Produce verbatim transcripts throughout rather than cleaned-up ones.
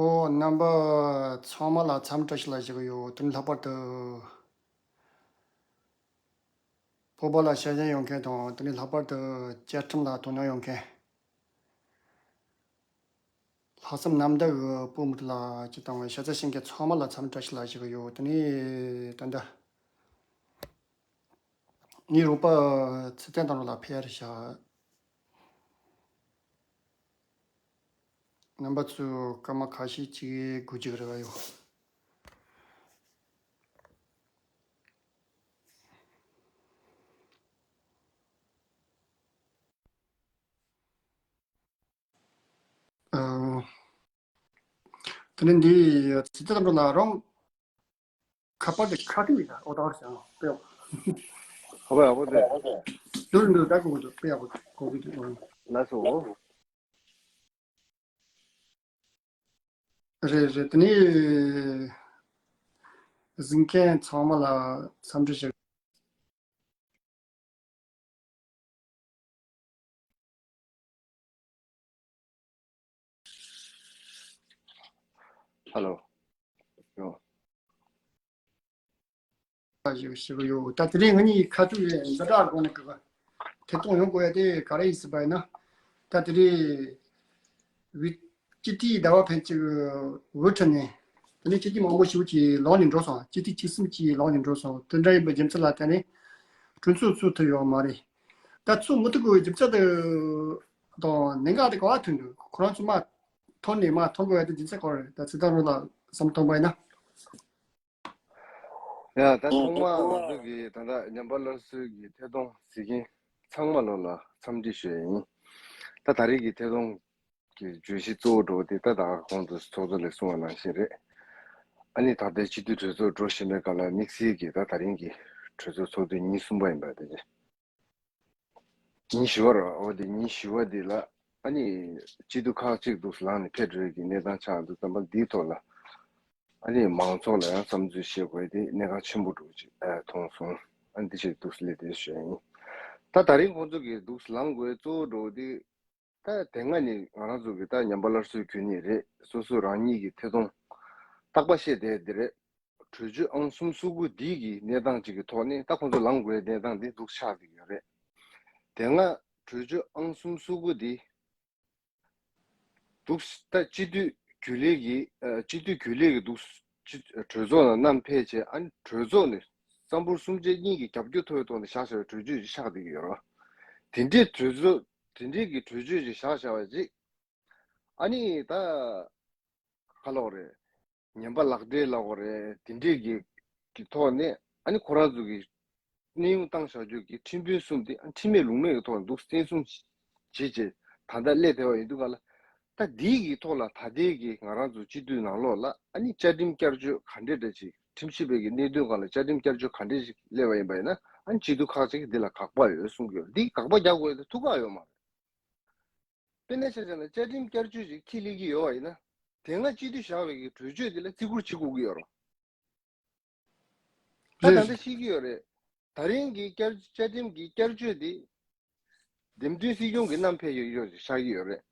ཨོ། རྣམ་པ་ཚང་མ་ལ་འཚམས་བཀྲ་ཤིས་བདེ་ལེགས་ཞུ་གི་ཡོད། དེ་ནས་ལྷག་པར་དུ་བོད་པ་ལ་ཞབས་ཞུ་ཡོང་མཁན་དང་། དེ་ནས་ལྷག་པར་དུ་བཅའ་ཁྲིམས་ལ་དོ་སྣང་ཡོང་མཁན། ལྷག་བསམ་རྣམ་དག་གི་བུ་མོ་དེ་ལ་སྤྱི་བཏང་བའི་ཤ་ཚ་ཤིང་གི་ཚང་མ་ལ་འཚམས་བཀྲ་ཤིས་བདེ་ལེགས་ཞུ་གི་ཡོད། དེ་ནས་ད་ལྟ་ངའི་རོགས་པ་ཚེ་བརྟན་དང་ལ་ཕེབས་ཤག་རྣམ་པ་ཚོས་སྐར་མ་ཁ་ཤས་ཅིག་སྒུག་རྒྱུ་རེ་བ་ཡོད། ཨ། དེ་ནས་འདི་ཚིག་ཐག་རིང་པོ་ལ་རང་ཁ་པར་དེ་ཁ་ཐུག་ཡིན་ད། ཨོ་ད་བར་བྱ་ཨོ་དཔེ་ཡག་པོ། ཨོ་དཔེ་ཡག་པོ་དེ། འདུག་འདུག་ད་གོ་གི་འདུག་དཔེ་ཡག་པོ་གོ་གི་འདུག་ལགས་སོ། རེད་རེད། དེ་ནས་གཟིགས་མཁན་ཚང་མ་ལ་འཚམས་འདྲི་ཞུ། ཧ་ལོ། ཡོ། ཞིག་ཞིག་ཡོད། ད་དེ་རིང་ང་གཉིས་ཁ་ཐུག་ཡིན་འཛའ་དྲག་སྒོ་ནས་གི་ཐད་གཏོང་ཡོང་དགོས་ཡ་དེ་ག་རེ་ཡིན་ཟེར་བ་ཡིན་ན། ད་དེ་རིང་བི་སྤྱི་འཐུས་ཟླ་བ་ཕན་ཆད་འོས་འཕྲོད་ནས། དེ་ནས་སྤྱི་འཐུས་མང་པོ་ཞིག་གིས་ལངས་ནས་འགྲོ་སོང་། སྤྱི་འཐུས་བཅུ་གསུམ་གྱིས་ལངས་ནས་འགྲོ་སོང་། དེ་འདྲ་ཡིན་པའི་རྒྱུ་མཚན་ལ་བརྟེན་ནས་གྲོས་ཚོགས་ཚུགས་ཐུབ་ཡོད་མ་རེད། ད་ཚུགས་མི་ཐུབ་པའི་རྒྱུ་མཚན་དེ་དང་གནད་འགག་དེ་ག་པར་ཐུག་འདུག་ཁོ་རང་ཚོ་མར་འཐོར་ནས་མར་འཐོར་དགོས་ཡ་དེ་རྒྱུ་མཚན་ག་རེ་རེད། ད་ཚེ་བརྟན་རང་ལ་བསམ་བློ་གཏོང་པ་ཡིན་ན། ཡ། ད་ཐོག་མར་ང་ཚོ་གི་ད་ལྟ་ཉམས་པ་སླར་གསོའི་གི་ཐད་གཏོང་གཟིགས་མཁན་ཚང་མ་ལོ་ལ་འཚམས་འདྲི་ཞུ་ཡ་ཡིན། ད་ད་རེས་ཀྱི་ཐད་གཏོང་གི་བརྗོད་གཞི་གཙོ་བོ་འགྲོ་དེ་ད་ད་གོང་དུ་ཚོགས་གཙོ་ལགས་གསུངས་པ་ནང་བཞིན་རེད། ཨ་ནི་ད་ལྟའི་སྤྱི་འཐུས་གྲོས་ཚོགས་འགྲོ་བཞིན་པའི་སྐབས་ལ་དམིགས་བསལ་གྱི་ད་ད་རིང་གི་གྲོས་ཚོགས་ཚོགས་དུས་ཉིན་གསུམ་པ་ཡིན་པ་དེ་རེད། ཉིན་བཞི་པ་རེད། འོ་དེ་ཉིན་བཞི་པ་འདི་ལ་ཨ་ནི་སྤྱི་འཐུས་ཁག་ཅིག་འདུག་ལངས་ནས་ཕེབས་འགྲོ་ཡི་གི་གནས་སྟངས་ཆགས་འདུག་ཙམ་པ་འདིའི་ཐོག་ལ་ཨ་ནི་མང་ཚོགས་ལ་ཡང་བསམ་ཚུལ་བཤད་དགོས་དེ་གནད་འགག་ཆེན་པོ་འགྲོ་ཅིག་ཨ་མཐོང་སོང་། ཨ་ནི་འདི་ཞིག་འདུག་སླེབས་དེ་ཞུ་ཡ་ཡིན། ད་ད་རིང་ཁོང་ཚོ་གིས་འདུག་ལངས་དགོས་གཙོ་བོ་འགྲོ་དེ། ད་དེ་སྔ་ནས་ང་རང་ཚོ་གི་ད་ཉམས་པ་སླར་གསོའི་ཁུལ་ནས་རེད། སོ་སོ་རང་ཉིད་ཀྱི་ཐད་གཏོང་རྟག་པ་བཤད་བསྡད་དེ་རེད། གྲོས་ཆོད་ཨང་གསུམ་སོ་དགུ་འདི་གི་གནས་སྟངས་ཅིག་གི་ཐོག་ནས་ད་ཁོང་ཚོ་ལངས་དགོས་གནས་སྟངས་འདི་འདུག་ཆགས་བསྡད་ཡོད་རེད། དེ་སྔ་གྲོས་ཆོད་ཨང་གསུམ་སོ་དགུ་འདི་འདུག་ད་སྤྱི་འཐུས་རྒྱུན་ལས་ཀྱི་ཨ་སྤྱི་འཐུས་རྒྱུན་ལས་ཀྱི་འདུག་སྤྱི་གྲོས་ཚོགས་ནང་བསྣམས་ཕེབས་བྱས། ཨ་ནི་གྲོས་ཚོགས་ནས་སམ་བྷོ་ཊ་གསུམ་ཆ་གཉིས་ཀྱི་རྒྱབ་སྐྱོར་ཐོབ་པའི་ཐོག་ནས་བཞག་བཞག་པའི་གྲོས་ཆོད་ཅིག་ཆགས་བསྡད་ཀྱི་ཡོད་རེད། དེ་འདྲའི་གྲོས་ཚོགས་དེ་འདྲའི་གི་གྲོས་ཆོད་ཅིག་བཞག་བཞག་པ་ཅིག་ཨ་ནི་ད་ག་ལབ་དགོས་རེད། ངན་པ་ལག་སྦྲེལ་ལབ་དགོས་རེད། དེ་འདྲའི་གི་གི་ཐོག་ནས་ཨ་ནི་ཁོ་རང་ཚོ་གི་གནས་དབྱུང་བཏང་བཞག་རྒྱུ་གི་ཁྲིམས་དཔོན་གསུམ་དེ་ཨ་ཁྲིམས་མེད་ལུགས་མེད་ཀྱི་ཐོག་ནས་འདུག་བཙན་བཟུང་བྱེད་བྱེད་ད་ལྟ་སླེབས་བསྡད་པ་ཡིན་དུས་ག་ལ། ད་འདིའི་གི་ཐོག་ལ་ད་ལྟའི་གི་ང་རང་ཚོ་སྤྱི་འཐུས་ནང་ལོགས་ལ་ཨ་ནི་བཅའ་ཁྲིམས་བསྐྱར་བཅོས་ག་འདྲས་འདྲ་ཅིག་ཁྲིམས་ཞིབ་པའི་གི་གནད་དོན་སྒང་ལ་བཅའ་ཁྲིམས་བསྐྱར་བཅོས་ག་འདྲས་ཞིག་སླེབས་པ་ཡིན་པ་ཡིན་ན། ཨ་ནི་སྤྱི་འཐུས་ཁག་ཅིག་གིས་འདི་ལ་དགག་པ་ཡོད་གསུང་གི་ཡོད། འདི་དགག་པ་རྒྱག་དགོས་ཡ་དེ་ཐུགས་ཁག་ཡོད་མ་རེད། དཔེར་ན་ཆ་བཞག་ན་བཅའ་ཁྲིམས་བསྐྱར་བཅོས་ཅིག་ཁས་ལེན་གྱི་ཡོད་པ་ཡིན་ན། དེ་སྔ་སྤྱི་འཐུས་བཞག་པའི་གི་གྲོས་ཆོད་དེ་ལ་བརྩི་བཀུར་བྱེད་དགོས་ཀྱི་ཡོད་རེད། ད་ད་རེད། ལྟ་བཤད་ཀྱི་ཡོད་རེད། ད་རིང་གི་བསྐྱར་བཅའ་ཁྲིམས་ཀྱི་བསྐྱར་བཅོས་དེ་འདེམས་ཐོན་སྲིད་སྐྱོང་གིས་བསྣམས་ཕེབས་ཡོད་ཡོད་ཅིག་ཆགས་ཀྱི་ཡོད་རེད།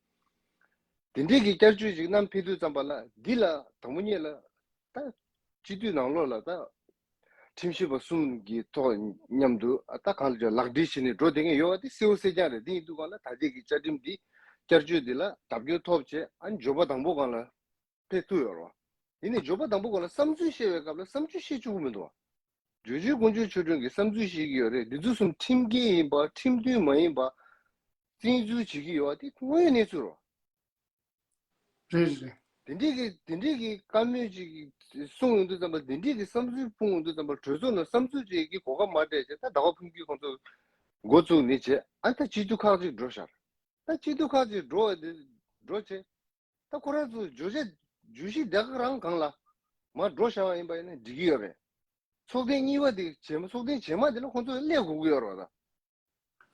དེ་འདྲའི་གི་བསྐྱར་བཅོས་ཅིག་བསྣམས་ཕེབས་དུས་ཙམ་པ་ལ་འདི་ལ་དང་པོ་ཉིད་ལ་ད་སྤྱི་འཐུས་ནང་ལོགས་ལ་ད་ཁྲིམས་ཞིབ་པ་གསུམ་གྱི་ཐོག་མཉམ་དུ་ཨ་ད་གང་ལ་ལག་སྦྲེལ་བྱས་ནས་འགྲོ་བསྡད་མཁན་ཡོད་པ་དེ་གསལ་པོ་གསལ་རྐྱང་རེད། དེ་ཡིན་དུས་གང་ལ་ད་ལྟའི་གི་བཅའ་ཁྲིམས་འདི་བསྐྱར་བཅོས་འདི་ལ་རྒྱབ་སྐྱོར་ཐོབ་བྱས་ཨ་ནི་འབྱོར་པ་དང་པོ་སྒང་ལ་ཕེབས་ཐུབ་ཡོད་རེད་བ། ཡིན་ནའི་འབྱོར་པ་དང་པོ་སྒང་ལ་བསམ་ཚུལ་བཤད་པའི་སྐབས་ལ་བསམ་ཚུལ་བཤད་བཅུག་གི་མི་འདུག་བ། བརྗོད་གཞིར་དཀོན་མཆོག་ཆོས་སྒྲོན་གྱིས་བསམ་ཚུལ་བཤད་ཀྱི་ཡོད་རེད། འདི་ཚོ་གསུམ་ཁྲིམས་འགལ་ཡིན་པ་ཁྲིམས་མཐུན་མ་ཡིན་པ་བཙན་འཛུལ་བྱེད་ཀྱི་ཡོད་པ་དེ་དངོས་ཡོད་གནས་ཚུལ་རེད་བ། རེད་རེད། དེ་འདྲའི་གི་དེ་འདྲའི་གི་བཀའ་མོལ་ཅིག་གསུངས་ཡོང་དུས་ཙམ་པ། དེ་འདྲའི་གི་བསམ་ཚུལ་སྤུངས་ཡོང་དུས་ཙམ་པ། གྲོས་ཚོགས་ནང་བསམ་ཚུལ་ཅིག་གི་གོ་སྐབས་མ་སྤྲད་བྱས། ད་ཟླ་བ་ཕུན་སྐྱིད་ཁོང་ཚོ་འགོ་བཙུགས་ནས་བྱས། ཨ་ད་སྤྱི་འཐུས་ཁག་ཅིག་འགྲོ་ཤར། ད་སྤྱི་འཐུས་ཁག་ཅིག་འགྲོ་བ་དེ་འགྲོ་བྱས། ད་ཁོ་རང་ཚོ་བརྗོད་བྱ་བརྗོད་གཞི་དེ་ག་རང་སྒང་ལ་མར་འགྲོ་བཞག་པ་ཡིན་པ་ཡིན་ན་འགྲིག་གི་ཡོད་རེད། ཚོགས་ཐེངས་གཉིས་པ་དེ་རྗེས་མ་ཚོགས་ཐེངས་རྗེས་མ་དེ་ལ་ཁོང་ཚོ་སླེབས་དགོས་ཀྱི་ཡོད་རེད་བ།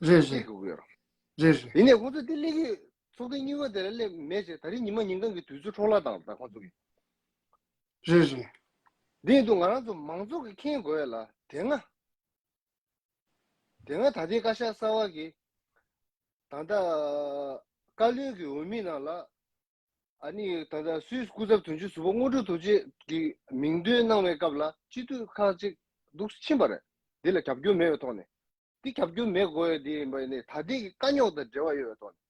ད་རེད་རེད། སླེབས་དགོས་ཀྱི་ཡོད་རེད། རེད་རེད། ཡིན་ནའི་ཁོང་ཚོ་དེ་སླེབས་ཀྱི་ཚོགས་ཐེངས་གཉིས་པ་དེ་ལ་སླེབས་མེད་བྱས། ད་རིང་ཉི་མ་ཉིན་གང་གི་དུས་ཚོད་འཕྲོ་བརླག་བཏང་། ད་ཁོང་ཚོ་གི་རེད་རེད། འདི་ཡིན་དུས་ང་རང་ཚོ་མང་ཚོགས་ཀྱིས་མཁྱེན་དགོས་ཡ་ལ། དེ་སྔ་དེ་སྔ་ད་ལྟའི་བཀའ་ཤག་གསར་པ་གིས་ད་ལྟ་བཀའ་བློན་གྱི་འོས་མི་ནང་ལ་ ཨ་ནི་ད་ལྟ་སུད་སི་སྐུ་ཚབ་དོན་གཅོད་ཟུར་པ་དངོས་གྲུབ་རྡོ་རྗེ་གིས་མིང་འདོན་གནང་བའི་སྐབས་ལ་སྤྱི་འཐུས་ཁག་ཅིག་འདུག་ཕྱིན་པ་རེད། འདི་ལ་རྒྱབ་སྐྱོར་མེད་པའི་ཐོག་ནས། འདི་རྒྱབ་སྐྱོར་མེད་དགོས་ཡ་དེ་ཡིན་པ་ཡིན་ནའི་ད་ལྟའི་གི་དཀའ་རྙོག་དང་འབྲེལ་བ་ཡོད་པའི་ཐོག་ནས།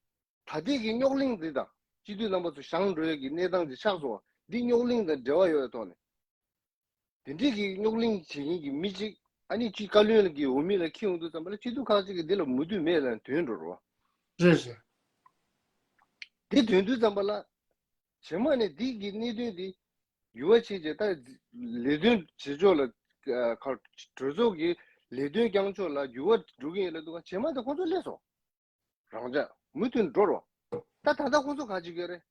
ད་ལྟའི་གི་རྙོག་གླེང་འདི་དང་སྤྱི་འཐུས་རྣམ་པ་ཚོ་བཞེངས་འགྲོ་ཡ་གི་གནས་སྟངས་ཅིག་ཆགས་སོང་བ་འདི་རྙོག་གླེང་དང་འབྲེལ་བ་ཡོད་པའི་ཐོག་ནས། དེ་འདྲའི་གི་རྙོག་གླེང་བྱེད་མཁན་གྱི་མི་གཅིག་ཨ་ནི་གཅིག་བཀའ་བློན་གྱི་འོས་མི་ལ་འཁྱེར་ཡོང་དུས་ཙམ་པ་ལ་སྤྱི་འཐུས་ཁག་ཅིག་གིས་འདི་ལ་མོས་མཐུན་མེད་ལབ་ནས་ཐོན་འགྲོ་རོགས། རེད་རེད། འདི་ཐོན་དུས་ཙམ་པ་ལ་རྗེས་མ་ནས་འདི་གི་གནད་དོན་འདི་འགྱུར་བ་ཕྱིན་རྗེས་ད་ལས་དོན་བྱེད་ཕྱོགས་ལ་ཨ་ག་གྲོས་ཚོགས་ཀྱི་ལས་དོན་བསྐྱང་ཕྱོགས་ལ་འགྱུར་བ་འགྲོ་གི་ཡིན་ལབ་འདུག་ག་རྗེས་མ་དེ་ཁོང་ཚོ་སླེབས་སོང་། རང་འཇགས་མུ་མཐུད་འགྲོ་རོགས། ད་ད་ལྟ་ཁོང་ཚོ་ག་ཅིག་ཡོད་རེད།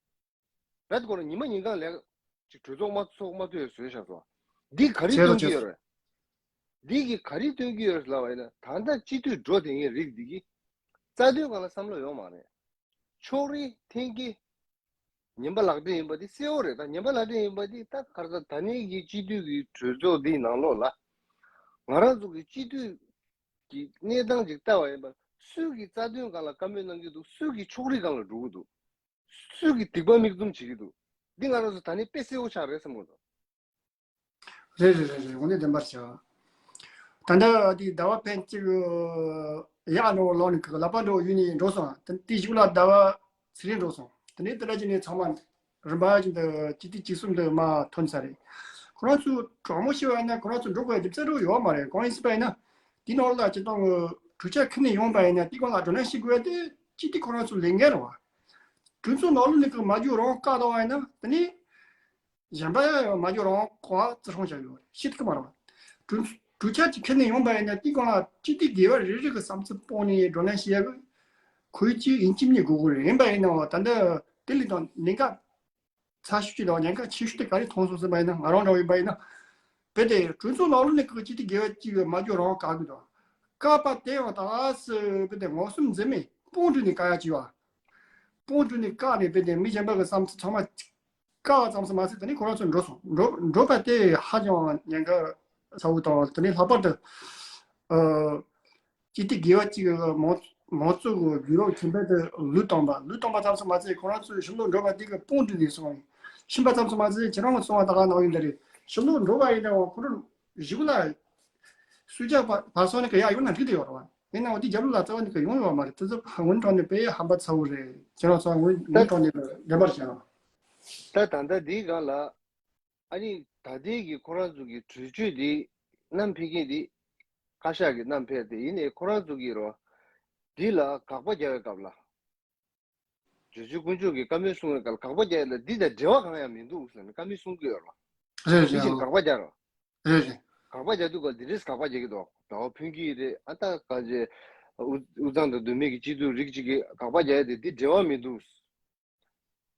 རྦད་ཁོ་རང་ཉི་མ་ཉིན་གང་ལས་ཅིག་གྲོས་ཚོགས་མ་ཚོགས་མ་ཐུབ་ཡ་བཟོས་བཞག་སོང་། འདི་ག་རེ་བྱས་རོགས་སྟོན་གྱི་བྱས་ཡོད་རེད། འདི་གི་ག་རེ་སྟོན་གྱི་ཡོད་རེད་ལབ་པ་ཡིན་ན་ད་ལྟ་སྤྱི་འཐུས་འགྲོ་བསྡད་མཁན་རིགས་འདི་གི་རྩ་དོན་སྒང་ལ་བསམ་བློ་ཡོད་མ་རེད། ཕྱོགས་རིས་འཐེན་འཁྱེར། ངན་པ་ལག་འབྲེལ་ཡིན་པ་འདི་གསལ་བོ་རེད། ད་ངན་པ་ལག་འབྲེལ་ཡིན་པ་འདི་ད་ག་རེ་ཟེར་ད་ནི་གི་སྤྱི་འཐུས་ཀྱི་གྲོས་ཚོགས་འདིའི་ནང་ལོགས་ལ་ང་རང་ཚོ་གི་སྤྱི་འཐུས་ཀྱི་གནས་སྟངས་ཅིག་ལྟ་བ་ཡིན་པ་སུས་ཀྱི་རྩ་དོན་སྒང་ལ་བཀའ་མོལ་གནང་གི་འདུག་སུས་ཀྱི་ཕྱོགས་རིས་སྒང་ལ་འགྲོ་གི་འདུག་སུས་ཀྱི་སྡིག་པ་མིག་བཙུམ་བྱེད་ཀྱི་འདུག་འདི་ང་རང་ཚོ་ད་ནི་དཔེ་གསལ་བོ་ཆགས་རེད་བསམ་གྱི་འདུག་རེད་རེད་རེད་རེད། དངོས་གནས་བདེན་པར་བྱ། ད་ལྟ་དེ་ཟླ་བ་ཕན་གཅིག་ཡག་འགྲོ་ལོག་ནས་ལག་པ་འགྲོ་ཡུལ་ནས་འགྲོ་སོང་། དེ་དེ་གཞུག་ལ་ཟླ་བ་ཚེ་རིང་འགྲོ་སོང་། དེ་ནས་དེ་ལ་ཅི་ནས་ཚང་མ་རིམ་པ་བཞིན་དུ་གཅིག་དེ་གཅིག་གསུམ་དུ་མ་ཐོན་ས་རེད། ཁོ་རང་ཚོ་དྲང་མོ་བཤད་པ་ཡིན་ན་ཁོ་རང་ཚོ་འགྲོ་དགོས་རྒྱུ་རྩ་དྲུག་ཡོད་མ་རེད། གང་ཡིན་ཟེར་བ་ཡིན་ན་དེ་ནང་ལ་སྤྱི་བཏང་གི་གྲོས་ཆོད་ཁྱེར་ནས་ཡོང་པ་ཡིན་ན་དེ་གང་ལ་སྒྲོ་ལན་ཞིག་དགོས་ཏེ་གཅིག་དེ་ཁོ་རང་ཚོ་ལས་འགན་རེད་བ། གྲོས་ཚོགས་ནང་ལོགས་ནས་གི་མ་བསྒྱུར་རང་བཀག་བཏང་བ་ཡིན་ན་དེ་ནས། གཞན་པ་ཡང་མ་འཇོག་རང་གོ་བ་བརྩི་སྲུང་བྱ་ཡོད་ཤེས་ཐུབ་མ་རེད་བ། གྲོས་གྲོས་འཆར་གྱི་ཁྱེར་ནས་ཡོང་པ་ཡིན་ན་དེའི་སྒང་ལ་སྤྱི་འཐུས་སྡེ་བ་རེ་རེ་གི་བསམ་ཚུལ་སྤུངས་ནས་བགྲོ་གླེང་བྱེད་ཡག་གི་ཁོའི་གཅིག་ཡིན་གཅིག་མིན་གཉིས་དགོས་ཀྱི་རེད། ཡིན་པ་ཡིན་ནའང་ད་ལྟ་དེ་ལས་དང་ཉེན་ཁ་ཚ་ཤོས་ཅིག་དང་ཉེན་ཁ་ཆེ་ཤོས་དེ་ག་རེ་མཐོང་སོང་ཟེར་བ་ཡིན་ན་ང་རང་འདྲ་བོ་ཡིན་པ་ཡིན་ན་དཔེ་དེ་གྲོས་ཚོགས་ནང་ལོགས་ནས་ཁོའི་སྤྱི་འཐུས་སྡེ་བ་གཅིག་གི་མ་འཇོག་རང་བཀག་གི་འདུག་བཀག་པ་དེ་ཡང་ད་སི་དཔེ་དེ་ངོ་སུམ་འཛེམ་མེད་དཔུང་སྒྲིག་ནས་བཀག་ཡག་ཅིག་བ། དཔུང་སྒྲིག་ནས་བཀག་ནས་དཔེ་དེ་མི་གཞན་པ་གི་བསམ་ཚུལ་ཚང་མ་བཀག་པ་ཙམ་ཙམ་མ་ཟད་དེ་ནི་ཁོ་རང་ཚོ་འགྲོ་སོང་། འགྲོ་འགྲོ་པ་དེ་ཧ་ཅང་ཉེན་ཁ་ཚ་བོ་དང་དེ་ནི་ལྷག་པར་དུ་ཨ་སྤྱི་འཐུས་སྡེ་བ་གཅིག་གི་མང་མང་གཙོ་གི་རྒྱུ་རོགས་ཁྱིམ་པ་དེ་ལུས་བཏང་པ་ལུས་བཏང་པ་ཙམ་ཙམ་མ་ཟད་ཁོ་རང་ཚོའི་ཕྱི་ལོགས་འགྲོ་པ་དེ་གི་དཔུང་སྒྲིག་ནས་སོང་ཕྱིན་པ་ཙམ་ཙམ་མ་ཟད་ཁྱེད་རང་གི་གསུང་བ་ད་ག་ནང་ཡིན་ད་རེད། ཕྱི་ལོགས་འགྲོ་པ་ཡིན་ནའང་ཁོ་རང་གཞུག་ལ་སུ་ཇག་བ་བ་སོང་ནི་གི་ཡ་ཡོང་ན་འགྲིག་དེ་ཡོད་རེད་བ། ཡིན་ནའང་དེ་རྒྱབ་ལོགས་ལ་རྩ་བ་ནི་གི་ཡོང་ཡོད་མ་རེད། དེ་ཚོ་ཕ་ངོ་དྲང་ནས་དཔེ་ཧམ་པ་ཚ་བོ་རེད། ཁྱེད་རང་ཚོ་ངོ་ངོ་དྲང་ནས་ལེན་པར་བྱ། ད་ད་ལྟ་འདིའི་སྒང་ལ་ཨ་ནི་ད་ལྟའི་གི་ཁོ་རང་ཚོ་གི་གྲོས་ཆོད་འདི་བསྣམས་ཕེབས་མཁན་འདི་བཀའ་ཤག་གི་བསྣམས་ཕེབས་ཏེ་ཡིན་ནའི་ཁོ་རང་ཚོ་གི་རོ་འདི་ལ་དགག་པ་རྒྱག་པའི་སྐབས་ལ། གྲོས་ཆོད་དཀོན་མཆོག་གི་བཀའ་མོལ་གསུང་བའི་སྐབས་དགག་པ་རྒྱག་ཡ་ལ་འདི་དང་འབྲེལ་བ་གང་ཡང་མི་འདུག་ཟེར་ནས་བཀའ་མོལ་གསུང་གི་ཡོད་རེད། རེད་རེད། འདི་བཞིན་ཨང་། དགག་པ་རྒྱག་རོགས། རེད་རེད། དགག་པ་རྒྱག་དུས་སྐབས་འདི་འདྲས་དགག་པ་རྒྱག་གི་འདུག་ཟླ་བ་ཕུན་སྐྱིད་རེད། ཨ་ད་ག་ཅེ་དབུ་དབུ་གཙང་དང་མདོ་སྨད་ཀྱི་སྤྱི་འཐུས་རིགས་གཅིག་གིས་དགག་པ་རྒྱག་ཡ་དེ་འདི་འབྲེལ་བ་མི་འདུག་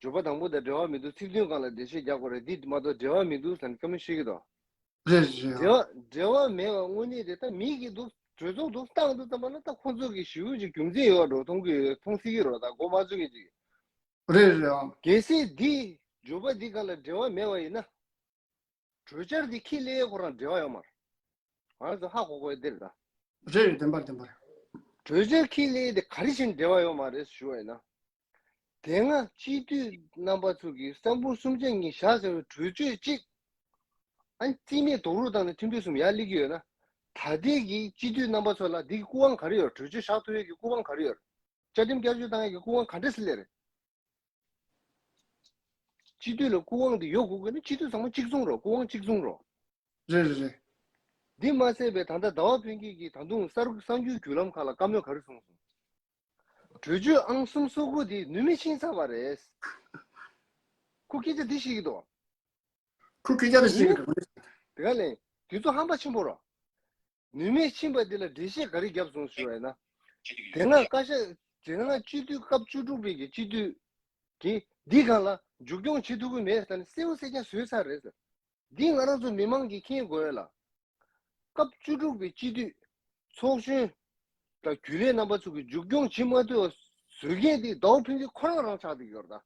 འགྱུར་བ་དང་པོ་དང་འབྲེལ་བ་མི་འདུག་ཚིག་དོན་སྒང་ལ་འགྲེལ་བཤད་རྒྱག་དགོས་རེད། འདི་མ་གཏོགས་འབྲེལ་བ་མི་འདུག་ཟེར་ནས་བཀའ་མོལ་བཤད་ཀྱི་འདུག་རེད་རེད། འབྲེལ་བ་འབྲེལ་བ་མེད་པ་དངོས་གནས་རེད། ད་མི་གི་འདུག་གྲོས་ཚོགས་འདུག་སྟངས་འདུག་ཙམ་པ་ན་ད་ཁོང་ཚོ་གི་ཞི་བོ་ཅིག་རྒྱུ་མཚན་ཡོད་འགྲོ་མཐོང་གི་མཐོང་སྲིད་ཀྱི་རོ། ད་མགོ་མ་ཚོས་མཁན་ཅིག་རེད་རེད་ཨང་། གལ་སྲིད་འདི་འགྱུར་བ་འདི་ག་ལ་འབྲེལ་བ་མེད་པ་ཡིན་ན། གྲོས་འཆར་འདི་ཁྱི་ལས་ཁོ་རང་འབྲེལ་བ་ཡོད་མ་རེད། ང་ཚོ་ཧ་གོ་དགོས་འདིར་ད། རེད་རེད། བདེན་པར་བདེན་པར། གྲོས་འཆར་ཁྱི་ལས་དེ་ག་རེ་བྱས་ནས་འབྲེལ་བ་ཡོད་མ་རེད་ཞུ་བ་ཡིན་ན། དེ་སྔ་སྤྱི་འཐུས་རྣམ་པ་ཚོ་གིས་ས་འབུམ་གསུམ་ཆ་གཉིས་བཞག་ཟེར་བའི་གྲོས་ཆོད་གཅིག་ཨ་ནི་རྩིས་མེད་རྡོག་རོལ་བཏང་ནས་ཁྲིམས་དཔོན་གསུམ་ཡར་སླེབས་ཀྱི་ཡོད་ན། ད་ལྟའི་གི་སྤྱི་འཐུས་རྣམ་པ་ཚོ་ལ་འདི་གི་སྐུ་དབང་ག་རེ་ཡོད། གྲོས་ཆོད་བཞག་ཐུབ་ཡས་ཀྱི་སྐུ་དབང་ག་རེ་ཡོད། བཅའ་ཁྲིམས་བསྐྱར་བཅོས་བཏང་ཡས་ཀྱི་སྐུ་དབང་ག་འདྲ་སེ་སླེབས་རེད། སྤྱི་འཐུས་ལ་སྐུ་དབང་དེ་ཡོད་དགོས་ཀྱི་ན་སྤྱི་འཐུས་ཚང་མ་གཅིག་མཚུངས་རོགས། སྐུ་དབང་གཅིག་མཚུངས་རོགས། རེད་རེད་རེད། འདི་མ་ཟད་པའི་ད་ལྟ་ཟླ་བ་ཕུན་སྐྱིད་ཀྱིས་ད་དུང་གསར་གསར་འགྱུར་བརྒྱུད་ལམ་ཁག་ལ་བཀའ་མོལ་ག་རེ་གསུངས་སོང་། གྲོས་ཆོད་ཨང་གསུམ་སོ་དགུ་དེ་ནུས་མེད་ཕྱིན་ཚར་བ་རེད། ཁོ་སྐད་ཆ་འདི་བཤད་ཀྱི་འདུག་ཁོ་སྐད་ཆ་འདི་བཤད་ཀྱི་འདུག་དེ་ག་ལས་དུས་ཚོད་ཧམ་པ་ཆེན་པོ་རོ། ནུས་མེད་ཕྱིན་པ་འདི་ལ་འགྲེལ་བཤད་ག་རེ་བརྒྱབ་སོང་ཞུ་བ་ཡིན་ན། དེ་སྔ་བཀའ་ཤག་དེ་སྔ་སྤྱི་འཐུས་སྐབས་བཅུ་དྲུག་པའི་གི་སྤྱི་འཐུས་ཀྱིས་འདི་སྒང་ལ་མཇུག་སྐྱོང་བྱེད་ཐུབ་ཀྱི་མེད་ཟེར་ནས་གསལ་པོ་གསལ་རྐྱང་བཟོས་ཚར་རེད་ཟེར། འདི་ང་རང་ཚོ་མི་མང་གིས་མཁྱེན་དགོས་ཡ་ལ། སྐབས་བཅུ་དྲུག་པའི་སྤྱི་འཐུས་ཚོགས་གཞོན་དང་རྒྱུན་ལས་རྣམ་པ་ཚོ་གིས་མཇུག་སྐྱོང་བྱེད་མ་ཐུབ་པ་བཟོ་མཁན་དེ་ཟླ་བ་ཕུན་སྐྱིད་ཁོ་རང་རང་ཆགས་བསྡད་ཀྱི་ཡོད་རེད་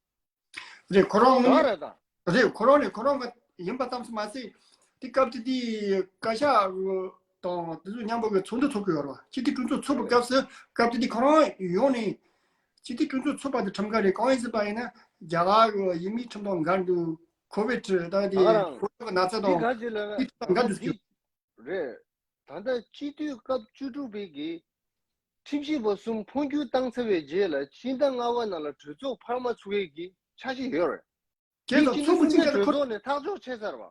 ད། རེད། ཁོ་རང་ད་རེད་ད། རེད། ཁོ་རང་ནས་ཁོ་རང་ག་ཡིན་པ་ཙམ་ཞིག་མ་ཟད་དེ་སྐབས་དེ་དེའི་བཀའ་ཤག་དང་དེ་ཚོ་མཉམ་པོ་གི་ཚོགས་འདུ་ཚོགས་ཀྱི་ཡོད་རེད་བ། སྤྱི་འཐུས་གྲོས་ཚོགས་ཚོགས་པའི་སྐབས་སུ་སྐབས་དེ་དེ་ཁོ་རང་ཡོང་ནས་སྤྱི་འཐུས་གྲོས་ཚོགས་ཚོགས་པ་དེ་ཁྲིམས་འགལ་རེད། གང་ཡིན་ཟེར་བ་ཡིན་ན་ རྒྱ་གར་གྱི་ཡུལ་མིའི་ཁྲིམས་དང་འགལ་འདུག་ཁོ་བིད་ད་ད་དེ་ད་ག་རང་ཁོ་བིད་ཀྱི་ན་ཚ་དང་འདི་ག་ཅིག་ལ་དེ་ཁྲིམས་དང་འགལ་འདུག་ཟེར། རེད། ད་ལྟ་སྤྱི་འཐུས་སྐབས་བཅུ་དྲུག་པའི་གི་ཁྲིམས་ཞིབ་པ་གསུམ་འཕོ་འགྱུར་བཏང་ཚར་བའི་རྗེས་ལ་སྤྱི་ཟླ་ལྔ་པ་ནང་ལ་གྲོས་ཚོགས་འཕར་མ་ཚུགས་ཡས་ཀྱི་འཆར་གཞི་ཡོད་རེད། དེ་དེ་ཚོ་སྤྱི་ཚོགས་ཟླ་གསུམ་པའི་གྲོས་ཚོགས་ནས་ཐག་གཅོད་བྱས་ཚར་བ།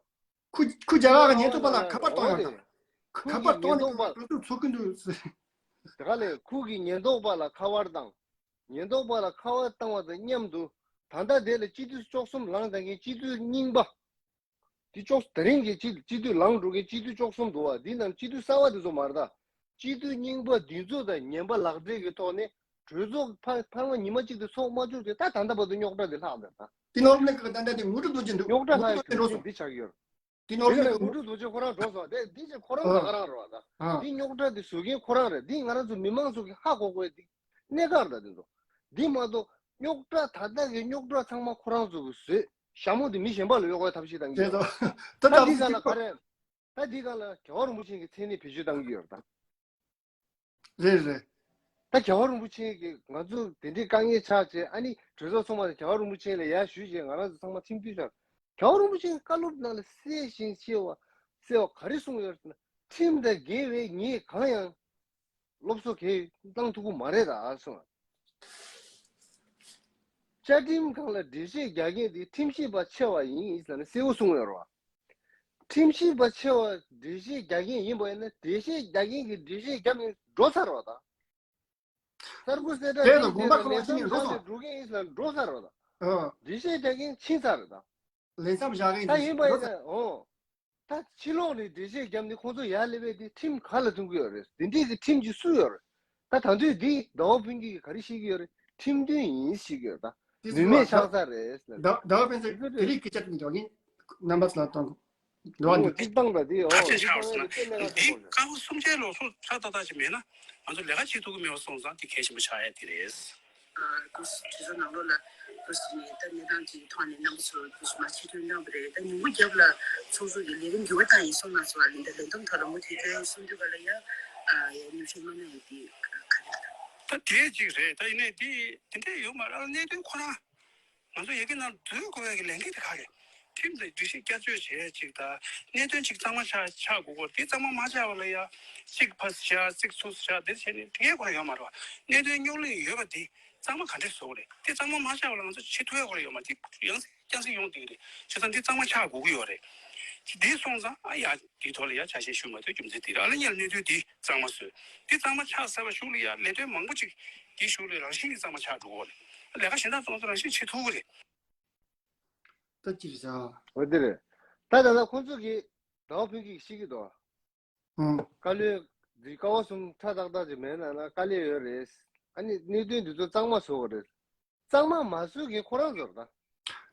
ཁུ་ཁུ་རྒྱ་གར་གྱི་ཉེན་རྟོག་པ་ལ་ཁ་པར་གཏོང་ཡོད་ད། ཁ་པར་གཏོང་ནས་གྲོས་ཚོགས་ཚུགས་ཀྱི་འདུག་ཟེར། དེ་ག་ལས་ཁུ་གི་ཉེན་རྟོག་པ་ལ་ཁ་པར་བཏང་། ཉེན་རྟོག་པ་ལ་ཁ་པར་བཏང་བ་དང་མཉམ་དུ་ད་ལྟ་དེ་ལ་སྤྱི་འཐུས་བཅུ་གསུམ་ལངས་བསྡད་མཁན་སྤྱི་འཐུས་རྙིང་པ། དེ་བཅུ་ད་རིང་གི་སྤྱི་སྤྱི་འཐུས་ལངས་འགྲོ་མཁན་སྤྱི་འཐུས་བཅུ་གསུམ་འདུག་བ། འདི་ནང་སྤྱི་འཐུས་གསར་བ་དེ་ཚོ་མ་རེད་ད། སྤྱི་འཐུས་རྙིང་པ་འདི་ཚོ་དང་ངན་པ་ལག་སྦྲེལ་གྱི་ཐོག་ནས་གྲོས་ཚོགས་ཕ་ཕར་མ་ཉི་མ་གཅིག་དེ་ཚོགས་མ་བཅུག་དེ་ད་ད་ལྟ་བར་དུ་རྙོག་དྲ་དེ་ལྷག་འདུག་ད། དེ་ནོར་ལེགས་ཀྱི་ད་ལྟ་དེ་ངུ་འགྲོ་འདུག་ཅིང་འདུག་རྙོག་དྲ་ངུ་ལྷག་འགྲོ་ཡོད་འདུག་ཅིང་འདི་ཆགས་ཀྱི་ཡོད་རེད། དེ་ནོར་དེ་ལས་ལེགས་ངུ་འགྲོ་འདུག་ཅིང་ཁོ་རང་འགྲོ་སོང་དེ་འདི་ཅིག་ཁོ་རང་ད་ཨ་ག་རང་རེད་བ་ད། ཨ་འདི་རྙོག་དྲ་དེ་བཟོ་མཁན་ཁོ་རང་རེད། འདི་ང་རང་ཚོ་མི་མང་ཚོ་གི་ཧ་གོ་དགོས་འདི་གནད་འགག་རེད་ད་དེ་ཚོ། འདི་མ་གཏོགས་རྙོག་དྲ་ད་ལྟ་གི་རྙོག་དྲ་ཚང་མ་ཁོ་རང་ཚོ་གི་བཟོས་ཞྭ་མོ་དེ་མི་གཞན་པ་ལ་གཡོག་པའི་ཐབས་ཤེས་བཏང་གི་དེ་ཡོད། ད་ད་ད་འདི་ད་ག་ལ་ག་རེད། ད་འདི་ག་ལ་རྒྱལ་བ་རིན་པོ་ཆེ་གི་མཚན་ནས་བེད་སྤྱོད་བཏང་གི་ཡོད་རེད་ད། རེད་རེད། ད་རྒྱལ་བ་རིན་པོ་ཆེ་གིས་ང་ཚོ་དེ་འདྲའི་དཀའ་ངལ་ཆགས་བྱས་ཨ་ནི་གྲོས་ཚོགས་ཚང་མ་ལ་རྒྱལ་བ་རིན་པོ་ཆེ་ལ་ཡར་ཞུས་བྱས་ང་རང་ཚོ་ཚང་མ་ཁྲིམས་མཐུན་བྱས། རྒྱལ་བ་རིན་པོ་ཆེ་གི་བཀའ་སློབ་ནང་ལ་གསལ་ཞིང་གསལ་བ་གསལ་བ་ག་རེ་གསུངས་ཡོད་ཟེར་ན་ཁྲིམས་དང་འགལ་བའི་ངས་གང་ཡང་སློབ་གསོ་གང་གནང་ཐུབ་ཀྱི་མ་རེད་ད་གསུངས། བཅའ་ཁྲིམས་སྒང་ལ་འགྲེལ་བཤད་རྒྱག་མཁན་དེ་ཁྲིམས་ཞིབ་པ་ཆེ་བ་ཡིན་ཟེར་ནས་གསལ་བོ་གསུངས་ཡོད་རེད་བ། ཁྲིམས་ཞིབ་པ་ཆེ་བ་འགྲེལ་བཤད་རྒྱག་མཁན་ཡིན་པ་ཡིན་ན་འགྲེལ་བཤད་རྒྱག་མཁན་གྱིས་འགྲེལ་བཤད་བརྒྱབ་ནས་འགྲོ་ཚར་བ་དང་། གསར་འགོད་གསལ་བསྒྲགས་དེ་ལ་དགོངས་པ་ཁ་པ་ལེན་ཕྱིན་ནས་འགྲོ་སོང་། འགྲོ་མཁན་ཡིན་ཟེར་ན་འགྲོ་ཚར་བ་དང་། ཨ། འགྲེལ་བཤད་རྒྱག་མཁན་ཕྱིན་ཚར་བ་དང་། ལས་མཚམས་བཞག་མཁན་ད་ཡིན་པ་ཡིན་ན་འོ། ད་ཕྱི་ལོགས་ནས་འགྲེལ་བཤད་བརྒྱབ་ནས་ཁོང་ཚོ་ཡར་སླེབས་པའི་དེ་ཁྲིམས་ག་ལ་མཐུན་གྱི་ཡོད་རེད། དེ་འདྲས་ཀྱི་ཁྲིམས་ཀྱི་སུ་ཡོད་རེད། ད་ད་དུས་འདི་ཟླ་བ་ཕུན་སྐྱིད་ཀྱིས་ག་རེ་བཤད་ཀྱི་ཡོད་རེད། ཁྲིམས་མཐུན་ཡིན་བཤད་ཀྱི་ཡོད་ད། དེ་ནུས་མེད་ཤག་ས་རེད་ཟེར། ཟླ་ཟླ་བ་ཕུན་ཚོགས་དེ་རིགས་སྐད་ཆ་དེ་འདྲ་ཡིན། རྣམ་པ་ཚོ་ལ་གཏོང་དགོས། འགྲོ་བ་འདུག་ཅིག་བཏང་ད་དེ་ཨོ་ག་ཚོད་ཆགས་སོང་ན་འདི་སྐར་མ་སུམ་ཆའི་ལོ་སོ་ཧྲ་ཏག་ཏག་ཅིག་མེད་ན་ང་ཚོ་ལས་ཀ་བྱེད་ཐུབ་ཀྱི་མེད་པ་སོང་ཙང་དེ་གལ་ཆེན་པོ་ཆགས་ཡ་དེ་རེད། ཨ་ཁུ་སི་དེ་ཚོ་ནང་ལོགས་ལ་ཁུ་སི་ནས་ད་གནས་སྟངས་ཀྱི་ཐོག་ནས་རྣམ་པ་ཚོ་ཁུ་སི་མ་ཆེ་མཐོང་གནང་བ་རེད། ད་ཉིན་གུང་རྒྱབ་ལ་ཚོགས་གཙོ་གི་ལས་རིམ་འགྱུར་བ་བཏང་ཡིན་གསུངས་གནང་སོང་། ཨ་ལིན་ད་ལས་བསྡོམས་ཐོག་ལ་མུ་མཐུད་སྐྱོན་གསུང་དུས་ག་ལ་ཡ་ཨ་ཡ་མཉམ་ཞུགས་མ་གནང་ཡིན་དེ་ག་རེ་ད། ད་དེ་གཅིག་རེད། ད་ཡིན་ནའི་དེ་དེ་འདྲས་ཡོད་མ་རེད། གནད་དོན་ཁོ་རང་ང་ཚོ་ཡི་གེ་ནང་འཛུལ་དགོས་ཡ་གི་ལས་འགན་དེ་ག་རེད། ཁྲིམས་དང་སྒྲིག་གཞི་བསྐྱར་བཅོས་བྱེད་ཡ་གཅིག་དང་གནད་དོན་གཅིག་གཙང་མ་ཆགས་ཆགས་དགོས་སྐོར་དེ་གཙང་མ་མ་ཆགས་པ་ལ་ཡ་གཅིག་ཕར་བཞག་གཅིག་ཚུར་བཞག་དེ་བྱས་ནས་དེ་གའི་སྐོར་ཡོད་མ་རེད་བ། གནད་དོན་རྙོག་གླེང་ཡོད་པ་དེ་གཙང་མ་ག་འདྲས་བཟོ་དགོས་རེད། དེ་གཙང་མ་མ་ཆགས་པ་ལ་ང་ཚོ་བྱེད་ཐུབ་ཡ་སྐོར་ཡོད་མ་རེད། དེ་ཡང་རྐྱང་སེ་ཡོང་བསྡད་ཀྱི་རེད། བྱས་ཙང་འདི་གཙང་མ་ཆགས་དགོས་ཀྱི་ཡོད་རེད། འདི་སོང་ཙང་ཨ་ཡ་འདིའི་ཐོག་ལ་ཡ་ཆ་ཤས་ཞུ་མ་ཐུབ་རྒྱུ་མཚན་འདི་རེད། ཨ་ལ་ཉལ་གནས་དུས་འདི་གཙང་མ་བཟོས། འདི་གཙང་མ་ཆགས་ཚར་བ་གཞུག་ལ་ཡ་ལས་དོན་མང་པོ་ཅིག་འདིའི་གཞུག་ལ་རང་བཞིན་གྱིས་གཙང་མ་ཆགས་འགྲོ་གི་རེད། ལས་ཀ་གཞན་དག་ཚོ་ཚོ་རང་བཞིན་བྱེད་ཐུབ་ཀྱི་རེད། ད་ཅི་རེད་ཟེར། འོ་འདི་རེད། ད་ད་ལྟ་ཁོང་ཚོ་གིས་ཟླ་བ་ཕུན་སྐྱིད་ཀྱིས་བཤད་ཀྱི་འདུག་ཨང་། བཀའ་བློན་འདི་ཀ་བ་གསུམ་ཁྲ་ཏག་ཏག་ཅིག་མེད་ན་ན་དཀའ་ལས་ཡོད་རེད། ཨ་ནི་གནད་དོན་འདི་ཚོ་གཙང་མ་བཟོ་དགོས་རེད། གཙང་མ་མ་བཟོས་མཁན་ཁོ་རང་ཚོ་རེད་ད།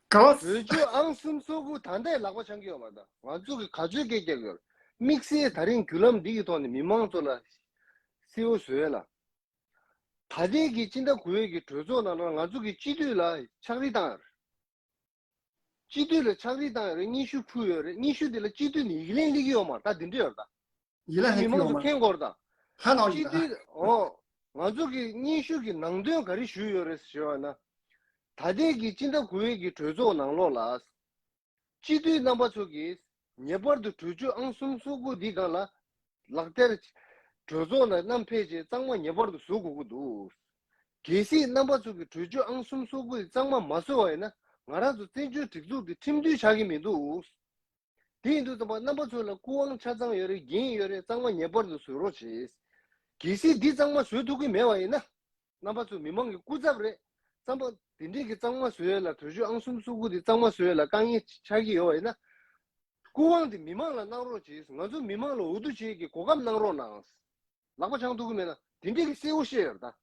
ག་བ། གྲོས་ཆོད་ཨང་གསུམ་སོ་དགུ་ད་ལྟའི་ལག་པ་འཆང་གི་ཡོད་མ་རེད་ད། ང་ཚོ་གི་ག་ཚོད་སྐད་རྒྱག་གི་ཡོད་རེད། དམིགས་བསལ་ད་རིང་བརྒྱུད་ལམ་འདི་གི་ཐོག་ནས་མི་མང་ཚོ་ལ་གསལ་བོ་བཟོ་ཡས་ལ། ད་ལྟའི་གི་སྤྱི་ཟླ་དགུ་པའི་གི་གྲོས་ཚོགས་ནང་ལ་ང་ཚོ་གི་སྤྱི་འཐུས་ལ་ཕྱག་བྲིས་བཏང་ཡོད་རེད། སྤྱི་འཐུས་ལ་ཕྱག་བྲིས་བཏང་ཡོད་རེད། སྙན་ཞུ་ཕུལ་ཡོད་རེད། སྙན་ཞུ་དེ་ལ་སྤྱི་འཐུས་ནས་ཡིག་ལན་སླེབས་ཀྱི་ཡོད་མ་རེད་ད། དེ་འདྲ་ཡོད་རེད་ད། ཡིན་ལ་ཧེ་མི་མང་ཚོ་མཁྱེན་དགོས་རེད་ད། ལྷ་ནང་སྤྱི་ཡིན་ད། འཐུས་ཨོ། ང་ཚོ་གི་སྙན་ཞུ་གི་ནང་དོན་ག་རེ་ཞུས་ཡོད་རེད་ཞུས་པ་ན། ད་ལྟའི་གི་སྤྱི་ཟླ་དགུ་པའི་གི་གྲོས་ཚོགས་ནང་ལོགས་ལ། སྤྱི་འཐུས་རྣམ་པ་ཚོ་གིས་ངེས་པར་དུ་གྲོས་ཆོད་ཨང་གསུམ་སོ་དགུ་འདི་སྒང་ལ་ལག་བསྟར། གྲོས་ཚོགས་ནང་བསྣམས་ཕེབས་བྱས་གཙང་མ་ངེས་པར་དུ་བཟོ་དགོས་ཀྱི་འདུག་གལ་སྲིད་རྣམ་པ་ཚོ་གིས་གྲོས་ཆོད་ཨང་གསུམ་སོ་དགུ་འདི་གཙང་མ་མ་བཟོས་པ་ཡིན་ན་ང་རང་ཚོ་བཙན་བྱོལ་སྒྲིག་འཛུགས་འདི་ཁྲིམས་མཐུན་ཆགས་ཀྱི་མི་འདུག་དེ་ཡིན་དུས་ཙམ་པ་རྣམ་པ་ཚོ་ལ་སྐུ་དབང་ཆ་ཚང་ཡོད་རེད། འགན་ཡོད་རེད། གཙང་མ་ངེས་པར་དུ་བཟོ་རོགས་བྱེད། གལ་སྲིད་འདི་གཙང་མ་བཟོ་ཐུབ་ཀྱི་མེད་པ་ཡིན་ན། རྣམ་པ་ཚོ་མི་མང་གི་སྐུ་ཚབ་རེད། རྩམ་པ་དེ་འདྲས་ཀྱི་གཙང་མ་བཟོ་ཡས་ལ་གྲོས་ཆོད་ཨང་གསུམ་སོ་དགུ་དེ་གཙང་མ་བཟོ་ཡས་ལ་དཀའ་ངལ་ཆགས་ཀྱི་ཡོད་པ་ཡིན་ན། སྐུ་དབང་དེ་མི་མང་ལ་གནང་རོགས་བྱེད། ང་ཚོ་མི་མང་ལ་འོས་བསྡུ་བྱེད་ཀྱི་གོ་སྐབས་གནང་རོགས་གནང་། ལག་པ་འཆང་ཐུབ་ཀྱི་མེད་ན་དེ་འདྲས་ཀྱི་གསལ་བོ་བཤད་ཡོད་རེད་ད།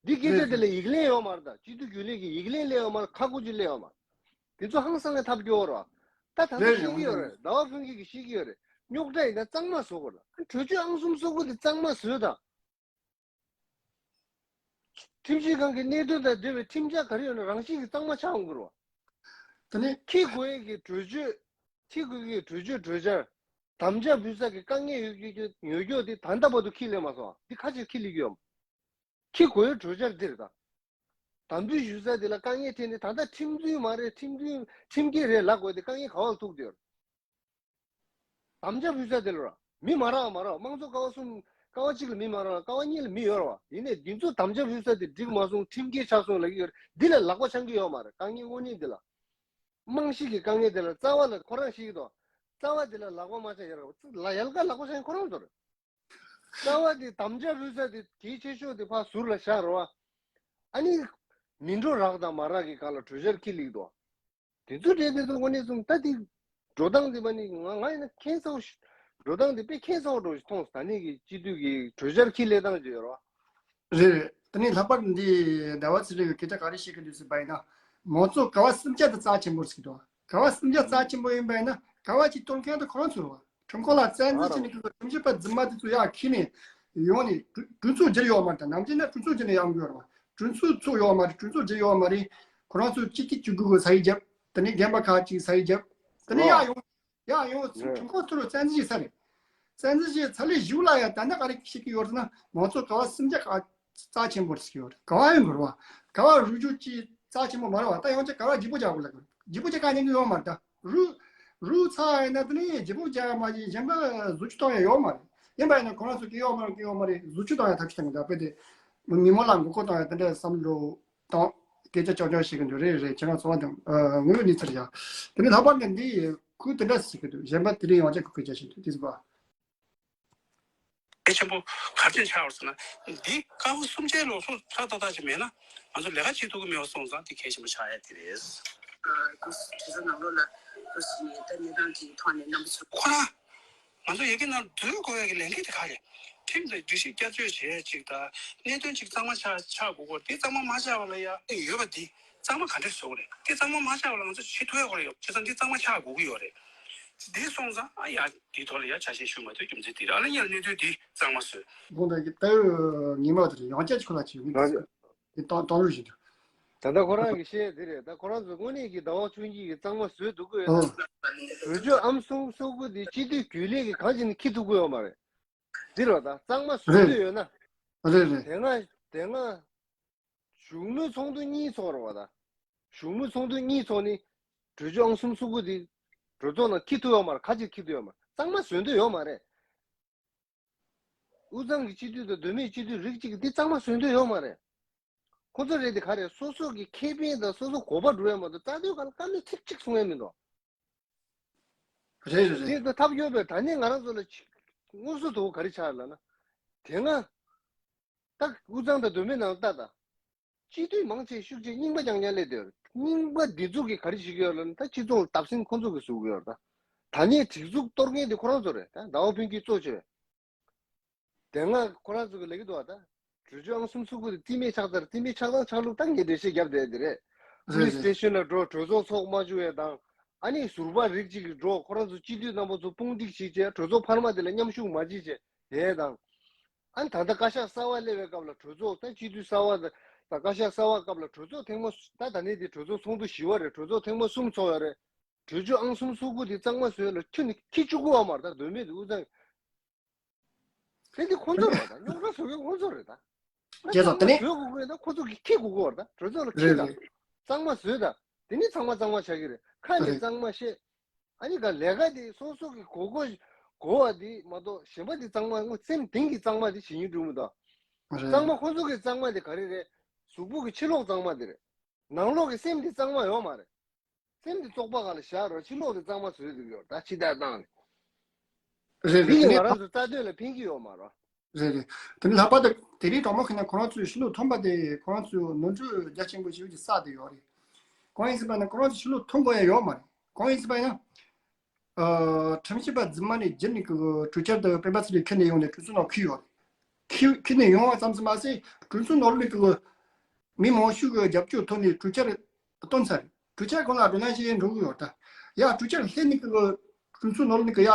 འདི་སྐད་ཆ་དེ་ལ་ཡིག་ལན་ཡོད་མ་རེད་ད། སྤྱི་འཐུས་རྒྱུན་ལས་ཀྱི་ཡིག་ལན་སླེབས་ཡོད་མ་རེད། ཁ་སྐོར་ཅིག་སླེབས་ཡོད་མ་རེད། དེ་ཚོ་ཧང་སང་ནས་ཐབས་སྐྱོ་བོ་རེད་བ། ད་ད་ལྟ་ཤེས་ཀྱི་ཡོད་རེད། ཟླ་བ་ཕུན་སྐྱིད་ཀྱིས་ཤེས་ཀྱི་ཡོད་རེད། རྙོག་དྲ་ཡིན་ན་གཙང་མ་བཟོ་དགོས་རེད། གྲོས་ཆོད་ཨང་གསུམ་སོ་དགུ་དེ་གཙང་མ་བཟོས་དང་། ཁྲིམས་ཞིབ་ཁང་གི་གནད་དོན་དང་འབྲེལ་བའི་ཁྲིམས་འཆར་ག་རེ་ཡོད་ན་རང་བཞིན་གྱིས་གཙང་མ་ཆགས་འོང་གི་རེད་བ། ད་ནི་འཁྱེར་དགོས་ཡས་ཀྱི་གྲོས་ཆོད། འཁྱེར་དགོས་ཀྱི་གྲོས་ཆོད་གྲོས་འཆར། དམ་བཅའ་ཕུལ་ས་ཀྱི་དཀའ་ངལ་ཡོད་རྒྱུ་ཡོད་རྒྱུ་དེ་ད་ལྟ་བར་དུ་འཁྱེར་སླེབས་མ་སོང་བ། འདི་ཁ་ཕྱིར་འཁྱེར་སླེབས་ཀྱི་ཡོད་མ། འཁྱེར་དགོས་ཡས་གྲོས་འཆར་འདི་རེད་ད། དམ་འབུལ་ཞུ་ས་དེ་ལ་དཀའ་ངལ་འཕྲད་ནས། ད་ལྟ་ཁྲིམས་མཐུན་མ་རེད། ཁྲིམས་མཐུན་ཁྲིམས་འགལ་རེད་ལབ་དགོས་དེ་དཀའ་ངལ་ག་བ་ལ་ཐུག་བསྡད་ཡོད་རེད། དམ་བཅའ་ཕུལ་ས་དེ་ལ་ར་མི་མ་རག་མ་རག་དམངས་གཙོ་ཀ་བ་གསུམ། ཀ་བ་གཅིག་ལ་མི་མ་རག་ཀ་བ་གཉིས་ལ་མི་ཡོད་ར་བ། ཡིན་ནའི་འདི་ཚོ་དམ་བཅའ་ཕུལ་ས་དེ་འགྲིག་མ་སོང་། ཁྲིམས་འགལ་ཆགས་སོང་ལབ་ཀྱི་ཡོད་རེད། འདི་ལ་ལག་པ་འཆང་གི་ཡོད་མ་རེད། དཀའ་ངལ་དངོས་གནས་འདི་ལ། རྨང་གཞི་གི་དཀའ་ངལ་དེ་ལ་རྩ་བ་ལ་ཁོ་རང་ཤེས་ཀྱི་འདུག་རྩ་བ་དེ་ལ་ལག་པ་མ་འཆང་ཡ་ར་བ། ལ་ཡལ་ག་ལག་པ་འཆང་ཁོ་རང་ཚོ་རེད། རྩ་བ་དེ་དམ་བཅའ་ཕུལ་ས་དེ་གལ་ཆེ་ཤོས་དེ་ཕར་ཟུར་ལ་བཞག་ར་བ། ཨ་ནི་མི་འགྲོ་རག་དང་མ་རག་གི་སྒང་ལ་གྲོས་འཆར་འཁྱེར་སླེབས་འདུག་དེ་ཚོ་རེད། དེ་ཚོ་དངོས་གནས་སོང་ད་དེ་འགྲོ་སྟངས་དེ་མ་ནི་ང་ང་ཡིན་ན་ཁྱད་མཚར་པོ་ཞིག་འགྲོ་སྟངས་དེ་དཔེ་ཁྱད་མཚར་པོ་འདྲ་ཞིག་མཐོང་སོང་། ད་ནས་ཀྱི་སྤྱི་འཐུས་ཀྱི་གྲོས་འཆར་འཁྱེར་སླེབས་སྟངས་ཅིག་ཡོད་རེད་བ། རེད་རེད། དེ་ནས་ལྷག་པར་འདི་ཟླ་བ་ཚེ་རིང་གིས་སྐད་ཆ་ག་རེ་བཤད་ཀྱི་འདུག་ཟེར་བ་ཡིན་ན། མང་གཙོ་ག་བ་གསུམ་ཆ་དེ་རྩ་ཆེན་པོ་རེད་ཟེར་གྱི་འདུག་ག་བ་གསུམ་ཆ་རྩ་ཆེན་པོ་ཡིན་པ་ཡིན་ན་ག་བ་ཅིག་གཏོར་མཁན་དེ་ཁོ་རང་ཚོ་རེད་བ། ཁྲིམས་ཁང་ལ་བཙན་འཛུལ་བྱས་ནས་ཁྲིམས་ཞིབ་པ་རྫུན་མ་དེ་ཚོ་ཡར་འཁྱེར་ནས་ཡོང་ནས་གྲོས་གྲོས་ཚོགས་བསྒྱུར་ཡོད་མ་རེད། ད་ནམ་རྒྱུན་ན་གྲོས་ཚོགས་བསྒྱུར་ནས་ཡོང་གི་ཡོད་རེད་བ། གྲོས་ཚོགས་ཚོགས་ཡོད་མ་རེད། གྲོས་ཚོགས་བསྒྱུར་ཡོད་མ་རེད། ཁོ་རང་ཚོ་སྤྱི་སྟེགས་བཅུ་དགུ་གི་ས་ཡིག་བརྒྱབ། དེ་ནས་རྒན་པ་ཁག་ཅིག་ས་ཡིག་བརྒྱབ། དེ་ནས་ཡར་ཡོང་ཡར་ཡོང་ཚུལ་ཁྲིམས་ཁང་ཚུར་བཙན་འཛུལ་བྱས་ས་རེད། བཙན་འཛུལ་བྱས་ཚར་ལས་གཞུག་ལ་ཡང་ད་ལྟ་ག་རེ་བཤད་ཀྱི་ཡོད་ཟེར་ན་མང་གཙོ་ག་བ་གསུམ་ཆ་ག་རྩ་ཆེན་པོ་རེད་ཟེར་གྱི་ཡོད་རེད། ག་བ་ཡོད་མ་རེད་བ། ག་བ་རུལ་རྒྱུ་ཅིག་རྩ་ཆེན་པོ་མ་རེད་བ། ད་ཡང་ཅིག་ག་བ་བརྗེ་པོ་རྒྱག་དགོས་ལབ་ཀྱི་རེད། བརྗེ་པོ་རྒྱག་ག་ཉན་གྱི་ཡོད་མ་རེད། ད་རུལ་རུལ་ཚར་ཡིན་ན་དེ་ནས་བརྗེ་པོ་རྒྱག་མ་བྱས་གཞན་པ་བཟོ་བཅོས་གཏོང་ཡ་ཡོད་མ་རེད། ཡིན་པ་ཡིན་ན་ཁོ་རང་ཚོ་སྐྱེ་ཡོད་མ་རེད། སྐྱེ་ཡོད་མ་རེད། བཟོ་བཅོས་གཏོང་ཡ་ཐབས་ཤེས་གཏོང་གི་འདུག་དཔེ་དེ་མི་མང་ལ་མགོ་སྐོར་གཏོང་ཡ་དེ་འདྲའི་བསམ་བློ་དང་སྐད་ཆ་ཅོག་ཅོག་བཤད་གི་འདུག་རེད་རེད། ཁྱེད་རང་ཚོ་བ་དང་ངོས་ནས་ཚར་ཡ། དེ་ནས་ལྷག་པར་ནས་འདི་ཁུལ་དེ་འདྲ་ཞིག་གི་འདུག་གཞན་པ་དེ་རིང་ཡང་ཅིག་གི་སྐད་ཆ་ཞིག་འདུག་དེ་ཟིག་བ། གལ་ཆེན་པོ་ག་རེ་ཆགས་ཡོད་ཟེར་ན། འདི་ཀ་བ་གསུམ་ཆའི་ལོ་སོ་ཏག་ཏག་ཅིག་མེད་ན་ང་ཚོ་ལས་ཀ་བྱེད་ཐུབ་ཀྱི་མེད་པ་སོང་ཙང་འདི་གལ་ཆེན་པོ་ཆགས་ཡ་དེ་རེད། ཨ་ཁོ་དེ་ཚོ་ནང་ལོགས་ལ་ཁོ་ཞིག་ནས་ད་གནས་སྟངས་ཀྱི་ཐོག་ནས་རྣམ་པ་ཚོ་ཁོ་རང་ང་ཚོ་ཡ་གི་ནང་འཛུལ་དགོས་ཡ་གི་ལས་འགན་དེ་ག་རེད། ཁྲིམས་དང་སྒྲིག་གཞི་བསྐྱར་བཅོས་བྱས་ཅིག་དང་གནད་དོན་ཅིག་གཙང་མ་ཆགས་ཆགས་དགོས་ཀྱི་ཡོད་རེད། དེ་གཙང་མ་མ་ཆགས་པ་ལ་ཡ་ཡོད་པ་འདི་གཙང་མ་ག་འདྲས་བཟོ་དགོས་རེད། དེ་གཙང་མ་མ་ཆགས་པ་ལ་ང་ཚོ་བྱེད་ཐུབ་ཡ་ཁོ་རང་ཡོད། བྱས་ཙང་འདི་གཙང་མ་ཆགས་དགོས་ཀྱི་ཡོད་རེད། དེ་སོང་ཙང་ཨ་ཡ་དེའི་ཐོག་ལ་ཡ་ཆ་ཤས་ཞུ་མ་ཐུབ་རྒྱུ་མཚན་དེ་རེད། ཨ་ལ་ཡ་གནད་དོན་དེ་གཙང་མ་བཟོས། དགོངས་དག་གི་ལྟ་བའི་ཉི་མ་དེ་རེད། ཡང་བསྐྱར་ཅིག་ཁོ་ལ་ཅིག་ཡོང་གི་འདུག་དེ་བཏང་བཏང་རོགས་ཞུ་རྒྱུ། ད་ལྟ་ཁོ་རང་གི་བཤད་དེ་རེད། ད་ཁོ་རང་ཚོ་དངོས་གནས་ཀྱི་ཟླ་བ་ཆུང་སྐྱིད་ཀྱི་གཙང་མ་བཟོས་འདུག་གི་ཡོད་ན། གྲོས་ཆོད་ཨང་གསུམ་སོ་དགུ་དེ་སྤྱི་འཐུས་རྒྱུན་ལས་ཀྱིས་གང་བྱས་ནས་འཁྱེར་ཐུབ་ཀྱི་ཡོད་མ་རེད། འདི་རེད་ད། གཙང་མ་བཟོས་འདོད་ཡོད་ན། རེད་རེད། དེ་སྔ་དེ་སྔ་བཞུགས་མོལ་ཚོགས་འདུ་གཉིས་ཚོགས་རེད་བ་ད། བཞུགས་མོལ་ཚོགས་འདུ་གཉིས་ཚོགས་ནས་གྲོས་ཆོད་ཨང་གསུམ་སོ་དགུ་དེ་གྲོས་ཚོགས་ནང་འཁྱེར་ཐུབ་ཡོད་མ་རེད། ཁ་ཅིག་འཁྱེར་ཐུབ་ཡོད་མ་རེད། གཙང་མ་བཟོས་འདོད་ཡོད་མ་རེད། དབུས་གཙང་གི་སྤྱི་འཐུས་དང་མདོ་སྨད་སྤྱི་འཐུས་རིགས་གཅིག་གིས་འདི་གཙང་མ་བཟོས་འདོད་ཡོད་མ་རེད། ཁོ་ཚོ་རེད་དེ་ག་རེད། སོ་སོ་གི་ཁེ་ཕན་དང་སོ་སོ་གོ་བ་སྒྲུབ་ཡ་མ་གཏོགས་རྩ་དོན་སྒང་ལ་བཀའ་མོལ་ཚིག་གཅིག་གསུང་ཡ་མི་འདུག་རེད་རེད་རེད། དེ་ད་ཐབས་སྐྱོ་པས་ད་ནི་ང་རང་ཚོ་ལ་ཅིག་དངོས་སུ་དོ་ག་རེ་ཆགས་ལ་ན། དེ་སྔ་ད་དབུས་གཙང་དང་མདོ་སྨད་ནང་ལྟ་ད། སྤྱི་འཐུས་མང་ཆེ་ཤུགས་ཆེ་རྙིང་པ་རྐྱང་རྐྱང་སླེབས་བསྡད་ཡོད་རེད། རྙིང་པ་འདི་ཚོ་གིས་ག་རེ་བྱེད་ཀྱི་ཡོད་ལབ་ན་ད་སྤྱི་ཚོགས་ལ་བརྡབ་གསིག་ཁོ་ཚོ་གིས་བཟོ་གི་ཡོད་རེད་ད། ད་ནི་སྒྲིག་འཛུགས་གཏོར་མཁན་དེ་ཁོ་རང་ཚོ་རེད་ད། ཟླ་བ་ཕུན་སྐྱིད་གཙོ་བྱས། དེ་སྔ་ཁོ་རང་ཚོ་གིས་ལབ་ཀྱི་འདུག་བ་ད། གྲོས་ཆོད་ཨང་གསུམ་སོ་དགུ་དེ་རྩིས་མེད་ཆགས་ཚར། རྩིས་མེད་ཆགས་སྟངས་ཆགས་ལུགས་ད་ངས་འགྲེལ་བཤད་བརྒྱབ་བསྡད་དེ་རེད། པུ་ལིས་སི་ཊེ་ཤན་ལ་འགྲོ། གྲོས་ཚོགས་ཚོགས་མ་བཅུག་ཡས་དང་། ཨ་ནི་ཟུར་པ་རིགས་གཅིག་གིས་འགྲོ། ཁོ་རང་ཚོ་སྤྱི་འཐུས་རྣམ་པ་ཚོ་དཔུང་སྒྲིག་བྱེད་བྱས་གྲོས་ཚོགས་འཕར་མ་དེ་ལ་མཉམ་ཞུགས་མ་བྱེད་བྱས་དེ་དང་། ཨ་ནི་ད་ལྟ་བཀའ་ཤག་གསར་པ་སླེབས་པའི་སྐབས་ལ་གྲོས་ཚོགས་ད་སྤྱི་འཐུས་གསར་པ་དང་བཀའ་ཤག་གསར་པ་སྐབས་ལ་གྲོས་ཚོགས་ཐེངས་མ་ད་ད་ནི་དེ་གྲོས་ཚོགས་ཚོགས་འདུ་བཞི་པ་རེད། གྲོས་ཚོགས་ཐེངས་མ་གསུམ་ཚོགས་ཡོད་རེད། གྲོས་ཆོད་ཨང་གསུམ་སོ་དགུ་དེ་གཙང་མ་བཟོས་ལ་ཁྱོན་ནས་འཁྱེར་བཅུག་གི་ཡོད་མ་རེད། ད་མདོ་སྨད་དེ་དབུས་གཙང་། དེ་འདི་ཁོ་ཚོ་རེད་ད། རྙོག་དྲ་བཟོ་མཁན་ཁོ་ཚོ་རེད་ད། ད་རྒྱལ་ཚོགས་དེ་ནི་གཙང་མ་བཟོ་དགོས་ཀྱི་ཡོད་ན་ཁོ་ཚོ་གིས་འཁྱེར་དགོས་ཀྱི་ཡོད་རེད་ད། གྲོས་ཚོགས་ལ་འཁྱེར་རེད་ད། རེད། གཙང་མ་བཟོས་ད། དེ་ནི་ཚང་མ་གཙང་མ་ཆགས་ཀྱི་རེད། ཁ་ནས་རེད། གཙང་མ་བཤད། ཨ་ནི་ག་ལས་ཀ་དེ་སོ་སོ་གི་གོ་གོ་གོ་བ་དེ་མ་གཏོགས་གཞན་པ་དེ་གཙང་མ་སེམས་གཏིང་གི་གཙང་མ་དེ་བྱེད་སྙིང་འདོད་མི་འདུག་རེད། གཙང་མ་ཁོ་ཚོ་གི་གཙང་མ་དེ་ག་རེ་རེད། གཟུགས་པོ་གི་ཕྱི་ལོགས་གཙང་མ་དེ་རེད། ནང་ལོགས་ཀྱི་སེམས་དེ་གཙང་མ་ཡོད་མ་རེད། སེམས་དེ་བཙོག་པ་སྒང་ལ་བཞག་རོགས། ཕྱི་ལོགས་དེ་གཙང་མ་བཟོས་འདུག་ཡོད་ད་ཕྱི་ལྟར་བཏང་ནས། རེད་རེད། འདི་དེ་ནས་ང་རང་ཚོ་རྩ་དོན་ལ་ཕན་གྱི་ཡོད་མ་རེད། རེད་རེད། དེ་ནས་ལྷག་པར་དུ་དེ་རིང་གྲོགས་མོ་ཁྱེད་ནས་ཁོ་རང་ཚོའི་ཕྱི་ལོགས་ཐོན་པ་དེ་ཁོ་རང་ཚོའི་ནོར་འཁྲུལ་རྒྱ་ཆེན་པོ་ཞིག་གི་བསགས་བསྡད་ཡོད་རེད། གང་ཡིན་ཟེར་བ་ན་ཁོ་རང་ཚོ་ཕྱི་ལོགས་ཐོན་དགོས་ཡ་ཡོད་མ་རེད། གང་ཡིན་ཟེར་བ་ཡིན་ན། ཨ། ཁྲིམས་ཞིབ་པ་རྫུན་མ་ནས་བརྒྱུད་ནས་ཀྱི་གྲོས་འཆར་དེ་སྤེན་པ་ཚེ་རིང་ཁྱེར་ནས་ཡོང་ནས་གྲོས་ཚོགས་ནང་འཁྱེར་ཡོད་རེད། འཁྱེར་འཁྱེར་ནས་ཡོང་བ་ཙམ་ཙམ་མ་ཟད་གྲོས་ཚོགས་ནང་ལོགས་ནས་ཀྱི་མི་མང་ཤོས་ཀྱི་རྒྱབ་སྐྱོར་ཐོག་ནས་གྲོས་འཆར་བཏོན་ཚར་རེད། གྲོས་འཆར་གང་ལ་བགྲོ་གླེང་བྱེད་འགྲོ་གི་ཡོད་ད། ཡ་གྲོས་འཆར་སླེབས་ནས་ཀྱི་གྲོས་ཚོགས་ནང་ལོགས་ནས་ཀྱི་ཡ་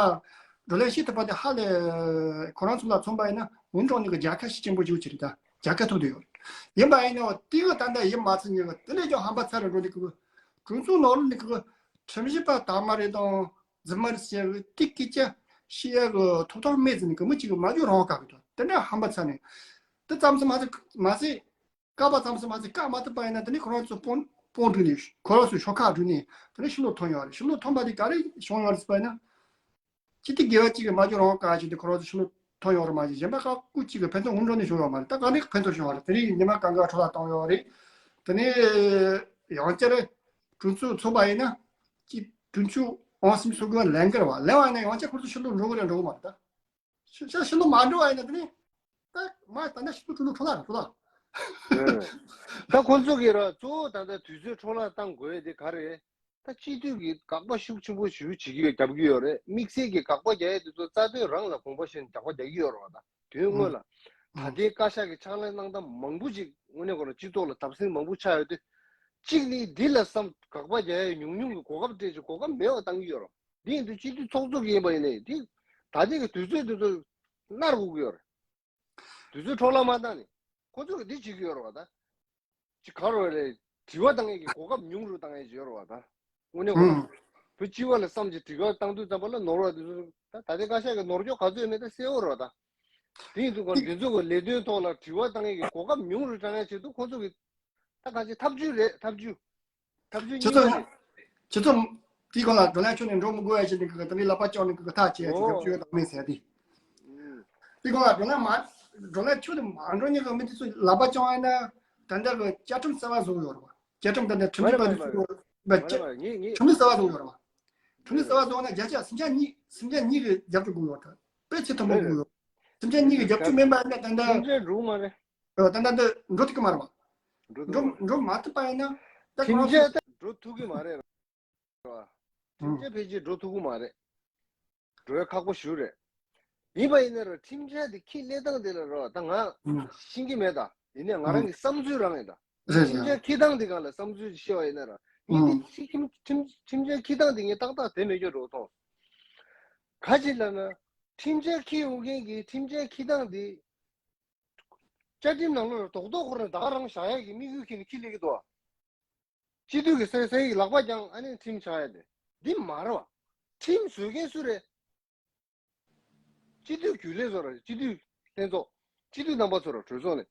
བགྲོ་གླེང་བྱེད་ཐུབ་པ་དེ་ཧ་ལས་ཁོ་རང་ཚོ་ལ་མཚོན་པ་ཡིན་ན་འུན་ཀྲོང་ནས་ཀྱི་རྒྱལ་ཁ་ཤས་ཆེན་པོ་ཞིག་བྱེད་རེད་ད། རྒྱལ་ཁ་ཐོབ་བསྡད་ཡོད་རེད། ཡིན་པ་ཡིན་ན་དེ་གི་ད་ལྟ་ཡིན་མ་ཚད་ཉེ་གི་དེ་ལས་ཀྱང་ཧམ་པ་ཚ་རུ་འགྲོ་ནས་ཀྱི་གྲོས་ཚོགས་ནང་ལོགས་ནས་ཀྱི་ཁྲིམས་ཞིབ་པ་དག་མ་རེད་དང་རྫུན་མ་རེད་ཟེར་བའི་དེ་སྐད་ཆ་བཤད་ཡ་གི་ཐོབ་ཐང་མེད་ཟེར་ནས་ཀྱི་མི་གཅིག་གི་མ་བརྗོད་རང་དགའ་གི་འདུག་དེ་འདྲ་ཧམ་པ་ཚ་ནས་དེ་ཙམ་ཙམ་མ་ཟད་མ་ཟད། བཀག་པ་ཙམ་ཞིག་མ་ཟད་བཀག་མ་ཐུབ་པ་ཡིན་ན། དེ་ནི་ཁོ་རང་ཚོ་དཔུང་དཔུང་བསྒྲིགས་ནས། ཁོ་རང་ཚོ་ཤོག་ཁག་བསྒྲིགས་ནས། དེ་ནི་ཕྱིར་ལོག་ཐོན་ཡོད་རེད། ཕྱིར་ལོག་ཐོན་པ་དེ་ག་རེ་བྱུང་ཡོད་རེད་ཟེར་བ་ཡིན་ན། སྤྱི་འཐུས་དགེ་བ་གཅིག་གིས་མ་འཇོན་རང་དཀའ་བྱས་ཏེ་ཁོ་རང་ཚོ་ཕྱིར་ལོག་ཐོན་ཡོད་རེད་མ་གཞི། གཞན་པ་ཁག་སྐུ་གཅིག་གི་ཕན་ཐོགས་ངོ་འཕྲོད་ནས་བྱུང་ཡོད་མ་རེད། ད་ག་འདྲའི་ཕན་ཐོགས་བྱུང་བ་རེད། དེ་རིང་ཉི་མ་གང་ག་འཕྲོ་བརླག་བཏང་ཡོད་རེད། དེ་ནས་ཡང་བསྐྱར་གྲོས་ཚོགས་ཚོགས་པ་ཡིན་ན། ཅིག་དྲུང་ཆེ་ཨང་སུན་སུ་གི་ལན་བརྒྱབ་པ། ལན་བརྒྱབ་ན་ཡང་བསྐྱར་ཁོ་ཚོ་ཕྱིར་ལོག་འགྲོ་གི་རེད། འགྲོ་གི་མ་རེད་ད། ཕྱིར་ཕྱིར་ཕྱིར་ལོག་མ་འགྲོ་བ་ཡིན་ན། དེ་ནས་ད་མ་ད་ནི་ཕྱིར་ལོག་འགྲོ་ལུགས་འཕྲོ་བརླག་རེད། འཕྲོ་བརླག་ཨེ། ད་ཁོ་ཚོ་གིས་ར་གཙོ་བོ་ད་ལྟ་དུས་ཚོད་འཕྲོ་བརླག་བཏང་དགོས་དེ་ག་རེ། ད་སྤྱི་འཐུས་ཀྱིས་དགག་པ་ཤུགས་ཆེན་པོ་ཞེ་པོ་བྱེད་ཀྱི་ཡོད། རྒྱབ་ཀྱི་ཡོད་རེད། དམིགས་བསལ་གྱི་དགག་པ་རྒྱག་ཡས་དེ་ཚོ་རྩ་དོན་རང་ལ་དགོངས་པ་བཞེས་ནས་དགག་པ་རྒྱག་གི་ཡོད་རེད་བ། ད་དོན་དངོས་ལ་ད་ལྟའི་བཀའ་ཤག་གི་ཕྱག་ལས་གནང་སྟངས་མང་པོ་ཅིག་དངོས་གནས་ཁོ་རང་སྤྱི་ཚོགས་ལ་བརྡབ་གསིག་མང་པོ་ཆགས་ཡོད་དུས། གཅིག་ནི་འདི་ལ་བསམ། དགག་པ་རྒྱག་ཡས་ཉུང་ཉུང་གི་གོ་སྐབས་སྤྲད་ཅིག་གོ་སྐབས་མེད་པ་བཏང་གི་ཡོད་རེད། འདི་ཡིན་དུས་སྤྱི་འཐུས་ཚོགས་གཙོ་གིས་ཡིན་པ་ཡིན་ནའི་འདི་ད་ལྟའི་གི་དུས་ཚོད་འདི་ཚོ་མནར་དགོས་ཀྱི་ཡོད་རེད། དུས་ཚོད་འཕྲོ་བརླག་མ་བཏང་ནས། ཁོ་ཚོ་གིས་འདི་བྱེད་ཀྱི་ཡོད་རེད་བ་ད། ཅི་ག་རེ་རེད། དྲི་བ་བཏང་ཡས་ཀྱི་གོ་སྐབས་ཉུང་རུ་བཏང་ཡས་ཅིག་ཡོད་རེད་བ་ད། དངོས་གནས་ཁོ་ཨུམ། བོད་སྤྱི་བ་ལ་བསམ་གྱི་དྲི་བ་བཏང་དུས་ཙམ་པ་ལ་ནོར་བ་དེ་ཚོ་ད་ད་ལྟའི་བཀའ་ཤག་གི་ནོར་འཁྱོག་ག་ཚོད་ཡོད་མེད་ད་གསལ་བོ་རེད་བ་ད། དེ་ཡིན་དུས་ཁོ་འདི་ཚོ་གི་ལས་དོན་ཐོག་ལ་དྲི་བ་བཏང་ཡས་ཀྱི་གོ་སྐབས་ཉུང་རུ་བཏང་ཡས་ཆེད་དུ་ཁོ་ཚོ་གི་ད་ག་ཅི་ཐབས་ཇུས་རེད། ཐབས་ཇུས། ཐབས་ཇུས་སྤྱི་རྙིང་པ་ཚོགས་རེད། སྤྱི་ཚོགས་དེའི་སྒང་ལ་བགྲོ་གླེང་ཁྱོན་ནས་འགྲོ་མི་དགོས་ཡ་བྱས་ནས་གི་དེ་འདྲའི་ལག་པ་བརྐྱངས་ནས་གི་ཐག་བཅད་ཡ་ཅིག་རྒྱབ་སྐྱོར་ཡོད་དམ་མེད་ཟེར་ཏེ། ཨུམ། དེའི་སྒང་ལ་བགྲོ་གླེང་མ་བགྲོ་གླེང་ཁྱོན་ནས་མ་འགྲོ་མཁན་གི་མི་དེ་ཚོས་ལག་པ་བརྐྱངས་ཡ་ན། ད་ལྟ་གི་བཅའ་ཁྲིམས་གསར་པ་བཟོ་གི་ཡོད་རེད་བ། བཅའ་ཁྲིམས་ད་ལྟ་ཁྲིམས་ཞིབ་པ་ཚོས་བཟོ་གི་ཡོད་རེད་བ། མ་རེད་བ། ངས་ངས་ཁྲིམས་ལུགས་གསར་པ་བཟོ་གི་ཡོད་རེད་བ། ཁྲིམས་ལུགས་གསར་པ་བཟོ་བ་ན་བརྒྱ་ཆ་སུམ་ཆ་གཉིས་སུམ་ཆ་གཉིས་གི་རྒྱབ་སྐྱོར་དགོས་ཡོད་རེད། དཔེ་ཚད་མཐོན་པོ་དགོས་ཡོད་རེད། སུམ་ཆ་གཉིས་གི་རྒྱབ་སྐྱོར་མེད་པ་ཡིན་ན་ད་ལྟ་ཁྲིམས་འགལ་འགྲོ་གི་མ་རེད། ཨ། ད་ལྟ་འདི་འགྲོ་ཐུབ་ཀྱི་མ་རེད་བ། འགྲོ་ཐུབ་ཀྱི་མ་རེད། འགྲོ་མ་ཐུབ་པ་ཡིན་ན་ད་ཁོ་ཁྲིམས་རང་འགལ་ཚོ་ད་འགྲོ་ཐུབ་ཀྱི་མ་རེད་བ། ཁྲིམས་འགལ་ཕལ་ཆེར་འགྲོ་ཐུབ་ཀྱི་མ་རེད། འགྲོ་ཡ་ཁག་པོ་ཞེ་པོ་རེད། ཡིན་པ་ཡིན་ན་ར་ཁྲིམས་འགལ་དེ་ཁྱེར་སླེབས་སྟངས་དེ་ལ་ར་ད་ང་ཤེས་ཀྱི་མེད་ད། ཡིན་ནའི་ང་རང་གི་བསམ་ཚུལ་རང་ཡིན་ད། རེད་རེད། ཁྲིམས་འགལ་འཁྱེར་སྟངས་དེ་སྒང་ལ་བསམ་ཚུལ་ཅིག་བཤད་པ་ཡིན་ན་ར། ངས་འདི་ཁྲིམས་ཁྲིམས་ཁྲིམས་འགལ་འཁྱེར་སྟངས་དེ་ངས་ཏག་ཏག་དེ་མེད་སྐྱོ་འགྲོ་མཐོང་། ག་ཅི་ལབ་ན། ཁྲིམས་འགལ་འཁྱེར་ཡོང་མཁན་གྱི་ཁྲིམས་འགལ་འཁྱེར་སྟངས་དེ། བཅའ་ཁྲིམས་ནང་ལོགས་ལ་རྡོག་རྡོག་ཁོ་རང་བདག་རང་བཞག་ཡག་གི་དམིགས་ཡུལ་འཁྱེར་ནས་འཁྱེར་སླེབས་ཀྱི་འདུག་བ། སྤྱི་འཐུས་ཀྱི་སེ་སེ་ཡི་ལག་པ་བརྐྱངས་ཨ་ནི་ཁྲིམས་ཆགས་ཡ་དེ། འདི་མ་རེད་བ། ཁྲིམས་བཟོ་མཁན་སུ་རེད། སྤྱི་འཐུས་རྒྱུན་ལས་ཚོ་རེད། སྤྱི་འཐུས་ལྷན་ཚོགས། སྤྱི་འཐུས་རྣམ་པ་ཚོ་རེད། གྲོས་ཚོགས་ནས།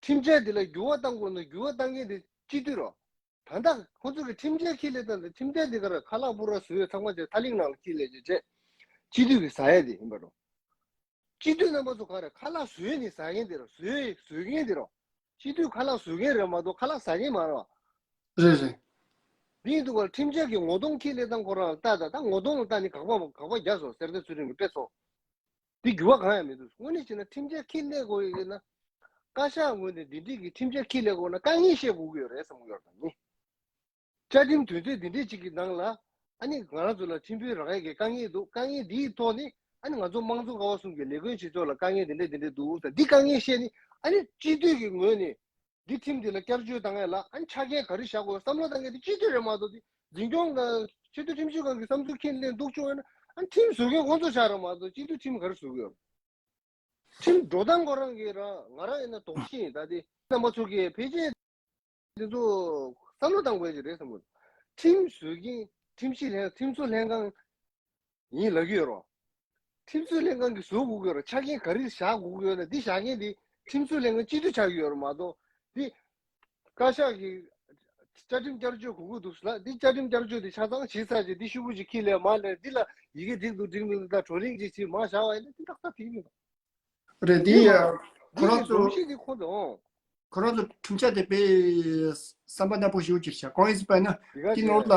ཁྲིམས་འཆར་འདི་ལ་འགྱུར་བ་གཏང་དགོས་ན་འགྱུར་བ་གཏང་མཁན་དེ་སྤྱི་འཐུས་རེད། ད་ལྟ་ཁོ་ཚོ་གི་ཁྲིམས་འཆར་འཁྱེར་སླེབས་སྟངས་དེ་ཁྲིམས་འཆར་འདི་ག་རེ་ཁ་ལག་པུ་ར་བཟོས་ཚང་མ་བྱས་ཐག་ལིང་ནང་ལ་འཁྱེར་སླེབས་བྱས་བྱས་སྤྱི་འཐུས་ཀྱིས་ཟ་ཡ་དེ་ཡིན་པ་རེད། སྤྱི་འཐུས་རྣམ་པ་ཚོ་ག་རེ་ཁ་ལག་བཟོས་ནས་ཟ་མཁན་དེ་རེད། བཟོས་བཟོས་མཁན་དེ་རེད། སྤྱི་འཐུས་ཁ་ལག་བཟོ་མཁན་རེད་མ་གཏོགས་ཁ་ལག་ཟ་མཁན་མ་རེད་བ། རེད་རེད། འདི་ཡིན་དུས་ག་ཁྲིམས་འཆར་གྱི་ངོ་གདོང་འཁྱེར་སླེབས་སྟངས་ཁོ་རང་ལ་ལྟ་ད། ད་ངོ་གདོང་ལ་ལྟ་ནས་དགག་པ་དགག་པ་རྒྱག་སོང་། གསེར་རྟ་ཚུལ་ཁྲིམས་ཀྱིས་སྤྲད་སོང་། འདི་འགྱུར་བ་གང་ཡང་མི་འདུག་དངོས་གནས་བྱས་ན་ཁྲིམས་འཆར་འཁྱེར་སླེབས་དགོས་ཡོད་ན། བཀའ་ཤག་ངོས་ནས་འདི་འདྲས་ཀྱི་ཁྲིམས་འཆར་འཁྱེར་སླེབས་དགོས་ན་དཀའ་ངལ་བཤད་དགོས་ཀྱི་ཡོད་རེད་བསམ་གྱི་ཡོད་རེད་ད་ནི། བཅའ་ཁྲིམས་དོན་ཚན་འདི་འདྲས་ཅིག་གི་ནང་ལ་ཨ་ནི་ང་རང་ཚོ་ལ་ཁྲིམས་དཔོན་རག་ཡས་ཀྱི་དཀའ་ངལ་འདུག་དཀའ་ངལ་འདིའི་ཐོག་ནས་ཨ་ནི་ང་ཚོ་དམངས་གཙོ་ཀ་བ་གསུམ་གྱི་ལས་ཀུན་བྱེད་ཕྱོགས་ལ་དཀའ་ངལ་འདི་འདྲས་འདི་འདྲས་འདུག་ཟེར། འདི་དཀའ་ངལ་བཤད་ནི་ཨ་ནི་སྤྱི་འཐུས་ཀྱི་ངོས་ནས་འདི་ཁྲིམས་འདི་ལ་བསྐྱར་བཅོས་བཏང་ཡས་ལ་ཨ་ནི་ཆ་རྐྱེན་ག་རེ་བཞག་དགོས་བསམ་བློ་བཏང་མཁན་དེ་སྤྱི་འཐུས་རེད་མ་གཏོགས། དེ་འཛིན་སྐྱོང་ཁང་སྤྱི་འཐུས་ཁྲིམས་ཞིབ་ཁང་གི་བསམ་ཚུལ་ཁས་ལེན་འདུག་བྱུང་ཡོད་ན་ཨ་ནི་ཁྲིམས་བཟོ་མཁན་ཁོང་ཚོ་ཆགས་རེད་མ་གཏོགས་སྤྱི་འཐུས་ཁྲིམས་ག་རེ་བཟོ་གི་ཡོད། ཁྲིམས་འགྲོ་སྟངས་ཁོ་རང་གི་རང་ང་རང་ཡིན་ན་དོགས་གཞི་ཡིན། ད་དེ་རྣམ་པ་ཚོ་གིས་ཕལ་ཆེར་འདི་ཚོ་བསམ་བློ་བཏང་དགོས་ཀྱི་རེད་བསམ་གྱི། ཁྲིམས་བཟོ་མཁན་ཁྲིམས་ཞིབ་ལྷན་ཁྲིམས་བཟོ་ལྷན་ཁང་ཡིན་ལབ་ཀྱི་ཡོད་རོ། ཁྲིམས་བཟོ་ལྷན་ཁང་གིས་བཟོ་དགོས་ཀྱི་ཡོད་རོ། ཆ་རྐྱེན་ག་རེ་བཞག་དགོས་ཀྱི་ཡོད་ན་འདི་བཞག་མཁན་འདི་ཁྲིམས་བཟོ་ལྷན་ཁང་སྤྱི་འཐུས་ཆགས་ཀྱི་ཡོད་རེད་མ་གཏོགས། འདི་བཀའ་ཤག་གིས་བཅའ་ཁྲིམས་བསྐྱར་བཅོས་དགོས་ཀྱི་འདུག་ལ། འདི་བཅའ་ཁྲིམས་བསྐྱར་བཅོས་འདི་ཆ་ཚང་བྱས་ཚར་རྗེས་འདི་ཤོག་གུ་ཅིག་ཁྱེར་ལས་མར་ལས་འདི་ལ་ཡི་གེ་འགྲིག་འདུག་འགྲིག་མི་འདུག་ད་བགྲོ་གླེང་ཅིག་བྱས་མར་བཞག་པ་ཡིན་ན་འདི་ཏག་ཏག་ཕིག་མི་འདུག་རེད། འདི་འདི་ཡ་མ་ཁོ་རང་འདི་ཚོ་གོམས་གཤིས་འདི་ཁོ་ཚོ་ཁོ་རང་ཚོ་ཁྲིམས་འཆར་དེ་དཔེ་བསམ་པ་ནག་པོ་ཞེ་པོ་ཅིག་བྱས། གང་ཡིན་ཟེར་བ་ཡིན་ན་འདི་ག་དེ་ནང་ལ་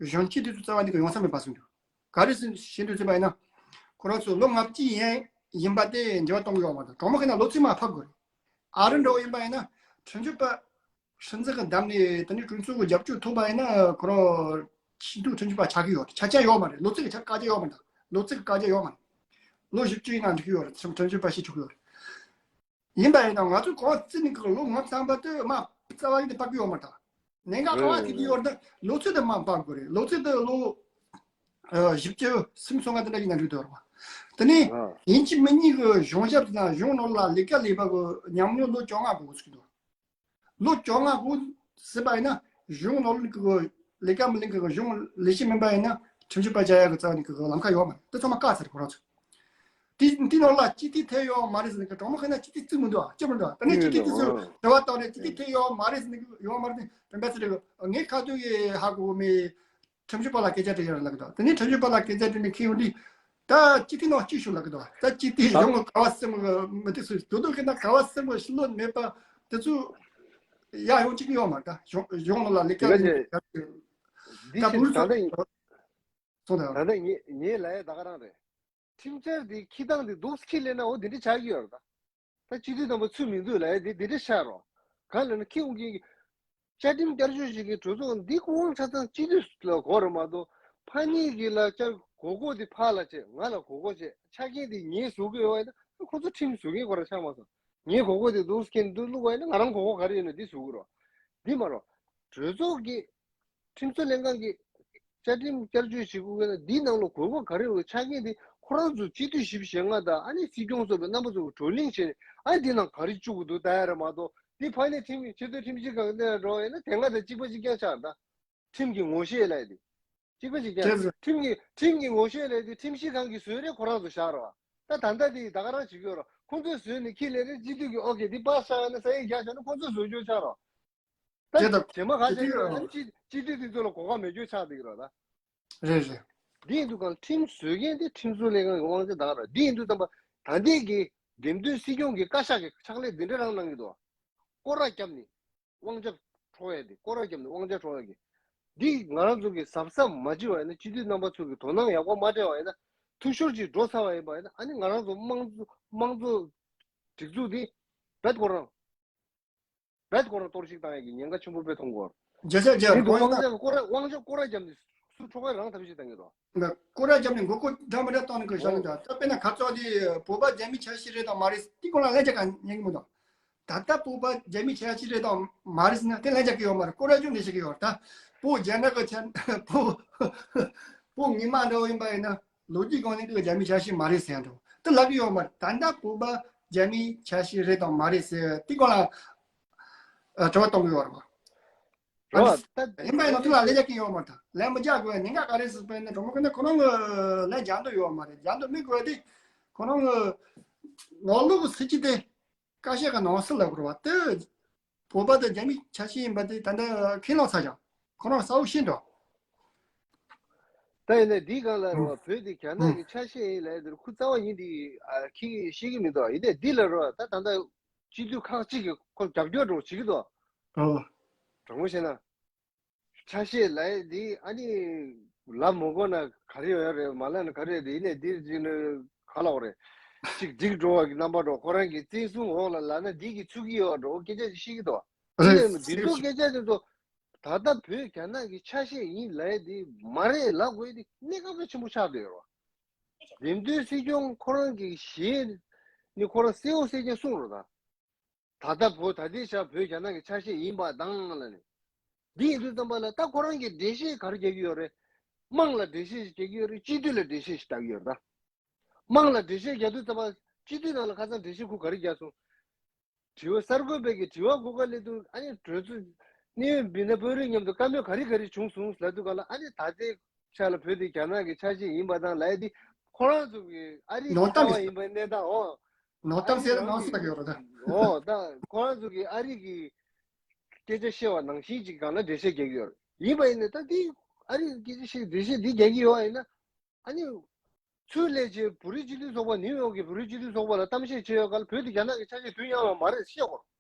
གཞོན་སྐྱེས་དེ་ཚོ་རྩ་བ་ནས་ཡོང་ས་མེད་པ་བཟོས་འདུག་ག་རེ་ཟེར་བཞིན་དུ་ཟེར་བ་ཡིན་ན། ཁོ་རང་ཚོ་ལོ་ལྔ་བཅུ་ཡན་ཡིན་པ་དེ་འགྱུར་བ་གཏོང་གི་ཡོད་མ་རེད། གྲོགས་མོ་ཁེ་ན་ལོ་ཚོད་མ་ཕབ་དགོས་རེད། ཨ་རི་འདྲ་བོ་ཡིན་པ་ཡིན་ན་ཁྲིམས་ཞིབ་པ་སྲིད་འཛིན་གྱི་འདམ་ནས་དེ་ནས་གྲོས་ཚོགས་ཀྱི་རྒྱབ་སྐྱོར་ཐོབ་པ་ཡིན་ན་ཁོ་རང་ཆེས་མཐོའི་ཁྲིམས་ཞིབ་པ་ཆགས་ཀྱི་ཡོད་རེད། ཆ་རྐྱེན་ཡོད་མ་རེད། ལོ་ཚོད་ཀྱི་ཆ་བཀག་རྒྱ་ཡོད་མ་རེད། ལོ་ཚོད་ཀྱི་བཀག་རྒྱ་ཡོད་མ་རེད། ལོ་བཞི་བཅུ་ཡིན་ན་འགྲིག་གི་ཡོད་རེད། ཁྲིམས་ཁྲིམས་ཞིབ་པ་ཞིག་ཆགས་ཀྱི་ཡོད་རེད། ཡིན་པ་ཡིན་ན་ང་ཚོ་གོང་བརྩིས་ནས་ཀྱི་ལོ་ལྔ་ཚང་པ་དེ་མ་རྩ་བ་ཉིད་དུ་ཕབ་ཀྱི་ཡོད་མ་རེད། ད་གནད་འགག་ག་བ་ཐེབས་ཀྱི་ཡོད་རེད། ད་ལོ་ཚོད་དེ་མ་ཕབ་དགོས་རེད། ལོ་ཚོད་དེ་ལོ་ཨ་བཞི་བཅུ་སུམ་ཅུ་སོ་ལྔ་དེ་འདྲ་ཡིན་ན་འགྲིག་འདུག་རེད་པ། དེ་ནས་ཡིན་གཅིག་མིན་གཉིས་ཀྱི་གཞུང་ཞབས་དང་གཞུང་ནང་ལ་ལས་ཀ་ལས་པ་གི་ཉམས་མྱོང་ལོ་བཅོ་ལྔ་དགོས་ཀྱི་འདུག་ལོ་བཅོ་ལྔ་དགོས་ཟེར་བ་ཡིན་ན་གཞུང་ནང་ལ་གི་ལས་ཀ་མི་ལས་ཀ་གི་གཞུང་ལས་བྱེད་མིན་པ་ཡིན་ན་ཁྲིམས་ཞིབ་པ་བྱ་ཡག་གི་རྩ་བ་ནས་གི་ལམ་ཁ་ཡོད་མ་རེད། དེ་ཚང་མ་བཀག་ཚར་རེད་ཁོ་རང་ཚོ། དེ་འདི་ནང་ལ་སྤྱི་འཐུས་ཐོན་ཡོད་མ་རེད་ཟེར་ནས་གྲོགས་མོ་ཁ་ན་སྤྱི་འཐུས་བརྩི་མི་འདུག་ཨ། ཅི་མི་འདུག་ད་ནི་སྤྱི་འཐུས་དེ་ཚོས་དྲི་བ་བཏང་ནས་སྤྱི་འཐུས་ཐོན་ཡོད་མ་རེད་ཟེར་ནས་ཡོད་མ་རེད་ཟེར་ནས་དྲན་པ་ཚེ་རིང་། ངས་ཁ་ཐུག་གི་ཧ་གོ་མེད། ཁྲིམས་ཞིབ་པ་ལ་སྐད་ཆ་དྲིས་ཡོད་ལབ་ཀྱི་འདུག་དེ་ནས་ཁྲིམས་ཞིབ་པ་ལ་སྐད་ཆ་དྲིས་ནས་ཁྱེད་ཡོང་དུས། ད་སྤྱི་འཐུས་ནང་སྤྱི་ཞུ་ལབ་ཀྱི་འདུག་ད་སྤྱི་འཐུས་ད་གཞུང་གི་ག་བ་སེམས་མི་དེ་ཚོས་དོ་དོ་ཁྱེད་ན་ག་བ་སེམས་མི་ཤི་ལོ་མེད་པ་དེ་ཚོ་ཡ་ཡོང་གཅིག་ཡོད་མ་རེད། ད་གཞུང་གཞུང་ལ་ལས་ཀ་དེ་ལས་ཀ་ད་བུ་ད་ཚོ་ད་ད་ངས་ངས་ལབ་ཡ་ད་ག་རང་རེད། ཁྲིམས་འཆར་འདི་ཁྱི་སྟངས་འདི་འདུག་ཁྱི་ལེན་ན་འོ་འདི་འདྲ་ཆགས་ཀྱི་ཡོད་རེད་ད། ད་སྤྱི་འཐུས་རྣམ་པ་ཚུད་མི་འདུག་ལབ་ཡ་འདི་འདི་འདྲ་ཆགས་རོགས། གང་ལབ་ན་ཁྱི་ཁུང་གི་བཅའ་ཁྲིམས་བསྐྱར་བཅོས་ཤིག་གི་གྲོས་ཚོགས་འདི་དབང་ཆ་ཚང་སྤྱི་འཐུས་ལ་གོ་རེད་མ་གཏོགས་ཕ་ནི་གི་ལ་བཅར་གོ་གོ་འདི་ཕ་ལ་བྱེད་ང་ལ་གོ་གོ་བྱེད་ཆ་རྐྱེན་འདི་ངས་བཟོ་གི་ཡོད་བ་ཡིན་ན་ཁོ་ཚོ་ཁྲིམས་བཟོ་མཁན་ཁོ་རང་ཆགས་མ་སོང་། ངས་གོ་གོ་འདི་འདུག་ཁྱི་འདུག་བླུག་བ་ཡིན་ན་ང་རང་གོ་གོ་ག་རེ་ཡོད་ན་འདི་བཟོ་གི་རོགས། འདི་མ་རོགས། གྲོས་ཚོགས་ཀྱི་ཁྲིམས་བཟོ་ལྷན་ཁང་གི་བཅའ་ཁྲིམས་བསྐྱར་བཅོས་བྱེད་དགོས་ན་འདིའི་ནང་ལ་དགོས་མཁོ་ག་རེ་ཡོད་ཆ་རྐྱེན་དེ་ཁོ་རང་ཚོ་སྤྱི་འཐུས་བཞི་བཅུ་ཞེ་ལྔ་དང་ཨ་ནི་སྲིད་སྐྱོང་སོགས་པའི་རྣམ་པ་ཚོ་གི་བགྲོ་གླེང་བྱས་ནས་ཨ་ནི་འདི་ནང་ག་རེ་བཅུག་དགོས་འདུག་ལྟ་ཡ་རེད་མ་གཏོགས་འདི་ཕ་ནས་ཁྲིམས་ཀྱི་ཆེས་མཐོའི་ཁྲིམས་ཞིབ་ཁང་ལ་འགྲོ་བ་ཡིན་ན་དེ་སྔ་དང་གཅིག་པ་གཅིག་རྐྱང་ཆགས་ད། ཁྲིམས་ཀྱི་ངོ་ཤེས་ལབ་ཡ་དེ། གཅིག་པ་གཅིག་རྐྱང་། དེ་ཁྲིམས་ཀྱི་ཁྲིམས་ཀྱི་ངོ་ཤེས་ལབ་ཡ་དེ་ཁྲིམས་ཞིབ་ཁང་གིས་བཟོས་རེད་ཁོ་རང་ཚོ་བཞག་རོགས། ད་ད་ལྟ་དེ་ད་ག་རང་བྱེད་ཀྱི་ཡོད་རོགས་ཁོ་ཚོས་བཟོས་ནས་ཁྱི་ལས་རེད་སྤྱི་འཐུས་ཀྱི་ཨོ་ཁེ་དེ་པར་བཞག་ཡ་ན་ས་ཡིག་རྒྱག་བྱས་ན་ཁོ་ཚོས་བཟོ་རྒྱུ་ཆགས་རོགས། ད་དེ་དང་རྗེས་མ་ག་རེ་བྱེད་ཀྱི་རེད་ན་སྤྱི་སྤྱི་འཐུས་དེ་ཚོ་ལ་གོ་སྐབས་མེད་རྒྱུ་ཆགས་བསྡད་ཀྱི་རེད་ད། རེད་རེད། འདི་ཡིན་དུས་གང་ཁྲིམས་བཟོ་མཁན་དེ་ཁྲིམས་བཟོ་ལས་ཁང་གི་དབང་ཆ་དག་རེད། འདི་ཡིན་དུས་ཙམ་པ་ད་ལྟའི་གི་འདེམས་ཐོན་སྲིད་སྐྱོང་གི་བཀའ་ཤག་གི་ཕྱག་ལས་འདི་འདྲ་རང་གནང་གི་འདུག་སྐོར་ར་བརྒྱབ་ནས་དབང་ཆ་འཕྲོག་ཡ་དེ་སྐོར་ར་བརྒྱབ་ནས་དབང་ཆ་འཕྲོག་ཡ་གི་འདི་ང་རང་ཚོ་གི་གཟབ་གཟབ་མ་བྱས་པ་ཡིན་ན་སྤྱི་འཐུས་རྣམ་པ་ཚོ་གི་དོ་སྣང་ཡག་པོ་མ་སྤྲད་པ་ཡིན་ན་འཐུས་ཤོར་ཅིག་འགྲོ་ཚར་བ་ཡིན་པ་ཡིན་ན་ཨ་ནི་ང་རང་ཚོ་དམངས་གཙོ་དམངས་གཙོ་སྒྲིག་འཛུགས་འདི་རྦད་ཁོ་རང་། རྦད་ཁོ་རང་གཏོར་བཤིག་བཏང་ཡག་གི་ཉེན་ཁ་ཆེན་པོ་དཔེ་མཐོང་གི་ཡོད་རེད། བརྒྱ་ཆ་བརྒྱ། དེ་འདུག་དབང་ཆ་སྐོར་ར་དབང་ཆ་སྐོར་ར་བརྒྱབ་ནས་སུ་འཕྲོག་པའི་རང་ཐབས་ཤེས་བཏང་གི་འདུག་ན་སྐོར་ར་བརྒྱབ་ནས་མགོ་སྐོར་འདྲ་མི་འདྲ་བཏང་ནས་གོ་ཤ་ལེ་འདྲ་ད་དཔེར་ན་གར་ཚོགས་དེ་བོད་པ་རྒྱ་མི་ཆ་ཤས་རེད་དང་མ་རེད་དེ་སྐོར་ལ་ལན་ཆ་གང་ཉན་གི་མི་འདུག་ད་ལྟ་བོད་པ་རྒྱ་མི་ཆ་ཤས་རེད་དང་མ་རེད་ཟེར་ན་དེ་ལན་ཆ་གི་ཡོད་མ་རེད། སྐོར་ར་ཅུང་ལས་ཤེས་གི་ཡོད་རེད། ད་བོད་རྒྱ་ནག་གི་ཆ་བོད་བོད་ཉི་མ་འདྲ་བོ་ཡིན་པ་ཡིན་ན། ལོ་རྒྱུས་སྒང་ནས་འདི་རྒྱ་མི་ཆ་ཤས་མ་རེད་ཟེར་ཡ་འགྲོ་དེ་ལབ་ཀྱི་ཡོད་མ་རེད། ད་ལྟ་བོད་པ་རྒྱ་མི་ཆ་ཤས་རེད་དང་མ་རེད་ཟེར་དེ་སྐོར་ལ་ཨ་དྲི་བ་གཏོང་གི་ཡོད་རེད་བ། རེད་བ། ད་ཡིན་པ་ཡིན་ན་དེ་ལ་ལན་རྒྱག་གི་ཡོད་མ་རེད། ད་ལན་མི་རྒྱག་དགོས་ཉེན་ཁ་ག་རེ་ཟེར་པས་ན་གྲོགས་མོ་ཁོ་ན་ཁོ་རང་གི་ལན་རྒྱག་འདོད་ཡོད་མ་རེད། རྒྱག་འདོད་མི་དགོས་དེ་ཁོ་རང་གི་ནོར་ལུག་གི་སྲིད་ཇུས་དེ། བཀའ་ཤག་གི་ནང་སྲིད་ལ་བཀུར་བ་དེ། བོད་པ་དང་རྒྱ་མི་ཆ་ཤས་ཡིན་པ་དེ་ད་ལྟ་ཁས་ལེན་ཚར་ཀྱང་ཁོ་རང་གསལ་བོ་ཤེས་འགྲོ། ད་ཡིན་ན་འདི་གང་ལ་རེད་བ་བོད་དེ་རྒྱ་ནག་གི་ཆ་ཤས་ཡིན་ལབ་དེར་ཁུ་རྩ་བ་ཡིན་དེ་ཁྱི་ཤེས་ཀྱི་མི་འདུག་ཡིན་ནའི་འདི་ལ་རེད་བ་ད་ད་ལྟ་སྤྱི་འཐུས་ཁག་ཅིག་གིས་ཁོ་རྒྱབ་སྐྱོར་འགྲོ་བྱེད་ཀྱི་འདུག་ཨོ། དྲང་མོ་བཤད་ན། ཆ་ཤས་ལབ་ཡས་འདི་ཨ་ནི་ལབ་མ་དགོས་ན་ག་རེ་ཡོད་རེད་མ་ལབ་ན་ག་རེ་རེད། ཡིན་ནའི་འདིར་ཅིག་ནི་ག་ལབ་དགོས་རེད། ཅིག་འགྲིག་འགྲོ་བ་གི་རྣམ་པ་འགྲོ་ཁོ་རང་གི་བཙན་བཟུང་འོག་ལ་ལབ་ན་འདི་གི་ཚུགས་ཀྱི་ཡོད་འགྲོ་སྐད་ཆ་ཅིག་བཤད་ཀྱི་འདུག་ཡིན་ནའི་འདི་ཚོ་སྐད་ཆ་དེ་ཚོ་ད་ལྟ་བོད་རྒྱ་ནག་གི་ཆ་ཤས་ཡིན་ལབ་ཡས་འདི་མ་རེད་ལབ་དགོས་ཡས་འདི་གནད་འགག་དཔེ་ཆེན་པོ་ཆགས་བསྡད་ཡོད་རེད། འདེམས་ཐོན་སྲིད་སྐྱོང་ཁོ་རང་གི་ཞལ་ནི་ཁོ་རང་གསལ་བོ་གསལ་རྐྱང་གསུངས་རོགས་དང་། ད་ལྟ་བོད་ད་ལྟའི་ཆར་བོད་རྒྱ་ནག་གི་ཆ་ཤས་ཡིན་པ་དང་ལ་ནི། འདི་ཡིན་དུས་ཙམ་པ་ལ་ད་ཁོ་རང་གིས་འགྲེལ་བཤད་ག་རེ་རྒྱག་གི་ཡོད་རེད། དམངས་ལ་འགྲེལ་བཤད་ཞིག་རྒྱག་གི་ཡོད་རེད་སྤྱི་འཐུས་ལ་འགྲེལ་བཤད་ཞིག་རྒྱག་གི་ཡོད་རེད་ད། དམངས་ལ་འགྲེལ་བཤད་རྒྱག་དུས་ཙམ་པ་སྤྱི་འཐུས་ནང་ལ་ཁ་སང་འགྲེལ་བཤད་ཁུ་ག་རེ་རྒྱག་སོང་། དྲི་བ་གསར་འགོད་པའི་གི་དྲི་བ་གོ་ག་སླེབས་དུས་ཨ་ནི་གྲོས་ཚོགས་གནད་ཡོད་མི་སྣ་དཔོན་རིགས་མཉམ་དུ་བཀའ་མོལ་ག་རེ་ག་རེ་བྱུང་སོང་ལབ་དུས་ག་ལ་ཨ་ནི་ད་ལྟའི་ཆ་ལ་བོད་དེ་རྒྱ་ནག་གི་ཆ་ཤས་ཡིན་པ་དང་ལབ་ཡས་དེ་ཁོ་རང་ཚོ་གི་ཨ་རིའི་ནོར་གཏམ་ཁ་བ་རེད། ཡིན་པའི་གནས་སྟངས་འོ། ནོར་གཏམ་ཟེར་ནོར་ཟེར་གི་ཡོད་རེད་ད། འོ་ད་ཁོ་རང་ཚོ་གི་ཨ་རི་གི་སྐད་ཆ་བཤད་པ་ནང་བཞིན་ཅིག་སྒང་ལ་འགྲེལ་བཤད་རྒྱག་གི་ཡོད་རེད། ཡིན་པ་ཡིན་ན་ད་དེ་ཨ་རི་གི་སྐད་ཆ་བཤད་འགྲེལ་བཤད་འདི་རྒྱག་གི་ཡོད་པ་ཡིན་ན་ཨ་ནི་ཚུར་སླེབས་བྱས་བོད་རིགས་སྤྱི་མཐུན་ཚོགས་པ་ནིའུ་ཡོག་གི་བོད་རིགས་སྤྱི་མཐུན་ཚོགས་པ་ལ་གཏམ་བཤད་བྱས་ཡོད་ག་ལ་བོད་དེ་རྒྱ་ནག་གི་ཆ་ཤས་དུས་ཡང་བ་མ་རེད་བཤད་དགོས་རེད།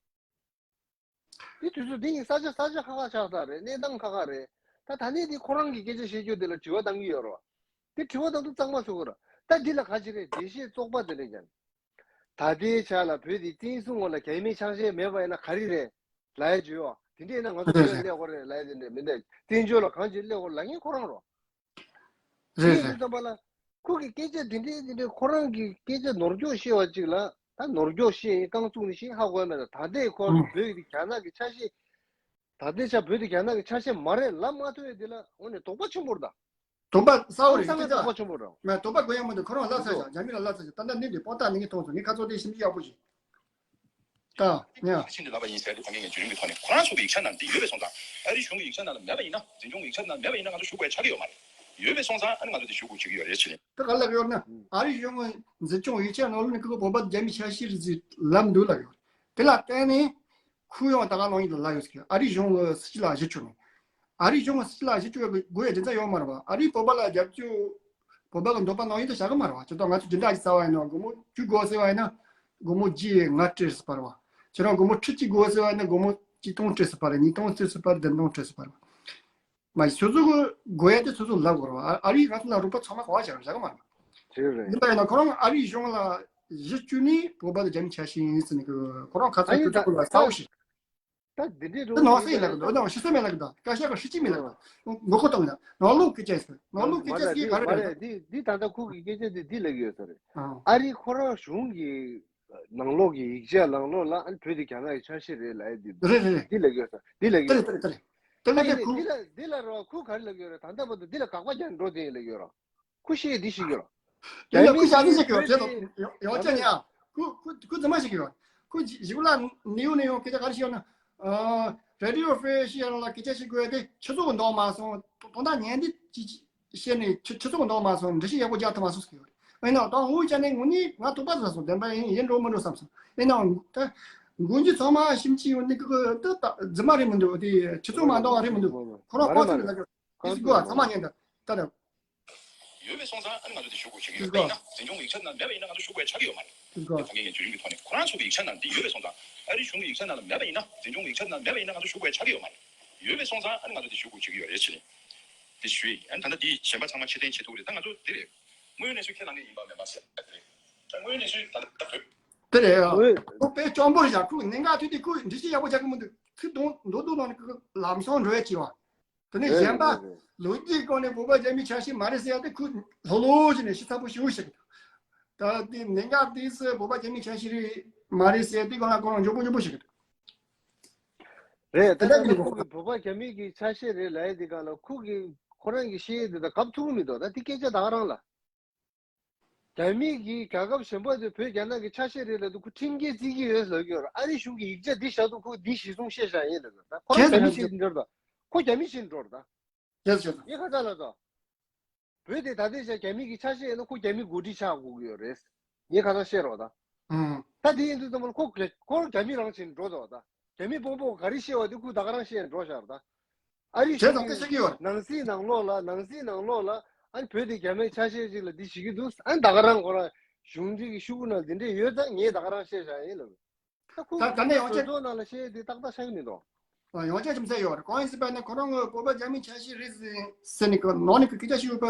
དེ་དུས་ཚོད་དེ་ཡིན་ས་ཆ་ས་ཆ་ཁག་ཁག་ཆགས་ཚར་རེད། གནས་སྟངས་ཁག་ཁག་རེད། ད་ད་ནས་དེ་ཁོ་རང་གི་སྐད་ཆ་བཤད་རྒྱུ་དེ་ལ་དྲི་བ་བཏང་གི་ཡོད་རེད་བ། དེ་དྲི་བ་བཏང་དུས་གཙང་མ་བཟོ་དགོས་རེད། ད་འདི་ལ་ག་ཅི་རེད་འགྲེལ་བཤད་བཙོག་པ་དེ་ནས་ཀྱང་། ད་ལྟའི་ཆ་ལ་བོད་དེ་བཙན་བཟུང་འོག་ལ་རྒྱ་མིའི་ཆ་ཤས་མེད་པ་ཡིན་ན་ག་རེ་རེད་ལབ་ཡ་བརྗོད་བ། དེ་འདྲ་ཡིན་ན་ང་ཚོ་བོད་ལ་སླེབས་དགོས་རེད་ལབ་ཡ་དེ་འདྲ་མི་འདུག་བཙན་བྱོལ་ལ་གང་ཅི་སླེབས་དགོས་རེད་ལབ་མཁན་ཁོ་རང་རེད། རེད་དེ་རེད། དུས་ཙམ་པ་ལ་ཁོ་གི་སྐད་ཆ་འདི་འདྲའི་འདི་འདྲའི་ཁོ་རང་གི་སྐད་ཆ་ནོར་འཁྱོག་བཤད་པ་ཅིག་ལ་ད་ནོར་འཁྱོག་བཤད་ཡིན་རྐང་བཙུགས་ནས་བཤད་ཧ་གོ་ཡ་མེད་ལ་ད་ལྟའི་ཁོ་ཨང་བོད་ཀྱི་རྒྱ་ནག་གི་ཆ་ཤས་ད་ལྟའི་ཆ་བོད་དེ་རྒྱ་ནག་གི་ཆ་ཤས་མ་རེད་ལབ་མ་ཐུབ་ཡ་འདི་ལ་འོ་ནས་དོགས་པ་ཆེན་པོ་རེད་ད། དོགས་པ་གསལ་བོ་རེད་ཁོང་ཚང་མས་སྐད་ཆ། དོགས་པ་ཆེན་པོ་རེད། མ་དོགས་པ་དགོས་ཡ་མི་འདུག་ཁོ་རང་ལབ་ཚར་ཤག་རྒྱ་མི་ལ་ལབ་ཚར་ཤག་ད་ལྟ་གནས་འདི་དཔང་རྟགས་ནི་ངས་མཐོང་སོང་ངས་ཁ་ཚོ་དེ་ཞིབ་འཇུག་ཡག་པོ་ཞིག་ད་ཉ། ཕྱིན་ཏེ་ལབ་པ་ཡིན་ཟེར་ཏེ་ད་ངས་ངས་བརྒྱུད་རིམ་གྱི་ཐོག་ནས་ཁོ་རང་ཚོ་གི་ཡིག་ཆ་ནང་འདི་ཡོད་པའི་སོང་ཙང་ཨ་རིའི་གཞུང་གི་ཡིག་ཆ་ནང་ལ་མེད་པ་ཡིན་ན་འཛིན་སྐྱོང་གི་ཡིག་ཆ་ནང་མེད་པ་ཡིན་ན་ང་ཚོ་ཞུ་དགོས་ཆགས་ཀྱི་ཡོད་མ་རེད། ཡོད་པའི་སོང་ཙང་ཨ་ནི་ང་ཚོ་འདི་ཞུ་དགོས་བྱེད་ཀྱི་ཡོད་རེད་ཕྱི་ནས། ད་ག་ལ་ཡོད་ན། ཨ་རིའི་གཞུང་གི་འཛིན་སྐྱོང་ཡིག་ཆ་ནང་ལོགས་ནས་ཁོ་བོད་པ་རྒྱ་མི་ཆ་ཤས་རེད་ཟེར་ལབ་འདུག་ལ་ཡོད། དེ་ལ་བརྟེན་ནས་ཁོ་ཡང་ད་ག་ལོང་ཡིན་ལ་ལ་ཡོད་ཟེར། ཨ་རིའི་གཞུང་གི་སྲིད་སྤྱི་ལ་གཞི་བཅོལ་ནས། ཨ་རིའི་གཞུང་གི་སྲིད་སྤྱི་ལ་གཞི་བཅོལ་བའི་དགོས་ཡ་རྒྱུ་མཚན་ཡོད་མ་རེད་བ། ཨ་རིའི་བོད་པ་ལ་རྒྱབ་སྐྱོར། བོད་པ་གི་འདོད་པ་ནང་བཞིན་དུ་བྱ་གི་མ་རེད་བ། ཇི་ལྟར་ང་ཚོ་སྦྱིན་བདག་ཅིག་བཙལ་བ་ཡིན་ན་སྒོར་མོ་བཅུ་དགོས་ཟེར་བ་ཡིན་ན། སྒོར་མོ་བརྒྱད་ལྔ་སྤྲད་ཟེར་བ་རེད་བ། ཁྱེད་རང་སྒོར་མོ་ཁྲི་གཅིག་དགོས་ཟེར་བ་ཡིན་ན་སྒོར་མོ་ཆིག་སྟོང་སྤྲད་ཟེར་བ་རེད། ཉིས་སྟོང་སྤྲད་ཟེར་བ་རེད། བདུན་སྟོང་སྤྲད་ཟེར་བ་རེད་བ། མ་གཞི་སོ་སོ་གི་དགོས་ཡ་དེ་སོ་སོ་ལབ་དགོས་རེད་བ། ཨ་རིའི་རང་བཙན་ལ་རོགས་པ་ཚང་མ་ག་བ་བྱ་རེད་བྱ་གི་མ་རེད། དེ་རེད། ཡིན་པ་ཡིན་ན་ཁོ་རང་ཨ་རིའི་གཞུང་ལ་གཞི་བཅོལ་ནས་བོད་པ་དང་རྒྱ་མི་ཆ་ཤས་ཡིན་ཟེར་ནས་ཁོ་རང་ཁ་ཚ་ཨ་ཡིན་ཁོ་ཚ་ད་ཁོ་ལ་ད་གསལ་པོ་ཞིག་ད་འདི་འདྲའི་རོ་ད་ནང་སེམས་ལ་གི་འདུག་ནང་ཤི་སེམས་མེད་ལ་གི་འདུག་སྐད་ཆ་གི་ཧྲི་ཅི་མེད་ལ་གི་འདུག་ངོ་ཁོ་བཏང་ཡ་ནང་ལོགས་སྐད་ཆ་ཟེར། ནང་ལོགས་སྐད་ཆ་ཟེར་ག་རེ་རེད། འདི་འདི་ད་ལྟ་ཁོ་གི་སྐད་ཆ་འདི་འདི་ལ་གི་ཡོད་ས་རེད། ཨ་རི་ཁོ་རང་གཞུང་གི་ནང་ལོགས་ཀྱི་ཡིག་ཆ་ནང་ལོགས་ལ་ཨ་ནི་བོད་དེ་རྒྱ་ནག་གི་ཆ་ཤས་རེད་ལབ་ཡ་འདི་འདུག་རེད་རེད་རེད། འདི་ལ་གི་ཡོད་ས་འདི་ལ་གི་ཡོད་ས་རེད། དེ་ལ་ད་ཡིན་ཁོ་འདི་ལ་འདི་ལ་རོ་ཁོ་ག་རེ་ལ་གི་ཡོད་རེད། ད་ལྟ་བར་དུ་འདི་ལ་དགག་པ་རྒྱག་འགྲོ་དེ་ལ་གི་ཡོད་རོ། ཁོ་ཤེས་འདི་ཤེས་ཀྱི་རོ། ཡིན་ལ་ཁོ་ཤ་ཚ་ཞིག་གི་རོ། བྱས་ཙང་ཡོང་ཡོང་ཅག་ཉ། ཁོ་ཁོ་ཁོ་ཚང་མ་ཞིག་གི་རོ། ཁོ་ཞིག་ལ་ནིའུ་ནས་ཡོང་སྐད་ཆ་ག་རེ་ཤེས་ཡོང་ན། རེ་ཌི་ཡོ་ཧྥེ་ཤི་ཡ་ལ་སྐད་ཆ་ཞིག་དགོས་ཏེ་ཁྱི་ཚོ་གི་འདོགས་མ་སོང་། དོན་དག་ཉན་འདི་ཅི་ཅི་བཤད་ནས་ཁྱི་ཁྱི་ཚོ་གི་འདོགས་མ་སོང་། འགྲེལ་བཤད་ཡག་པོ་རྒྱག་ཐུབ་མ་སོང་ཟེར་གི་རོ། ཨེ་ན་ད་འུ་ཅག་ནས་ངུ་ནི་ང་དོགས་པ་ཟ་སོང་། བདེན་པ་ཡིན་ཡིན་འགྲོ་མི་འགྲོ་བསམ་སོང་། ཨེ་ན་ད་མགོན་གྱི་ཚང་མ་ཞིམ་ཅི་ཡོང་ནི་ཀི་ཀི་ད་རྫུན་མ་རེད་མི་འདུག་དེ་ཁྱི་ཚོ་མ་འདོགས་པ་རེད་མི་འདུག་ཁོ་རང་ཁོ་ཚོ་ལ་ལ་ཀི་ཀི་ཀི་ཀི་ཚང་མ་ཉན་ད་ད་ད། ཡོད་པའི་སོང་ཙང་ཨ་ནི་ང་ཚོ་འདི་ཞུ་དགོས་བྱེད་ཀྱི་ཡོད་པ་ཡིན་ན། འཛིན་སྐྱོང་གི་ཡིག་ཆ་ནང་མེད་པ་ཡིན་ན་ང་ཚོ་ཞུ་དགོས་ཆགས་ཀྱི་ཡོད་མ་རེད། ཁོང་གིས་ངས་བརྒྱུད་རིམ་གྱི་ཐོག་ནས་ཁོ་རང་ཚོ་གི་ཡིག་ཆ་ནང་འདི་ཡོད་པའི་སོང་ཙང་ཨ་རིའི་གཞུང་གི་ཡིག་ཆ་ནང་ལ་མེད་པ་ཡིན་ན། འཛིན་སྐྱོང་གི་ཡིག་ཆ་ནང་མེད་པ་ཡིན་ན་ང་ཚོ་ཞུ་དགོས་ཆགས་ཀྱི་ཡོད་མ་རེད། ཡོད་པའི་སོང་ཙང་ཨ་ནི་ང་ཚོ་འདི་ཞུ་དགོས་བྱེད་ཀྱི་ཡོད་རེད་ཟེར་ནས་འདི་ཞུས་ཡིན། ཨ་ནི་ད་ལྟ་འདི་གཞན་པ་ཚང་མ་ཕྱིར་འཐེན་བྱེད་ཐུབ་རེད། ད་ང་ཚོ་འདི་རེད། དངོས་ཡོད་གནས་ཚུལ་ཁས་བླངས་མཁན་ཡིན་པ་མིན་པ་ཟེར་ད་དེ་རེད། ད་དངོས་ཡོད་གནས་ཚུལ་ད་ལྟ་བོད། དེ་རེད་ཡ། ཨོའི། ཁོ་དཔེ་སྐྱོ་པོ་རེད་ཡ། ཁོ་གནད་འགག་ཐོག་དེ་ཁོ་འགྲེལ་བཤད་ཡག་པོ་རྒྱག་གི་མི་འདུག་ཁོ་དོན་དོན་དུ་ནང་ནས་ཁོ་ལམ་སང་འགྲོ་ཡ་ཅིག་བ། དེ་ནས་རེད་གཞན་པ་རེད་རེད། ལོ་རྒྱུས་སྐོར་ནས་བོད་པ་རྒྱ་མི་ཆ་ཤས་མ་རེད་ཟེར་ཡ་དེ་ཁོ་ལྷོད་ལྷོད་བྱས་ནས་ཤི་ཚ་པོ་ཞེ་པོ་ཞིག་འདུག་ད་དེ་གནད་འགག་དེ་སུ་བོད་པ་རྒྱ་མི་ཆ་ཤས་རེད་མ་རེད་ཟེར་ཡ་དེ་གང་ལ་གང་ལ་མགྱོགས་པོ་མགྱོགས་པོ་ཞིག་འདུག་རེད། ད་དེ་འདྲ་ལྟ་ཡིན་ན་ཁོ་གི་བོད་པ་རྒྱ་མི་གི་ཆ་ཤས་རེད་ལབ་ཡ་དེ་གང་ལ་ཁོ་གི་ཁོ་རང་གི་བཤད་ཡ་དེ་དང་གབ་ཐུབ་ཀྱི་མི་འདུག་ད་དེ་སྐད་ཆ་ད་ག་རང་ལ། རྒྱ་མི་གིས་རྒྱལ་ཁབ་གཞན་པ་ཚོས་བོད་རྒྱ་ནག་གི་ཆ་ཤས་རེད་ལབ་དུས་ཁོ་ཁྲིམས་འགལ་བརྩི་གི་ཡོད་ཟེར་གྱི་ཡོད་རེད། ཨ་རི་གཞུང་གིས་ཡིག་ཆ་འདི་བཞག་འདུག་ཁོ་འདི་གཞི་བཟུང་བཤད་བཞག་ཡིན་ལབ་ཡོད། ད་ཁོ་རང་རྒྱ་མི་ཞིག་འགྲོ་རེད། ད་ཁོ་རྒྱ་མི་ཞིག་འགྲོ་རེད། ད་རེད་རེད། ངས་ཁ་ཚ་ལ་ད་བོད་དེ་ད་ལྟའི་ཆ་རྒྱ་མི་གི་ཆ་ཤས་ཡིན་ན་ཁོ་རྒྱ་མི་འགོ་ཁྲིད་ཆགས་དགོས་ཀྱི་ཡོད་རེད། ངས་ཁ་ཚ་བཤད་རོགས་ད། ཨང་། ད་དེ་ཡིན་དུས་ཙམ་པ་ལ་ཁོ་ཁོ་རྒྱ་མི་རང་བཞིན་འགྲོ་ད་ད། རྒྱ་མི་དཔོན་པོ་ག་རེ་བཤད་པ་དེ་ཁོས་ད་ག་རང་བཤད་འགྲོ་ཤག་ད། ཨ་རི་གཞུང་གིས་ནང་སྲིད་ནང་ལོགས་ལ་ནང་སྲིད་ནང་ལོགས་ལ་ཨ་ནི་བོད་དེ་རྒྱ་མིའི་ཆ་ཤས་ཅིག་ལ་འདི་བྱེད་ཀྱི་འདུག་ཨ་ནི་ད་ག་རང་ཁོ་རང་གཞུང་འབྲེལ་གྱི་ཤོག་གུ་ནང་འདི་འདྲས་ཡོད་ཙང་ངས་ད་ག་རང་བཤད་བཞག་ཡིན་ལབ། ད་ཁོ་ད་ད་ནས་ཡོང་ཆེད་གྲོས་ཚོགས་ནང་ལ་བཤད་དེ་ཏག་ཏག་ཆགས་ཀྱི་མི་འདུག་ཡོང་ཆེད་ཅིག་ཟེར་ཡོད་རེད། གང་ཡིན་ཟེར་བ་ན་ཁོ་རང་གི་བོད་པ་རྒྱ་མིའི་ཆ་ཤས་རེད་ཟེར་ནས་ནང་ནས་ཀྱི་སྐད་ཆ་ཞུས་པ་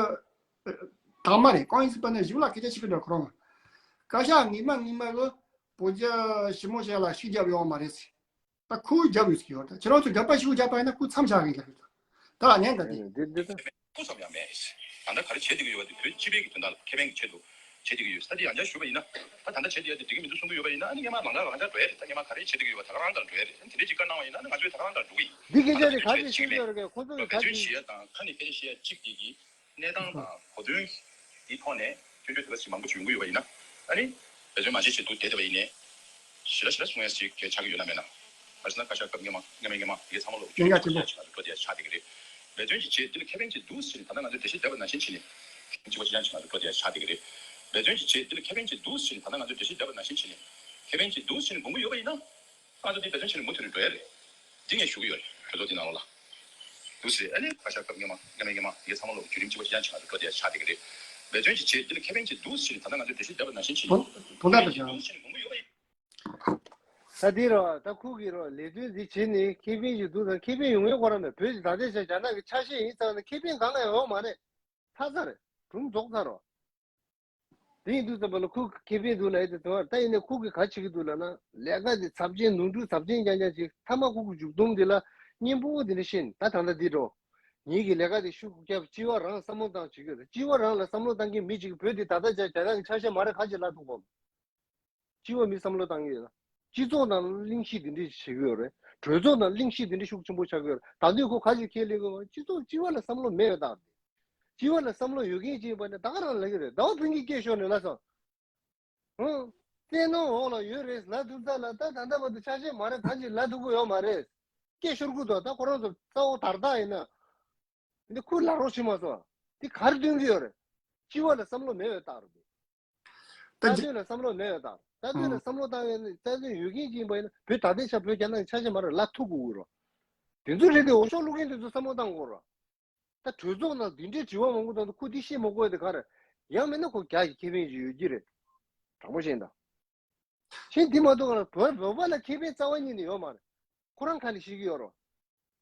དག་མ་རེད། གང་ཡིན་ཟེར་བ་ན་གཞུང་ལ་སྐད་ཆ་ཞུ་གི་འདུག་ཁོ་རང་གི་བཀའ་ཤག་ངེས་མ་ངེས་མ་གི་བོད་རྒྱ་ཞི་མོལ་བྱས་ལ་ཤུགས་རྒྱབ་ཡོད་མ་རེད་ཟེར། ད་ཁོས་རྒྱབ་ཡོད་ཟེར་གྱི་ཡོད། ད་ཁྱེད་རང་ཚོས་རྒྱབ་པ་ཞིག་རྒྱབ་པ་ཡིན་ན་ཁོས་མཚམས་བཞག་གི་ལབ་ཡོད། ད་ལ་ཉན་ད་དེ། འདི་འདི་ད། སྐུ་ཙམ་ཡང་མེད། ད་ལྟ་ག་རེ་བྱེད་བསྡད་ཀྱི་ཡོད་པ་དེ་བོད་སྤྱི་པའི་གི་དོན་དག་ལ་ཁེ་ཕན་གྱི་ཆེད་དུ་བྱེད་བསྡད་ཀྱི་ཡོད། ད་དེ་ཡང་བསྐྱར་ཞུས་པ་ཡིན་ན་ད་ད་ལྟ་བྱེད་བསྡད་ཡ་དེ་འགྲིག་གི་མི་འདུག་གསུང་གི་ཡོད་པ་ཡིན་ན་ཨ་ནི་སྔན་མ་ལང་ལ་ལང་ལ་འགྲོ་ཡ་རེད། ད་སྔན་མ་ག་རེ་བྱེད་བསྡད་ཀྱི་ཡོད་པ་ད་ག་རང་ལྟར་འགྲོ་ཡ་རེད། ཨ་ནི་དེ་འདྲའི་ཅིག་བཀའ་གནང་བ་ཡིན་ན་ཨ་ནི་ང་ཚོས་ད་ག་རང་ལྟར་འགྲོ་གི་ཡིན། འདི་སྐད་ཆ་དེ་ག་རེ་བྱེད་ཀྱི་ཡོད་རེད། ཁོ་ཚོ་གི་ད་འབད་བརྩོན་བྱེད་ཡ་དང་ཁ་ནས་སྐད་ཆ་བཤད་ཡ་གཅིག་དེ་གི་གནས་སྟངས་དང་གོ་དོན་དེའི་ཐོག་ནས་སྐྱོན་བརྗོད་དེ་འདྲ་ཞིག་མང་པོ་བྱུང་གི་ཡོད་པ་ཡིན་ན་ཨ་ནི་འབད་བརྩོན་མ་བྱེད་བྱེད་འདུག་བསྡད་བསྡད་པ་ཡིན་ནའི་ཞེ་དྲག་ཞེ་དྲག་གསུང་ཡ་ཞིག་གལ་ཆགས་ཀྱི་ཡོད་ན་མེད་ན། བར་སྣང་བཀའ་ཤག་སྐབས་སྔོན་མ་སྔ་མའི་སྔོན་མ་དེ་གའི་ཚང་མ་ལོག་གི་རྒྱུན་རིང་ཆེན་པོ་ཞིག་ང་ཚོ་འགྲོ་བསྡད་ཡ་ཆགས་བསྡད་ཀྱི་རེད། འབད་བརྩོན་གྱིས་བྱས་འདི་ལ་ཁེ་ཕན་ཅིག་འདུག་ཟེར་ནས་ད་ལྟ་ང་ཚོས་འགྲེལ་བཤད་བརྒྱབ་པ་ནང་བཞིན་བྱས་ནས་གཅིག་པ་གཅིག་རྐྱང་ཞིག་ང་ཚོ་འགྲོ་བསྡད་ཡ་ཆགས་བསྡད་ཀྱི་རེད། འབད་བརྩོན་གྱིས་བྱས་འདི་ལ་ཁེ་ཕན་ཅིག་འདུག་ཟེར་ནས་ད་ལྟ་ང་ཚོས་འགྲེལ་བཤད་བརྒྱབ་པ་ནང་བཞིན་བྱས་ནས་ཁེ་ཕན་ཅིག་འདུག་ཟེར་ནས་དགོངས་པ་ཡོད་པ་ཡིན་ན། ང་ཚོ་འདི་འབད་བརྩོན་བྱས་ནས་མུ་མཐུད་ནས་འགྲོ་ཡ་རེད། འདི་ངས་ཞུ་གི་ཡོད་རེད། གྲོས་ཚོགས་འདི་ནང་ལོགས་ལ། འདུག་ཟེར་ཨ་ནི་བཀའ་ཤག་སྐབས་སྔོན་མ་སྔ་མའི་སྔོན་མ་དེ་གའི་ཚང་མ་ལོག་གི་རྒྱུན་རིང་ཆེན་པོ་ཞིག་རྐྱང་ཞིག་ང་ཚོ་འགྲོ་བསྡད་ཡ་ཆགས་བསྡད་ཀྱི་རེད། འབད་བརྩོན་གྱིས་བྱས་འདི་ལ་ཁེ་ཕན་ཅིག་འདུག་ཟེར་ནས་ད་ལྟ་ང་ཚོས་འགྲེལ་བཤད་བརྒྱབ་པ་ནང་བཞིན་བྱས་ནས་དོན་དག་དང་འདུག་ཟེར་ནས་དགོངས་པ་ཡོད་པ་ཡིན། ད་འདི་རོ་ད་ཁུག་གི་རོ་ལས་དོན་འདི་བྱས་ནས་ཁེ་ཕན་ཞིག་འདུག་དང་ཁེ་ཕན་ཡོང་ཡ་ཁོ་རང་མེད། བོད་ཀྱི་ད་ལྟའི་ཆ་རྒྱ་ནག་གི་ཆ་ཤས་ཡིན་ཙང་ནས་ཁེ་ཕན་གང་ལ་ཡང་ཡོང་མ་རེད། ཚར་ཚར་རེད། སྒྲུང་རྫོགས་ཚར་རོ། དེ་ཡིན་དུས་ཙམ་པ་ལ་ཁུག་ཁེ་ཕན་འདུག་ལབ་ཡ་དེ་དོན་ད་ཡིན་ནས་ཁུག་གི་ག་བྱེད་ཀྱི་འདུག་ལབ་ན་ལས་ཀ་དེ་ཚབས་ཆེན་ནོར་འཁྲུལ་ཚབས་ཆེན་རྐྱང་རྐྱང་ཅིག་མཐའ་མ་ཁུག་གི་མཇུག་སྡོམ་དེ་ལ་སྙན་པོ་དེ་འདྲ་བཤད་ད་ད་ལྟ་འདི་འགྲོ། ངེད་ཀྱི་ལས་ཀ་དེ་ཤུགས་རྒྱབ་སྤྱི་བ་རང་བསམ་བློ་བཏང་བྱེད་ཀྱི་ཡོད་རེད། སྤྱི་བ་རང་ལ་བསམ་བློ་བཏང་མཁན་མི་གཅིག་བོད་དེ་ད་ལྟ་ཆ་རྒྱ་ནག་གི་ཆ་ཤས་མ་རེད་ག་ཅིག་ལབ་ཐུབ་གོ། སྤྱི་བ་མི་བསམ་བློ་བཏང་གི་ཡོད་ལ། སྤྱི་ཚོགས་ནང་གླེང་གཞི་འདི་འདྲས་བྱེད་ཀྱི་ཡོད་རེད། གྲོས་ཚོགས་ནང་གླེང་གཞི་འདི་འདྲས་ཤུགས་ཆེན་པོ་ཆགས་ཀྱི་ཡོད་རེད། ད་དུང་ཁོ་ག་ཅིག་ཁས་ལེན་གྱི་ཡོད། སྤྱི་ཚོགས་སྤྱི་བ་ལ་བསམ་བློ་མེད་ཡོད་དང་། སྤྱི་བ་ལ་བསམ་བློ་ཡོད་མཁན་ཅིག་ཡིན་པ་ནི་ད་ག་རང་ལབ་ཀྱི་རེད། ཟླ་བ་ཕུན་གྱིས་སྐད་ཤོར་ནས་ལབ་སོང་། ཧུང་། བཙན་གནོན་འོག་ལ་ཡོད་རེད་ལབ་དུས་ཙམ་ལ་ད་ད་ལྟ་བར་དུ་ཆ་ཤས་མ་རེད་ག་ཅིག་ལབ་ཐུབ་ཀྱི་ཡོད་མ་རེད། སྐད་ཤོར་གྱི་འདུག་ད་ཁོ་རང་ཚོ་རྩ་བ་དར་ཐག་ཡིན་ན། འདི་ཁོས་ལབ་རོགས་བྱེད་མ་སོང་། འདི་ག་རེ་སྟོན་གྱི་ཡོད་རེད། སྤྱི་བ་ལ་བསམ་བློ་མེད་པའི་རྟགས་རེད། ད་རྩ་དོན་ལ་བསམ་བློ་མེད་པའི་རྟགས། རྩ་དོན་ལ་ཨང་བསམ་བློ་བཏང་ཡས་ནི་རྩ་དོན་ཡོད་མཁན་ཅིག་ཡིན་པ་ཡིན་ན། བོད་ད་ལྟའི་ཆ་བོད་རྒྱ་ནག་གི་ཆ་ཤས་མ་རེད་ལབ་ཐུབ་དགོས་ཀྱི་རེད། དེ་ཚོ་རེད་དེ། འོས་ཤོག་བླུག་མཁན་དེ་ཚོ་བསམ་བློ་བཏང་དགོས་རེད། ད་གྲོས་ཚོགས་ནང་འདི་འདྲའི་དྲི་བ་མང་པོ་བཏང་དུས་ཁོ་འདི་བཤད་མ་དགོས་དེ་ག་རེད། ཡང་མིན་ན་ཁོ་རྒྱ་ཡི་ཁེ་ཕན་ཞིག་ཡོད་ཀྱི་རེད། དྲང་པོ་བཤད་ན། ཤིང་དེ་མ་གཏོགས་ལ་བོད་བོད་པ་ལ་ཁེ་ཕན་རྩ་བ་ཉིད་ནས་ཡོད་མ་རེད། ཁོ་རང་ཁ་ནས་ཤེས་ཀྱི་ཡོད་རོ།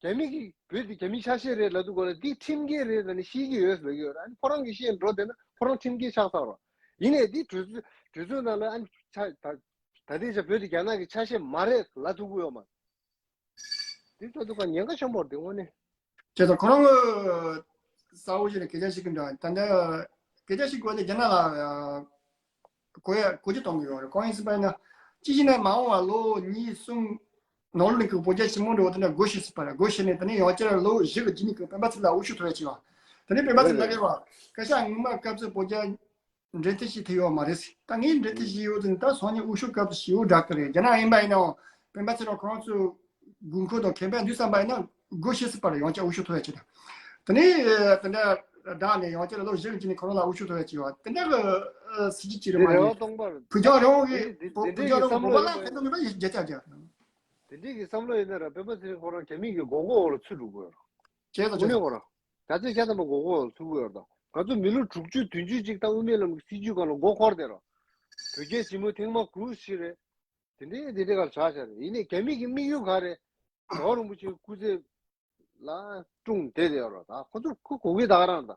རྒྱ་མི་གིས་བོད་དེ་རྒྱ་མིའི་ཆ་ཤས་རེད་ལབ་དུས་སྒང་ལ་འདི་ཁྲིམས་འགལ་རེད་ལབ་ནས་ཤེས་ཀྱི་ཡོད་ཟེར་གྱི་ཡོད་རེད། ཨ་ནི་ཁོ་རང་གིས་བཤད་འགྲོ་བསྡད་ན་ཁོ་རང་ཁྲིམས་འགལ་ཆགས་ཚར་རོ། ཡིན་ནའི་འདི་གྲོས་ཚོགས་གྲོས་ཚོགས་ནང་ལ་ཨ་ནི་ཆ་ད་ད་ལྟའི་ཆ་བོད་དེ་རྒྱ་ནག་གི་ཆ་ཤས་མ་རེད་ལབ་ཐུབ་ཀྱི་ཡོད་མ་རེད། འདི་ལྟ་དུས་སྒང་ཉེན་ཁ་ཆེན་པོ་རེད་དེ་དངོས་གནས། བྱས་ཙང་ཁོ་རང་གི་གསལ་བོ་ཞིག་ལ་སྐད་ཆ་ཞིག་གི་འདྲ། ད་ལྟ་སྐད་ཆ་ཞིག་གོ་ནས་རྒྱ་ནག་ལ་གོ་ཡ་གོ་རྒྱུ་གཏོང་གི་ཡོད་རེད། གང་ཡིན་ཟེར་བ་ཡིན་ན། ཅི་ཞིག་ན་མ་འོངས་པ་ལོ་གཉིས་གསུམ་ནང་ལོགས་ནས་ཀྱི་བོད་རྒྱ་ཞི་མོལ་འདྲ་བོ་དེ་འདྲ་སྒོ་ཕྱེ་སྲིད་པ་རེད། སྒོ་ཕྱེ་ནས་དེ་ནས་ཡང་བསྐྱར་ལོ་བཞི་གི་རྗེས་ནས་ཀྱི་སྤེན་པ་ཚེ་རིང་ལ་དབུ་བཞུགས་ཐུབ་ཡ་བྱས་པ། དེ་ནས་སྤེན་པ་ཚེ་རིང་ལ་རེད་རེད་རེད། བ་སྐད་ཆ་སྔོན་མ་སྐབས་སུ་བོད་རྒྱ་འབྲེལ་མཐུད་བྱེད་ཐུབ་ཡོད་མ་རེད། ད་ངས་འབྲེལ་མཐུད་བྱེད་ཡོད་ཟེར་ན་ད་སང་ཉིན་དབུ་བཞུགས་སྐབས་སུ་ཞེ་པོ་དྲག་གི་རེད། རྒྱ་ནག་ཡིན་པ་ཡིན་ནའང་སྤེན་པ་ཚེ་རིང་ཁོ་རང་ཚོའི་དགོས་མཁོ་དང་ཁེ་ཕན་འདུག་བསམ་པ་ཡིན་ན་སྒོ་ཕྱེ་སྲིད་པ་རེད། ཡང་བསྐྱར་དབུ་བཞུགས་ཐུབ་ཡ་བྱེད་ད། དེ་ནས་དེ་འདྲ་བསྒྲགས་ནས་ཡང་བསྐྱར་ལོ་བཞི་གི་རྗེས་ནས་ཁོ་རང་ལ་དབུ་བཞུགས་ཐུབ་ཡ་བྱེད་པ་དེ་འདྲ་གི་སྲིད་ཇུས་ཅིག་རེད་མ་རེད། བོད་རྒྱ་རང་གི་བོད་རྒྱ་རང་གི་བོད་པ་ལ་ཕན་ཐོགས་མེད་པ་ཡིན་རྒྱ་ཆ་རྒྱ། དེ་འདྲའི་གི་བསམ་བློ་ཡིན་ན་ར་སྤེན་པ་ཚེ་རིང་ཁོ་རང་རྒྱ་མི་གི་མགོ་སྐོར་འོག་ལ་ཚུད་འགྲོ་དགོས་ར། བྱས་ཙང་དངོས་གནས་ཁོ་རང་། ད་ཚོད་ཤ་དམ་པ་མགོ་སྐོར་འོག་ལ་ཚུད་དགོས་ཡོད་ར། ད་ང་ཚོ་མི་ལོ་དྲུག་ཅུ་བདུན་ཅུ་ཅིག་ད་དབུ་མའི་ལམ་གི་སྲིད་བྱུས་སྒང་ལ་མགོ་འཁོར་བསྡད་ར། བོད་རྒྱའི་ཞི་མོལ་ཐེངས་མ་དགུ་བཞི་རེད། དེ་འདྲའི་དེ་འདྲའི་སྒང་ལ་ཆགས་བཞག་རེད། ཡིན་ནའི་རྒྱ་མི་གི་དམིགས་ཡུལ་ག་རེད། རྒྱལ་བ་རིན་པོ་ཆེའི་སྐུ་ཚེ་ལ་སྲུང་བསྡད་ཡོད་ར། ད་ཁོ་ཚོ་ཁུ་གོ་གི་ད་ག་རང་ད།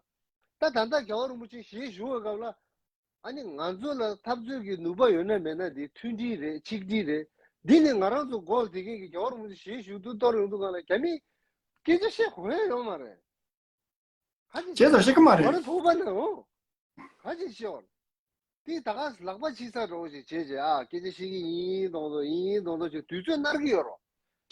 ད་ད་ལྟ་རྒྱལ་བ་རིན་པོ་ཆེ་ཞལ་བཞུགས་པའི་སྐབས་ལ། ཨ་ནི་ང་ཚོ་ལ་འཐབ་རྩོད་ཀྱི་ནུས་པ་ཡོད་ན་མེད་ན་དེ་མཐུན་སྒྲིལ་རེད། ཆིག་སྒྲིལ་རེད། འདི་ནི་ང་རང་ཚོ་མགོ་ལ་དེ་གིན་གྱི་རྒྱལ་བ་རིན་པོ་ཆེ་ཞལ་བཞུགས་དུས་གཏོར་ཡོང་དུས་སྒང་ལ་རྒྱ་མིས་སྐད་ཆ་བཤད་གོ་ཡ་ཡོད་མ་རེད། ཁ་ཅིག་བྱས་ཙང་བཤད་གི་མ་རེད། ང་རང་ཚོ་བོད་པ་ནི་འོ། ཁ་ཅིག་བཤད་འོ། དེ་ད་ག་ལག་པ་ཕྱིས་ས་འདྲ་བོ་ཞིག་བྱས་བྱས་ཨ་སྐད་ཆ་བཤད་གི་ཡིན་མདོག་མདོག་ཡིན་མདོག་མདོག་ཅིག་དུས་ཚོད་མནར་གི་ཡོད་རོ།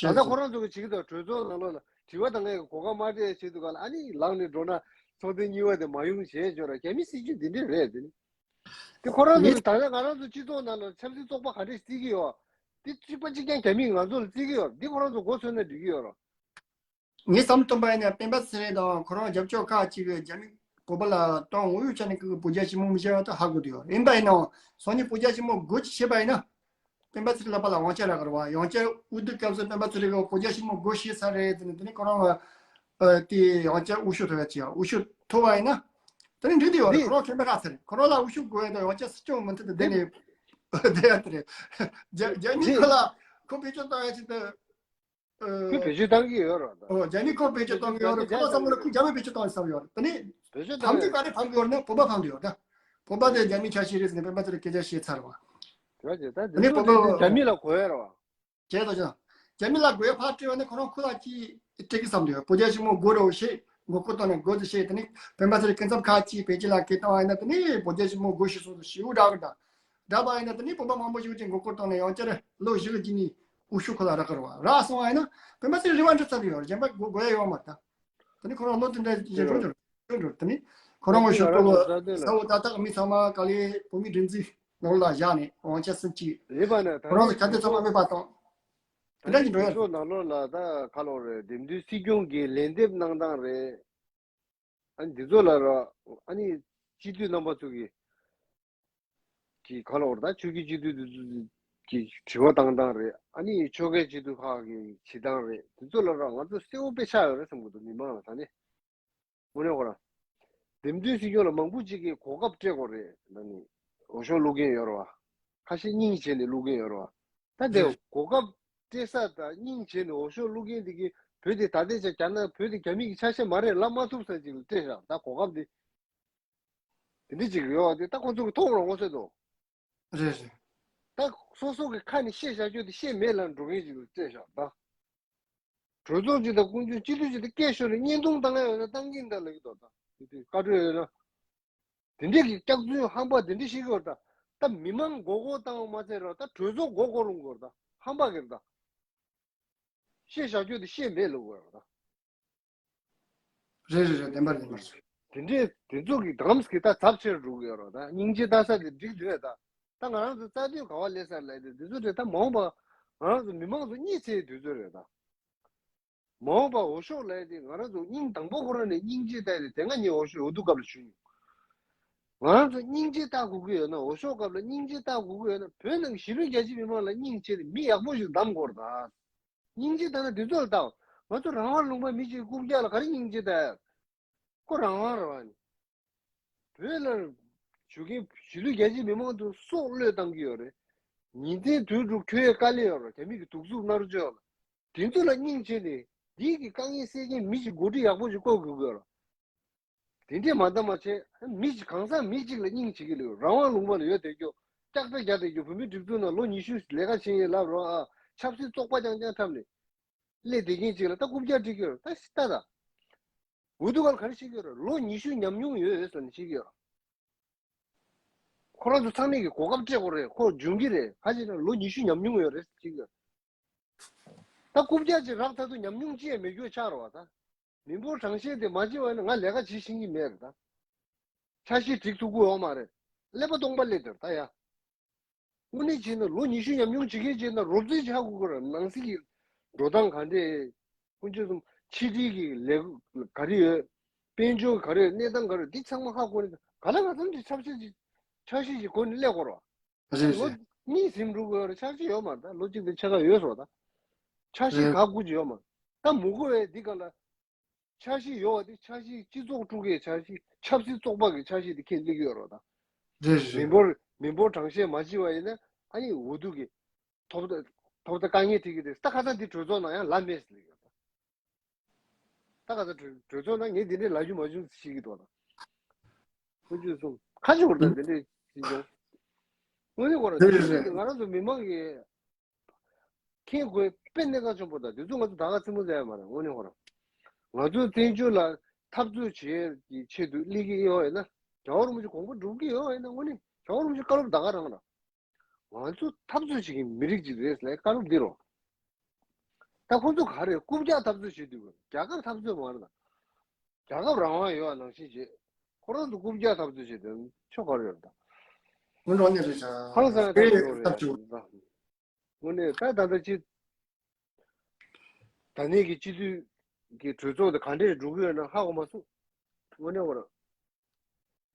ད་ལྟ་ཁོ་རང་ཚོ་གི་བྱེད་ཀྱི་འདུག་གྲོས་ཚོགས་ནང་ལོགས་ལ་དྲི་བ་དང་ལན་གྱི་གོ་སྐབས་མ་སྤྲད་བྱེད་དུས་སྒང་ལ་ཨ་ནི་ལངས་ནས་འགྲོ་ན་ཚོགས་ཐེངས་གཉིས་པ་དེ་མ་ཡོང་བྱས་བྱོས་ར། རྒྱ་མི་སྲིད་ཇུས་འདི་འདྲས་རེད་དེ་ནི། དེ་ཁོ་རང་ཚོ་མི་གི་ད་ལྟ་ང་རང་ཚོ་སྤྱི་ཚོགས་ནང་ལ་ཆབ་སྲིད་ཚོགས་པ་ག་འདྲས་བརྩི་གི་ཡོད། དེ་གཅིག་པ་གཅིག་རྐྱང་རྒྱ་མིས་ང་ཚོ་ལ་བརྩི་གི་ཡོད། འདི་ཁོ་རང་ཚོ་མགོ་ཚོས་ན་འགྲིག་གི་ཡོད་ར། ངས་བསམ་བློ་བཏང་པ་ཡིན་ན་སྤེན་པ་ཚེ་རིང་དང་ཁོ་རང་རྒྱབ་ཕྱོགས་ཁག་ཅིག་གིས་རྒྱ་མི་བོད་པ་ལ་གཏོང་འོས་ཡོད་ཆ་ནས་ཁོ་གི་བོད་རྒྱ་ཞི་མོལ་མི་བྱེད་པ་དེ་ཧ་གོ་གི་ཡོད། ཡིན་པ་ཡིན་ནའང་སང་ཉིན་བོད་རྒྱ་ཞི་མོལ་སྒོ་ཅིག་ཕྱེ་པ་ཡིན་ན་སྤེན་པ་ཚེ་རིང་ལག་པ་ལ་དབང་ཆ་རག་གི་རེད་བ། ཡང་བསྐྱར་དབུ་སྡུད་སྐབས་སུ་སྤེན་པ་ཚེ་རིང་གིས་བོད་རྒྱ་ཞི་མོལ་སྒོ་ཕྱེ་ཚར་རེད་ཟེར་ནས་དེ་ནས་ཁོ་རང་ལ་དེ་ཡང་བསྐྱར་དབུ་བཞུགས་ཐོབ་ཡ་བྱེད་ཡ། དབུ་བཞུགས་ཐོབ་པ་ཡིན་ན་དེ་ནས་འགྲིག་གི་ཡོད་རེད། ཁོ་རང་ཁེ་ཕན་རག་ཚར་རེད། ཁོ་རང་ལ་དབུ་བཞུགས་དགོས་ཡ་དང་ཡང་བསྐྱར་སྲིད་སྐྱོང་མུ་མཐུད་དུ་བསྡད་ནས་བསྡད་ཡ་དེ་རེད། རྒྱ་རྒྱ་མིས་ཁོ་ལ་ཁོ་བེད་སྤྱོད་གཏོང་ཡ་ཆེད་དུ། ཁོས་བེད་སྤྱོད་བཏང་གི་ཡོད་རེད་ད། ཨོ་རྒྱ་མིས་ཁོ་བེད་སྤྱོད་གཏོང་གི་ཡོད་རེད། ཁོ་ལ་བསམ་བློ་ཁོས་རྒྱ་མི་བེད་སྤྱོད་གཏོང་བསམ་ཡོད་རེད། ད་ནི་ཕམ་རྒྱུ་ག་རེ་ཕམ་གི་ཡོད་རེད་ན་བོད་པ་ཕམ་གི་ཡོད་རེད་ད། བོད་པ་དེ་རྒྱ་མིའི་ཆ་ཤས་རེད་ཟེར་ནས་སྤེན་པ་ཚེ་རིང་སྐད་ཆ་བཤད་ཚར་བ། ད་ནི་བོད་པ་རྒྱ་མི་ལ་གོ་ཡ་རེད་བ། བྱས་ཙང་རྒྱ་མི་ལ་དགོས་ཡ་ཕར་སྤྲད་པ་ནི་ཁོ་རང་ཁོ་ལ་ཅིག་སྤྲད་གི་བསམ་འདུག་བོད་རྒྱ་ཞི་མོལ་དགོས་རེད་བཤད། མགོ་སྐོར་བཏང་ནས་དགོས་ཟེར་བཤད། ད་ནི་སྤེན་པ་ཚེ་རིང་སྐུ་མཚམས་ཁག་ཅིག་བེད་སྤྱོད་ལ་སྐད་བཏང་བ་ཡིན་ན་ད་ནི་བོད་རྒྱ་ཞི་མོལ་དགོས་ཞེས་སོགས་སུ་ཞེ་པོ་བསྒྲགས་གི་འདུག་བསྒྲགས་པ་ཡིན་ན་དེ་ནི་བོད་པ་མང་པོ་ཞིག་ཅིག་མགོ་སྐོར་བཏང་ནས་ཡང་བསྐྱར་ལོ་བཞི་གི་རྗེས་ནས་དབུ་བཞུགས་ཁོ་ལ་རག་གི་རེད་བ། རག་སོང་བ་ཡིན་ན་སྤེན་པ་ཚེ་རིང་རེ་བ་འདྲ་ཚར་གི་ཡོད་རེད། གཞན་པ་དགོས་དགོས་ཡ་ཡོད་མ་རེད་ད། དེ་ནི་ཁོ་རང་ལོ་དེ་འདྲ་ཞིག་འགྲོ་འགྲོ་འགྲོ་འགྲོ། དེ་ནི་ཁོ་རང་ངོ་ཤོག་ལྟོ་ལོ་ས་འོག་ད་ལྟ་མི་ཚང་མ་ག་ལེ་བོད་མི་སྒྲིག་འཛུགས་ནང་ལ་བཞག་ནས་དབང་ཆ་སུན་གཅིག་རེད་པ་ནི། ཁོ་རང་ཚོ་ག་དེ་ཚང་མ་མེད་པ་དང་། དེ་འདྲ་ཞིག་འགྲོ་ཡ་རེད། ནང་ལོགས་ལ་ད་ག་ལོག་རེད། འདེམས་ཐོན་སྲིད་སྐྱོང་གི་ལན་འདེབས་གནང་སྟངས་རེད། ཨ་ནི་འདི་ཚོ་ལ་ར་ཨ་ནི་སྤྱི་འཐུས་རྣམ་པ་ཚོ་གི་གི་ག་ལོག་རེད། ད་ཆོས་ཀྱི་སྤྱི་འཐུས་འདི་ཚོ་གི་དྲི་བ་བཏང་སྟངས་རེད། ཨ་ནི་ཆོལ་ཁའི་སྤྱི་འཐུས་ཁག་གི་བྱེད་སྟངས་རེད། འདི་ཚོ་ལ་ར་ང་ཚོ་གསལ་བོ་དཔེ་ཆགས་ཡོད་རེད་བསམ་གི་འདུག་མི་མང་ལ་ད་ནི། དངོས་གནས་ཁོ་རང་། འདེམས་ཐོན་སྲིད་སྐྱོང་ལ་མང་པོ་ཅིག་གིས་གོ་སྐབས་སྤྲད་དགོས་རེད་ལབ་ནས་འོས་ཤོག་བླུག་མཁན་ཡོད་རེད་བ། ཁ་ཤས་སྙིང་རྗེ་ནས་བླུག་མཁན་ཡོད་རེད་བ། ད་དེ་གོ་སྐབས་སྤྲད་ས་དང་སྙིང་རྗེ་ནས་འོས་ཤོག་བླུག་མཁན་དེ་གིས་བོད་དེ་ད་ལྟའི་ཆ་རྒྱ་ནག་བོད་དེ་རྒྱ་མི་གི་ཆ་ཤས་མ་རེད་ལབ་མ་ཐུབ་ས་ཅིག་ལ་སྤྲད་བཞག་ད་གོ་སྐབས་དེ་དེ་འདྲ་ཅིག་ཡོད་བ། དེ་ད་ཁོ་ཚོ་གི་མཐོང་རོགས་ངོ་ཚོད་དོ། རེད་རེད། ད་སོ་སོ་གི་ཁ་ནས་བཤད་བཞག་རྒྱུ་དེ་བཤད་མེད་ལབ་འགྲོ་མཁན་ཅིག་ལ་སྤྲད་བཞག་ད། གྲོས་ཚོགས་ཅིག་དང་ཀུན་སྤྱོད་སྤྱི་འཐུས་ཅིག་དང་སྐད་ཤོར་ནས་བརྙན་ཐུང་བཏང་ཡ་ཡོད་ན་བཏང་གིན་ད་ལབ་ཀྱི་འདུག་ད་དེ་དེ་བཀའ་འཁྲོལ་ཡོད་ན། དེ་འདྲས་ཀྱི་སྐྱག་རྫུན་ཧམ་པ་དེ་འདྲས་ཤིག་གི་ཡོད་ད། ད་མི་མང་མགོ་སྐོར་བཏང་བ་མ་ཚད་ར་ད་གྲོས་ཚོགས་མགོ་སྐོར་རུང་གི་ཡོད་ད། ཧམ་པ་གི་རེད་ད། བཤད་བཞག་རྒྱུ་དེ་བཤད་མེད་ལབ་དགོས་རེད་ད། རེད་རེད་རེད། བདེན་པ་རེད་བདེན་པ་རེད། དེ་འདྲས་དེ་ཚོ་གི་དམ་སྐྱིད་ད་ཚབས་ཆེར་འགྲོ་གི་ཡོད་རེད་ད། སྙིང་རྗེ་ལྟ་ས་དེ་འགྲིག་འདུག་ད། ད་ང་རང་ཚོ་རྩ་དོན་ག་བ་སླེབས་ས་ལབ་དེ་དེ་ཚོ་རེད་ད། མ་འོངས་པ་ང་རང་ཚོ་མི་མང་ཚོ་གཉིད་སད་དུས་ཚོད་རེད་ད། མ་འོངས་པ་འོས་ཤོག་ལབ་དེ་ང་རང་ཚོ་སྙིང་དང་པོ་ཁོ་རང་ནས་སྙིང་རྗེ་ལྟ་ཡ་དེ་དེ་སྔ་ངས་འོས་ཤོག་འོས་བསྡུ་སྐབས་ལ་ཞུས་མྱོང་། ང་རང་ཚོ་སྙིང་རྗེ་ལྟ་དགོས་ཀྱི་ཡོད་ན། འོས་ཤོག་སྐབས་ལ་སྙིང་རྗེ་ལྟ་དགོས་ཀྱི་ཡོད་ན། བོད་ནང་གི་གཞིས་ལུས་རྒྱ་ཆེ་མི་མང་ལ་སྙིང་རྗེ་ནས་མི་ཡག་པོ་ཞིག་གདམ་དགོས་རེད་ད། སྙིང་རྗེ་ལྟ་ན་འདི་ཚོ་ལ་ལྟ། ང་ཚོ་རང་དབང་ལུང་པ་མི་གཅིག་རྐུབ་བཀྱག་ལ་ག་རེ་སྙིང་རྗེ་ལྟ་ཡ། ཁོ་རང་དབང་རེད་བ། ནི་བོད་ལ་བཞུགས་མཁན་གཞིས་ལུས་རྒྱ་ཆེ་མི་མང་ཚོ་སྲོག་བློས་བཏང་གི་ཡོད་རེད། ཉིན་མཚན་དུས་དྲུག་འཁྱོལ་ཡའི་དཀའ་ལས་ཡོད་རེད། རྒྱ་མི་གི་གདུག་རྩུབ་མནར་གཅོད་ཡོད་རེད། དེ་ཚོ་ལ་སྙིང་རྗེ་ནས་འདི་གི་དཀའ་ངལ་སེལ་མཁན་མི་ཞིག་འགོ་ཁྲིད་ཡག་པོ་ཞིག་བསྐོ་དགོས་ཀྱི་ཡོད་རེད། དེ་འདྲས་མ་འདང་མ་བྱས། མི་ཞིག་གང་ཟག་མི་གཅིག་ལ་སྙིང་བྱེད་ཀྱི་ལོས། རང་དབང་ལུང་པ་ལ་ཡོད་བསྡད་རྒྱུ། སྐྱག་རྫ་རྒྱག་བསྡད་རྒྱུ། བོད་མིའི་སྒྲིག་འཛུགས་ནང་ལོ་ཉི་ཤུ་ལས་ཀ་བྱས་ཡིན་ལབ་རོགས་ཨ། ཆབ་སྲིད་བཙོག་པ་རྐྱང་རྐྱང་འཁྲབ་ནས་སླེབས་བསྡད་མཁན་ཅིག་ལ་ད་རྐུབ་བཀྱག་སྒྲིག་གི་ཡོད་རེད། ད་ཤི་ད་ད། འུ་ཐུག་ག་ལ་ག་རེ་བཤད་ཀྱི་ཡོད་རེད། ལོ་ཉི་ཤུ་ཉམས་མྱོང་ཡོད་ཟེར་ནས་བཤད་ཀྱི་ཡོད་རེད། ཁོ་རང་ཚོ་ཚང་མས་ཀྱི་གོ་སྐབས་སྤྲད་དགོས་རེད། ཁོ་འཇོན་གྱི་རེད། ག་ཅིག་ན་ལོ་ཉི་ཤུ་ཉམས་མྱོང་ཡོད་རེད་བཤད་ཀྱི་ཡོད་རེད། ད་རྐུབ་བཀྱག་ཅིག་རག་ཚར་དུས་ཉམས་མྱོང་ཅི་ཡང་མེད་རྒྱུ་ཆགས་རེད་བ། ད་མི་འབོར་གྲངས་བཤེར་དེ་མ་བྱས་པ་ཡིན་ན་ང་ལས་ཀ་བྱེད་ཤེས་ཀྱི་མེད་རེད་ད། འཆར་གཞི་སྒྲིག་ཐུབ་ཀྱི་ཡོད་མ་རེད། ཀླད་པ་སྟོང་པ་སླེབས་འདུག་ད་ཡ། དངོས་གནས་བྱས་ན་ལོ་ཉི་ཤུ་ཉམས་མྱོང་བྱེད་མཁན་བྱས་ན་རོབ་ཙམ་ཆགས་དགོས་ཀྱི་རེད། ནང་སྲིད་ཀྱི་འགྲོ་སྟངས་ག་འདྲས། དཀོན་མཆོག་གསུམ། ཕྱི་དྲིལ་གྱི་ལས་ག་རེ་ཡོད། དཔལ་འབྱོར་ག་རེ་ཡོད། གནས་སྟངས་ག་རེ་ཡོད། འདི་ཚང་མ་ཧ་གོ་ནས་ག་ལ་ག་ཚོད་འདི་འཆར་གཞི་ཅིག་འཆར་གཞི་ཅིག་གོ་ནས་སླེབས་དགོས་རེད་བ། རེད་ལོ་རེད། གཉིས་ཟིན་འགྲོ་དགོས་རེད། འཆར་གཞི་ཡོད་མ་རེད། ད་ལོ་གཅིག་དང་ཕྱེད་ཀ་ཡོད་སོང་ད། འཆར་གཞི་རེད། ག་དགོས་ཀྱི་ཡོད་མ་རེད། ད་མི་དགོས་པའི་འདི་ག་ལ། འཆར་གཞི་ཡོད་པ་དེ་འཆར་གཞི་སྤྱི་ཚོགས་དཀྲུག་གི་འཆར་གཞི། ཆབ་སྲིད་བཙོག་པ་གི་འཆར་གཞི་དེ་ཁས་ལེན་གྱི་ཡོད་རེད་ད། རེད་རེད། མི་འབོར་མི་འབོར་གྲངས་བཤེར་མ་བྱས་པ་ཡིན་ན་ཨ་ནི་འུ་ཐུག་གི་ཐོབ་ཐོབ་ཐང་དཀའ་ངལ་འཕྲད་ཀྱི་རེད། ད་ཁ་སང་འདི་གྲོས་ཚོགས་ནང་ཡང་ལབ་མེད་ཟེར་ལབ་ཡོད་ད། ད་ཁ་སང་གྲོས་གྲོས་ཚོགས་ནང་ངས་འདི་འདྲའི་ལབ་རྒྱུ་མ་བྱུང་ཟེར་བཤད་ཀྱི་འདུག་ད། ཁོ་ཚོས་གསུངས། ཁ་ཕྱོགས་ད་འདི་འདྲའི་ཞིག་བྱུང་། དངོས་གནས་ཁོ་རང་རེད་རེད་རེད། ང་རང་ཚོ་མི་མང་གིས་མཁྱེན་དགོས་དཔེ་གནད་འགག་ཆེན་པོ་དང་། དེ་ཚོ་ང་ཚོ་ད་ག་རྩེད་མོ་རྩེ་ཡ་མ་རེད། དངོས་གནས་ཁོ་རང་ང་ཚོ་བཙན་བྱོལ་ལ་འཐབ་རྩོད་བྱེད་ཀྱི་ཆེད་དུ་སླེབས་ཀྱི་ཡོད་ཡིན་ན། རྒྱལ་བ་རིན་པོ་ཆེ་དགོངས་པ་སྒྲུབ་ཀྱི་ཡོད་ཡིན་ན། དངོས་གནས་རྒྱལ་བ་རིན་པོ་ཆེ་བཀའ་སློབ་ད་ག་རང་རེད། ང་ཚོ་འཐབ་རྩོད་བྱེད་མཁན་མི་རིགས་ཅིག་རེད་ཟེར་བཀའ་སློབ་འདི་རོ། ད་ཁོ་ཚོ་ག་རེ་རྐུབ་བཀྱག་འཐབ་རྩོད་བྱེད་དུས་རྒྱལ་ཁབ་འཐབ་རྩོད་མ་རེད་ད། རྒྱལ་ཁབ་རང་དབང་ཡོད་པ་ནང་བཞིན་བྱེད། ཁོ་རང་ཚོ་རྐུབ་བཀྱག་འཐབ་རྩོད་བྱེད་དུས་ཆོ་ག་རེ་ཡོད་རེད་ད། ཁོ་འགྲོ་ནི་རེད་ཤག་ཧང་སང་ཡ་ཐག་ཆོད་རེད་ཡ། དངོས་གནས་ད་ད་ལྟ་ཅི། ད་ནས་ཀྱི་སྤྱི་འཐུས་ཀྱི་གྲོས་ཚོགས་དེ་ག་འདྲས་འགྲོ་གི་ཡོད་ན་ཧ་གོ་མ་སོང་། དངོས་གནས་འོ་ར།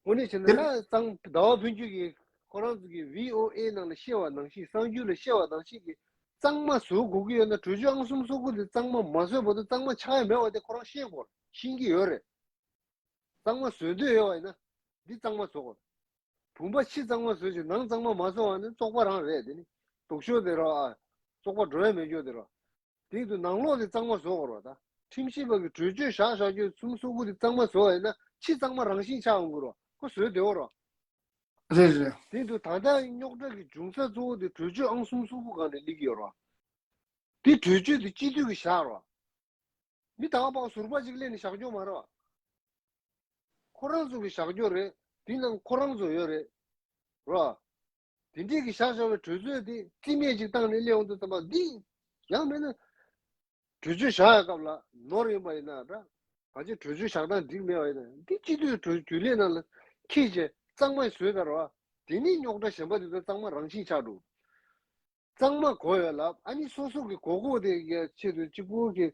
དངོས་གནས་བྱས་ན་ད་གཙང་ཟླ་བ་ཕུན་ཚོགས་ཀྱིས་ཁོ་རང་ཚོ་གི་བྷི་ཨོ་ཨེ་ནང་ལ་བཤད་པ་ནང་བཞིན། གསར་འགྱུར་ལ་བཤད་པ་ནང་བཞིན་གྱི་གཙང་མ་བཟོ་དགོས་ཀྱི་ཡོད་ན། གྲོས་ཆོད་ཨང་གསུམ་སོ་དགུ་དེ་གཙང་མ་མ་བཟོས་བར་དུ་གཙང་མ་ཆགས་ཡ་མེད་པ་དེ་ཁོ་རང་ཤེས་དགོས་ཤེས་ཀྱི་ཡོད་རེད། གཙང་མ་བཟོ་འདོད་ཡོད་པ་ཡིན་ན་འདི་གཙང་མ་བཟོ་དགོས། བུམ་པ་ཕྱི་གཙང་མ་བཟོས་ཤིང་ནང་གཙང་མ་མ་བཟོ་བ་ནི་བཙོག་པ་རང་རེད། དེ་ནི་སྡུག་ཤོས་དེ་རོ་ཨ། བཙོག་པ་འགྲོ་ཡ་མེད་རྒྱུ་དེ་རོ། དེ་དུས་ནང་ལོགས་དེ་གཙང་མ་བཟོ་དགོས་རོ། ད་ཁྲིམས་ཞིབ་པ་གི་གྲོས་ཆོད་བཞག་བཞག་རྒྱུ་གསུམ་སོ་དགུ་དེ་གཙང་མ་བཟོ་བ་ཡིན་ན་ཕྱི་གཙང་མ་རང་བཞིན་ཆགས་འོང་གི་རོ། ཁོ་བཟོས་བདེ་བོ་རོ། རེད་རེད། དེ་དུས་ད་ལྟ་རྙོག་དྲ་གི་འབྱུང་ས་གཙོ་བོ་དེ་གྲོས་ཆོད་ཨང་གསུམ་སོ་དགུ་སྒང་ནས་སླེབས་ཀྱི་ཡོད་རོ། དེ་གྲོས་ཆོད་དེ་སྤྱི་འཐུས་ཀྱིས་བཞག་རོ། མི་ད་ག་པར་ཟུར་པ་ཅིག་སླེབས་ནས་བཞག་རྒྱུ་མ་རེད་བ། ཁོ་རང་ཚོ་གི་བཞག་རྒྱུ་རེད། དེ་ནང་ཁོ་རང་ཚོ་ཡོད་རེད། རོ། དེ་འདྲས་ཀྱི་བཞག་བཞག་པའི་གྲོས་ཚོད་དེ་རྩིས་མེད་ཅིག་བཏང་ནས་སླེབས་འོང་དུས་ཙམ་པ་འདི། ཡང་མིན་ན། གྲོས་ཆོད་བཞག་ཡ་སྐབས་ལ་ནོར་ཡིན་པ་ཡིན་ན་འདྲ། ག་ཅི་གྲོས་ཆོད་བཞག་སྟངས་འགྲིག་མེད་པ་ཡིན་ན་འདི་སྤྱི་འཐུས་གྲོས་རྒྱུན་ལས་ནང་ལ་འཁྱེར་བྱས་གཙང་མ་བཟོས་ད་རོ། དེ་ནས་རྙོག་དྲ་གཞན་པ་དེ་ཚོ་གཙང་མ་རང་བཞིན་ཆགས་འགྲོ། གཙང་མ་དགོས་ཡོད་ལབ། ཨ་ནི་སོ་སོ་གི་དགོས་མཁོ་དེ་གི་ཆེད་དུ་གཅིག་པུ་གི་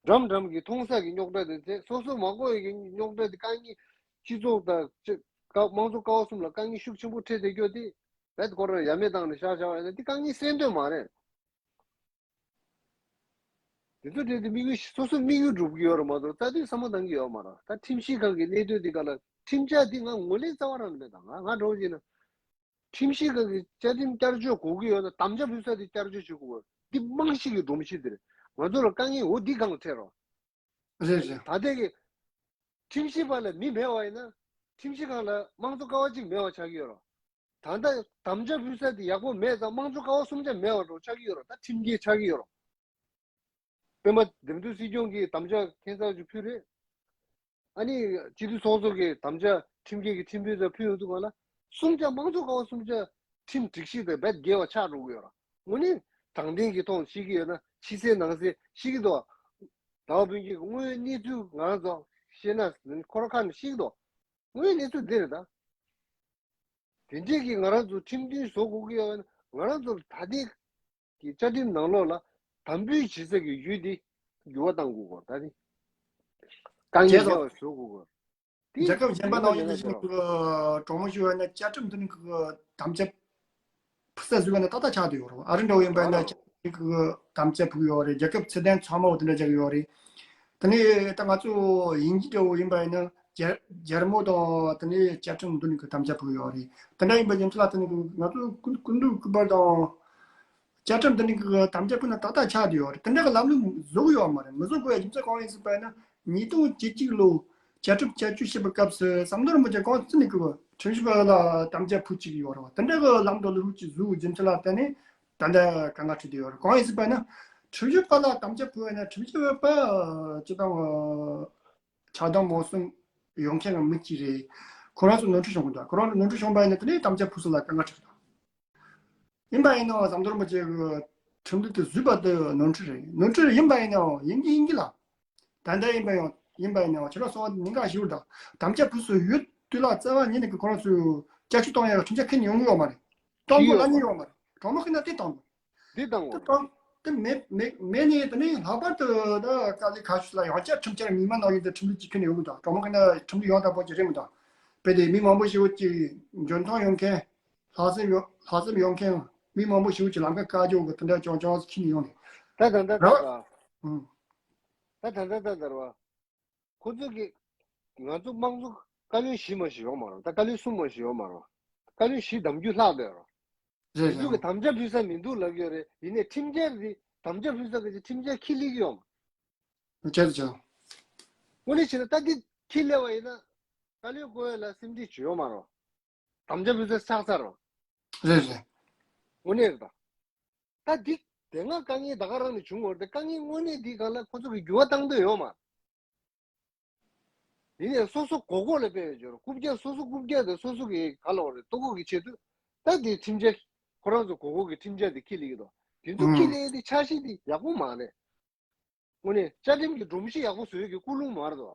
འགྲམ་འགྲམ་གྱི་མཐོང་ས་གི་རྙོག་དྲ་དེ་བྱས། སོ་སོ་མ་དགོས་ཡ་གི་རྙོག་དྲ་དེ་དཀའ་ངལ་སྤྱི་ཚོགས་དང་ཅི་ཀ་དམངས་གཙོ་ཀ་བ་གསུམ་ལ་དཀའ་ངལ་ཤུགས་ཆེན་པོ་འཕྲད་བསྡད་རྒྱུ་དེ་རྦད་ཁོ་རང་ཡ་མེད་བཏང་ནས་བཞག་བཞག་པ་ཡིན་ན་དེ་དཀའ་ངལ་སེལ་འདོད་མ་རེད། དེ་ཚོ་དེ་དེ་དམིགས་ཡུལ་སོ་སོ་དམིགས་ཡུལ་སྒྲུབ་ཀྱི་ཡོད་རེད་མ་གཏོགས་རྩ་དོན་བསམ་བློ་བཏང་གི་ཡོད་མ་རེད། ད་ཁྲིམས་ཞིབ་ཁང་གི་གནད་དོན་དེ་ག་ལ་ཁྲིམས་འཆར་དེ་ང་ངོས་ལེན་རྩ་བ་རང་མེད། ད་ང་ང་འགྲོ་བཞིན་ན། ཁྲིམས་ཞིབ་ཁང་གི་བཅའ་ཁྲིམས་བསྐྱར་བཅོས་དགོས་ཀྱི་ཡོད་ན་དམ་བཅའ་ཕུལ་ས་དེ་བསྐྱར་བཅོས་བྱེད་དགོས། འདི་རྨང་གཞི་གི་སྒྲོམ་གཞི་དེ་རེད། ང་ཚོ་ལ་དཀའ་ངལ་འོ་འདི་སྒང་ལ་འཕྲད་རོགས། རེད་རེད། ད་ལྟའི་གི་ཁྲིམས་ཞིབ་པ་ལ་མི་མེད་པ་ཡིན་ན་ཁྲིམས་ཞིབ་ཁང་ལ་དམངས་གཙོ་ཀ་བ་གཅིག་མེད་པ་ཆགས་ཀྱི་ཡོད་རོགས། ད་ལྟ་དམ་བཅའ་ཕུལ་ས་དེ་ཡག་པོ་མེད་ཙང་དམངས་གཙོ་ཀ་བ་གསུམ་ཆ་མེད་པ་འདྲ་ཆགས་ཀྱི་ཡོད་རོགས། ད་ཁྲིམས་འགལ་ཆགས་ཀྱི་ཡོད་རོགས། པད་མ་འདེམས་ཐོན་སྲིད་སྐྱོང་གིས་དམ་བཅའ་ཁྱད་མཚར་ཅིག་ཕུལ་རེད། ཨ་ནི་སྤྱི་འཐུས་ཚོགས་གཙོ་གིས་དམ་བཅའ་ཁྲིམས་འགལ་གྱི་ཁྲིམས་དཔོན་ཚོར་ཕུལ་ཡོང་དུས་སྒང་ལ་གསུམ་ཆ་དམངས་གཙོ་ཀ་བ་གསུམ་ཆ་ཁྲིམས་སྒྲིག་གཞི་དང་རྦད་འགལ་བ་ཆགས་འགྲོ་གི་ཡོད་ར། དངོས་གནས་དྲང་བདེན་གྱི་ཐོག་ཤེས་ཀྱི་ཡོད་ན་ཕྱི་གསལ་ནང་གསལ་ཤེས་ཀྱི་འདུག་ཟླ་བ་ཕུན་ཚོགས་ཀྱིས་དངོས་ཡོད་གནས་ཚུལ་ང་རང་ཚོ་ཤེས་ན་ཁོ་རང་ཁ་ནས་ཤེས་ཀྱི་འདུག་དངོས་ཡོད་གནས་ཚུལ་འདི་རེད་ད། དེ་འདྲས་ཀྱིས་ང་རང་ཚོ་ཁྲིམས་མཐུན་བཟོ་དགོས་ཀྱི་ཡོད་ན་ང་རང་ཚོར་ད་ལྟའི་གི་བཅའ་ཁྲིམས་ནང་ལོགས་ལ་དམ་འབུལ་བྱེད་ས་ཀྱི་ཡུལ་འདི་འགྱུར་བ་གཏང་དགོས་ཀྱི་ད་ནི་དཀའ་ངལ་མེད་པ་བཟོ་དགོས་ཀྱི། རྒྱལ་ཁབ་གཞན་པ་ནང་བཞིན་དུ་ཞིག་གི་གྲོགས་མོ་ཞུ་བ་ན་བཅའ་ཁྲིམས་འདི་ནི་གི་དམ་བཅའ་ཕུག་ས་བཟོས་པ་ན་ཏག་ཏག་ཆགས་བསྡད་ཡོད་རེད། ཨ་རི་འདྲ་བོ་ཡིན་པ་ན་བཅའ་ཁྲིམས་གི་དམ་བཅའ་ཕུག་ཡོད་རེད། རྒྱལ་ཁབ་ཚད་ལྡན་ཚང་མ་འོ་དེ་འདྲ་རྒྱག་གི་ཡོད་རེད། དེ་ནས་ད་ང་ཚོ་དབྱིན་ཇི་འདྲ་བོ་ཡིན་པ་ཡིན་ན་རྒྱལ་རྒྱལ་མོ་དང་དེ་ནས་བཅའ་ཁྲིམས་འདི་ནི་གི་དམ་བཅའ་ཕུག་ཡོད་རེད། དེ་འདྲ་ཡིན་པ་རྒྱུ་མཚན་ལ་དེ་ནི་གི་ང་ཚོ་སྐུ་སྐུ་མདུན་སྐུ་པར་དང་། བཅའ་ཁྲིམས་འདི་ནི་གི་དམ་བཅའ་ཕུག་ན་ཏག་ཏག་ཆགས་བསྡད་ཡོད་རེད། དེ་འདྲ་གི་ལམ་ལུགས་བཟོ་གི་ཡོད་མ་རེད། མི་བཟོ་དགོས་ཡ་རྒྱུ་མཚན་གང་ཡིན་ཟེར་བ་ཡིན་ན། ཉིས་སྟོང་བཅུ་གཅིག་ལོ་བཅའ་ཁྲིམས་བསྐྱར་བཅོས་བྱེད་པའི་སྐབས་སུ་ཟམ་གདོང་རིན་པོ་ཆེ་གོང་ཙི་ནས་གི་ཁྲིམས་ཞིབ་པ་ལ་དམ་བཅའ་ཕུག་བཅུག་གི་ཡོད་རེད་བ། དེ་འདྲ་གི་ལམ་དང་ལུགས་ཀྱི་བཟོ་གི་རྒྱུ་མཚན་ལ་བརྟེན་ནས་ད་ལྟ་དཀའ་ངལ་འཕྲད་བསྡད་ཡོད་རེད། གང་ཡིན་ཟེར་བ་ཡིན་ན། ཁྲིམས་ཞིབ་པ་ལ་དམ་བཅའ་ཕུག་པ་ཡིན་ན་ཁྲིམས་ཞིབ་པ་སྤྱི་བཏང་ཆགས་སྡང་མང་གསུམ་ཡོད་མཁན་གི་མི་གཅིག་རེད། ཁོ་རང་ཚོ་ནོར་འཁྲུལ་བྱུང་གི་འདུག་ཁོ་རང་ཚོ་ནོར་འཁྲུལ་བྱུང་བ་ཡིན་ན་དེ་ནས་དམ་བཅའ་ཕུག་ས་ལ་དཀའ་ངལ་འཕྲད་ཀྱི་འདུག་ཡིན་པ་ཡིན་ནའང་ཟམ་གདོང་རིན་པོ་ཆེ་གི་ཁྲིམས་ལུགས་དེ་བཟོས་པ་དེ་ནོར་འཁྲུལ་རེད། ནོར་འཁྲུལ་ཡིན་པ་ཡིན་ནའང་ཡིན་གྱི་ཡིན་གྱི་ལ། ད་ལྟ་ཡིན་པ་ཡང་ཡིན་པ་ཡིན་ནའང་ཁྱེད་རང་གསང་བ་ཉེན་ཁ་ཞེ་པོ་དང་དམ་བཅའ་ཕུག་སུ་ཡོད་དུས་ལ་རྩ་བ་ཉིད་ནས་ཀྱི་ཁོ་རང་ཚོས་བསྐྱར་བཅོས་གཏོང་ཡག་ཁྲིམས་འཆར་ཁྱོན་ནས་ཡོང་གི་ཡོད་མ་རེད། གཏོང་དགོས་ལབ་མཁན་ཡོད་མ་རེད། གྲོགས་མོ་ཁྱེད་རང་དེ་གཏོང་དགོས། འདི་བཏང་དེ་བ། གཏོང་དེ་མེད་མེད་མེད་ནས་དེ་ནས་ལྷག་པར་དུ་ད་དཀའ་ལས་ཁག་ཤོས་ལ་ཡང་བསྐྱར་ཁྲིམས་འཆར་ངེས་མ་ནང་བཞིན་དུ་ཁྲིམས་ལུགས་ཀྱི་ཁྱོན་ནས་ཡོང་གི་འདུག་གྲོགས་མོ་ཁྱེད་རང་ཁྲིམས་ལུགས་ཡང་དག་པོ་ཅིག་རེད་མི་འདུག་དཔེ་དེ་མི་མང་པོ་ཞིག་གིས་འཇོན་ཐང་ཡོད་མཁན། ལྷག་བསམ་ཡོད་ལྷག་བསམ་ཡོད་མཁན་མི་མང་པོ་ཞིག་གིས་ལམ་ཁ་བཀག་རྒྱུ་གི་དེ་འདྲ་ཅང་ཅང་ཁྱི་ནས་ཡོང་ནས། ད་ད་ད་ད་ར་ད། ཨུམ། ད་ད་ད་ད་ད་ར་བ། ཁོ་ཚོ་གི་ང་ཚོ་དམངས་གཙོ་བཀའ་བློན་བཞི་མ་ཞིག་ཡོད་མ་རེད། ད་བཀའ་བློན་གསུམ་མ་ཞིག་ཡོད་མ་རེད། བཀའ་བློན་བཞི་གདམ་རྒྱུ་ལྷག་བསྡད་རོ། རེད་དེ་ཚོ་གི་རེད། དམ་བཅའ་ཕུལ་ས་མི་འདུག་ལབ་ཀྱི་ཡོད་རེད། ཡིན་ནའི་ཁྲིམས་འཆར་དེ་དམ་བཅའ་ཕུལ་ས་གི་ཁྲིམས་འཆར་ཁྱི་ལི་གི་ཡོད་མ། བྱས་ཙང་། དངོས་གནས་བྱས་ན་ད་འདི་ཁྱི་ལས་བ་ཡིན་ན། བཀའ་བློན་བསྐོ་ཡ་ལ་སེམས་ཁྲལ་བྱེད་ཡོད་མ་རོ། དམ་བཅའ་ཕུལ་ཚར་ཆགས་ཚར་རོ། རེད་རེད། དངོས་གནས་རེད་ད། ད་འདི་དེ་སྔ་དཀའ་ངལ་ད་ག་རང་ནས་བྱུང་བ་རེད་དེ་དཀའ་ངལ་དངོས་གནས་འདི་གང་ལ་ཁོ་ཚོ་གི་འགྱུར་བ་བཏང་འདོད་ཡོད་མ། ཡིན་ནའི་སོ་སོ་མགོ་སྐོར་ལ་དཔེ་ཡོད་ཅོར་རྐུབ་བཀྱག་སོ་སོ་རྐུབ་བཀྱག་དེ་སོ་སོ་གི་ག་ལ་བ་རེད་ལྟོ་གོས་ཀྱི་ཆེད་དུ། ད་འདི་ཁྲིམས་འཆར་ཁོ་རང་ཚོ་མགོ་སྐོར་གི་ཁྲིམས་འཆར་དེ་ཁྱི་ལི་གི་དོ། དེ་ཚོ་ཁྱི་ལི་དེ་འཆར་གཞི་འདི་ཡག་པོ་མ་རེད། དངོས་གནས་བཅའ་ཁྲིམས་ཀྱི་སྒྲོམ་གཞི་ཡག་པོ་བཟོ་ཡོད་ཀྱི་ཀུན་སློང་མ་རེད་དོ།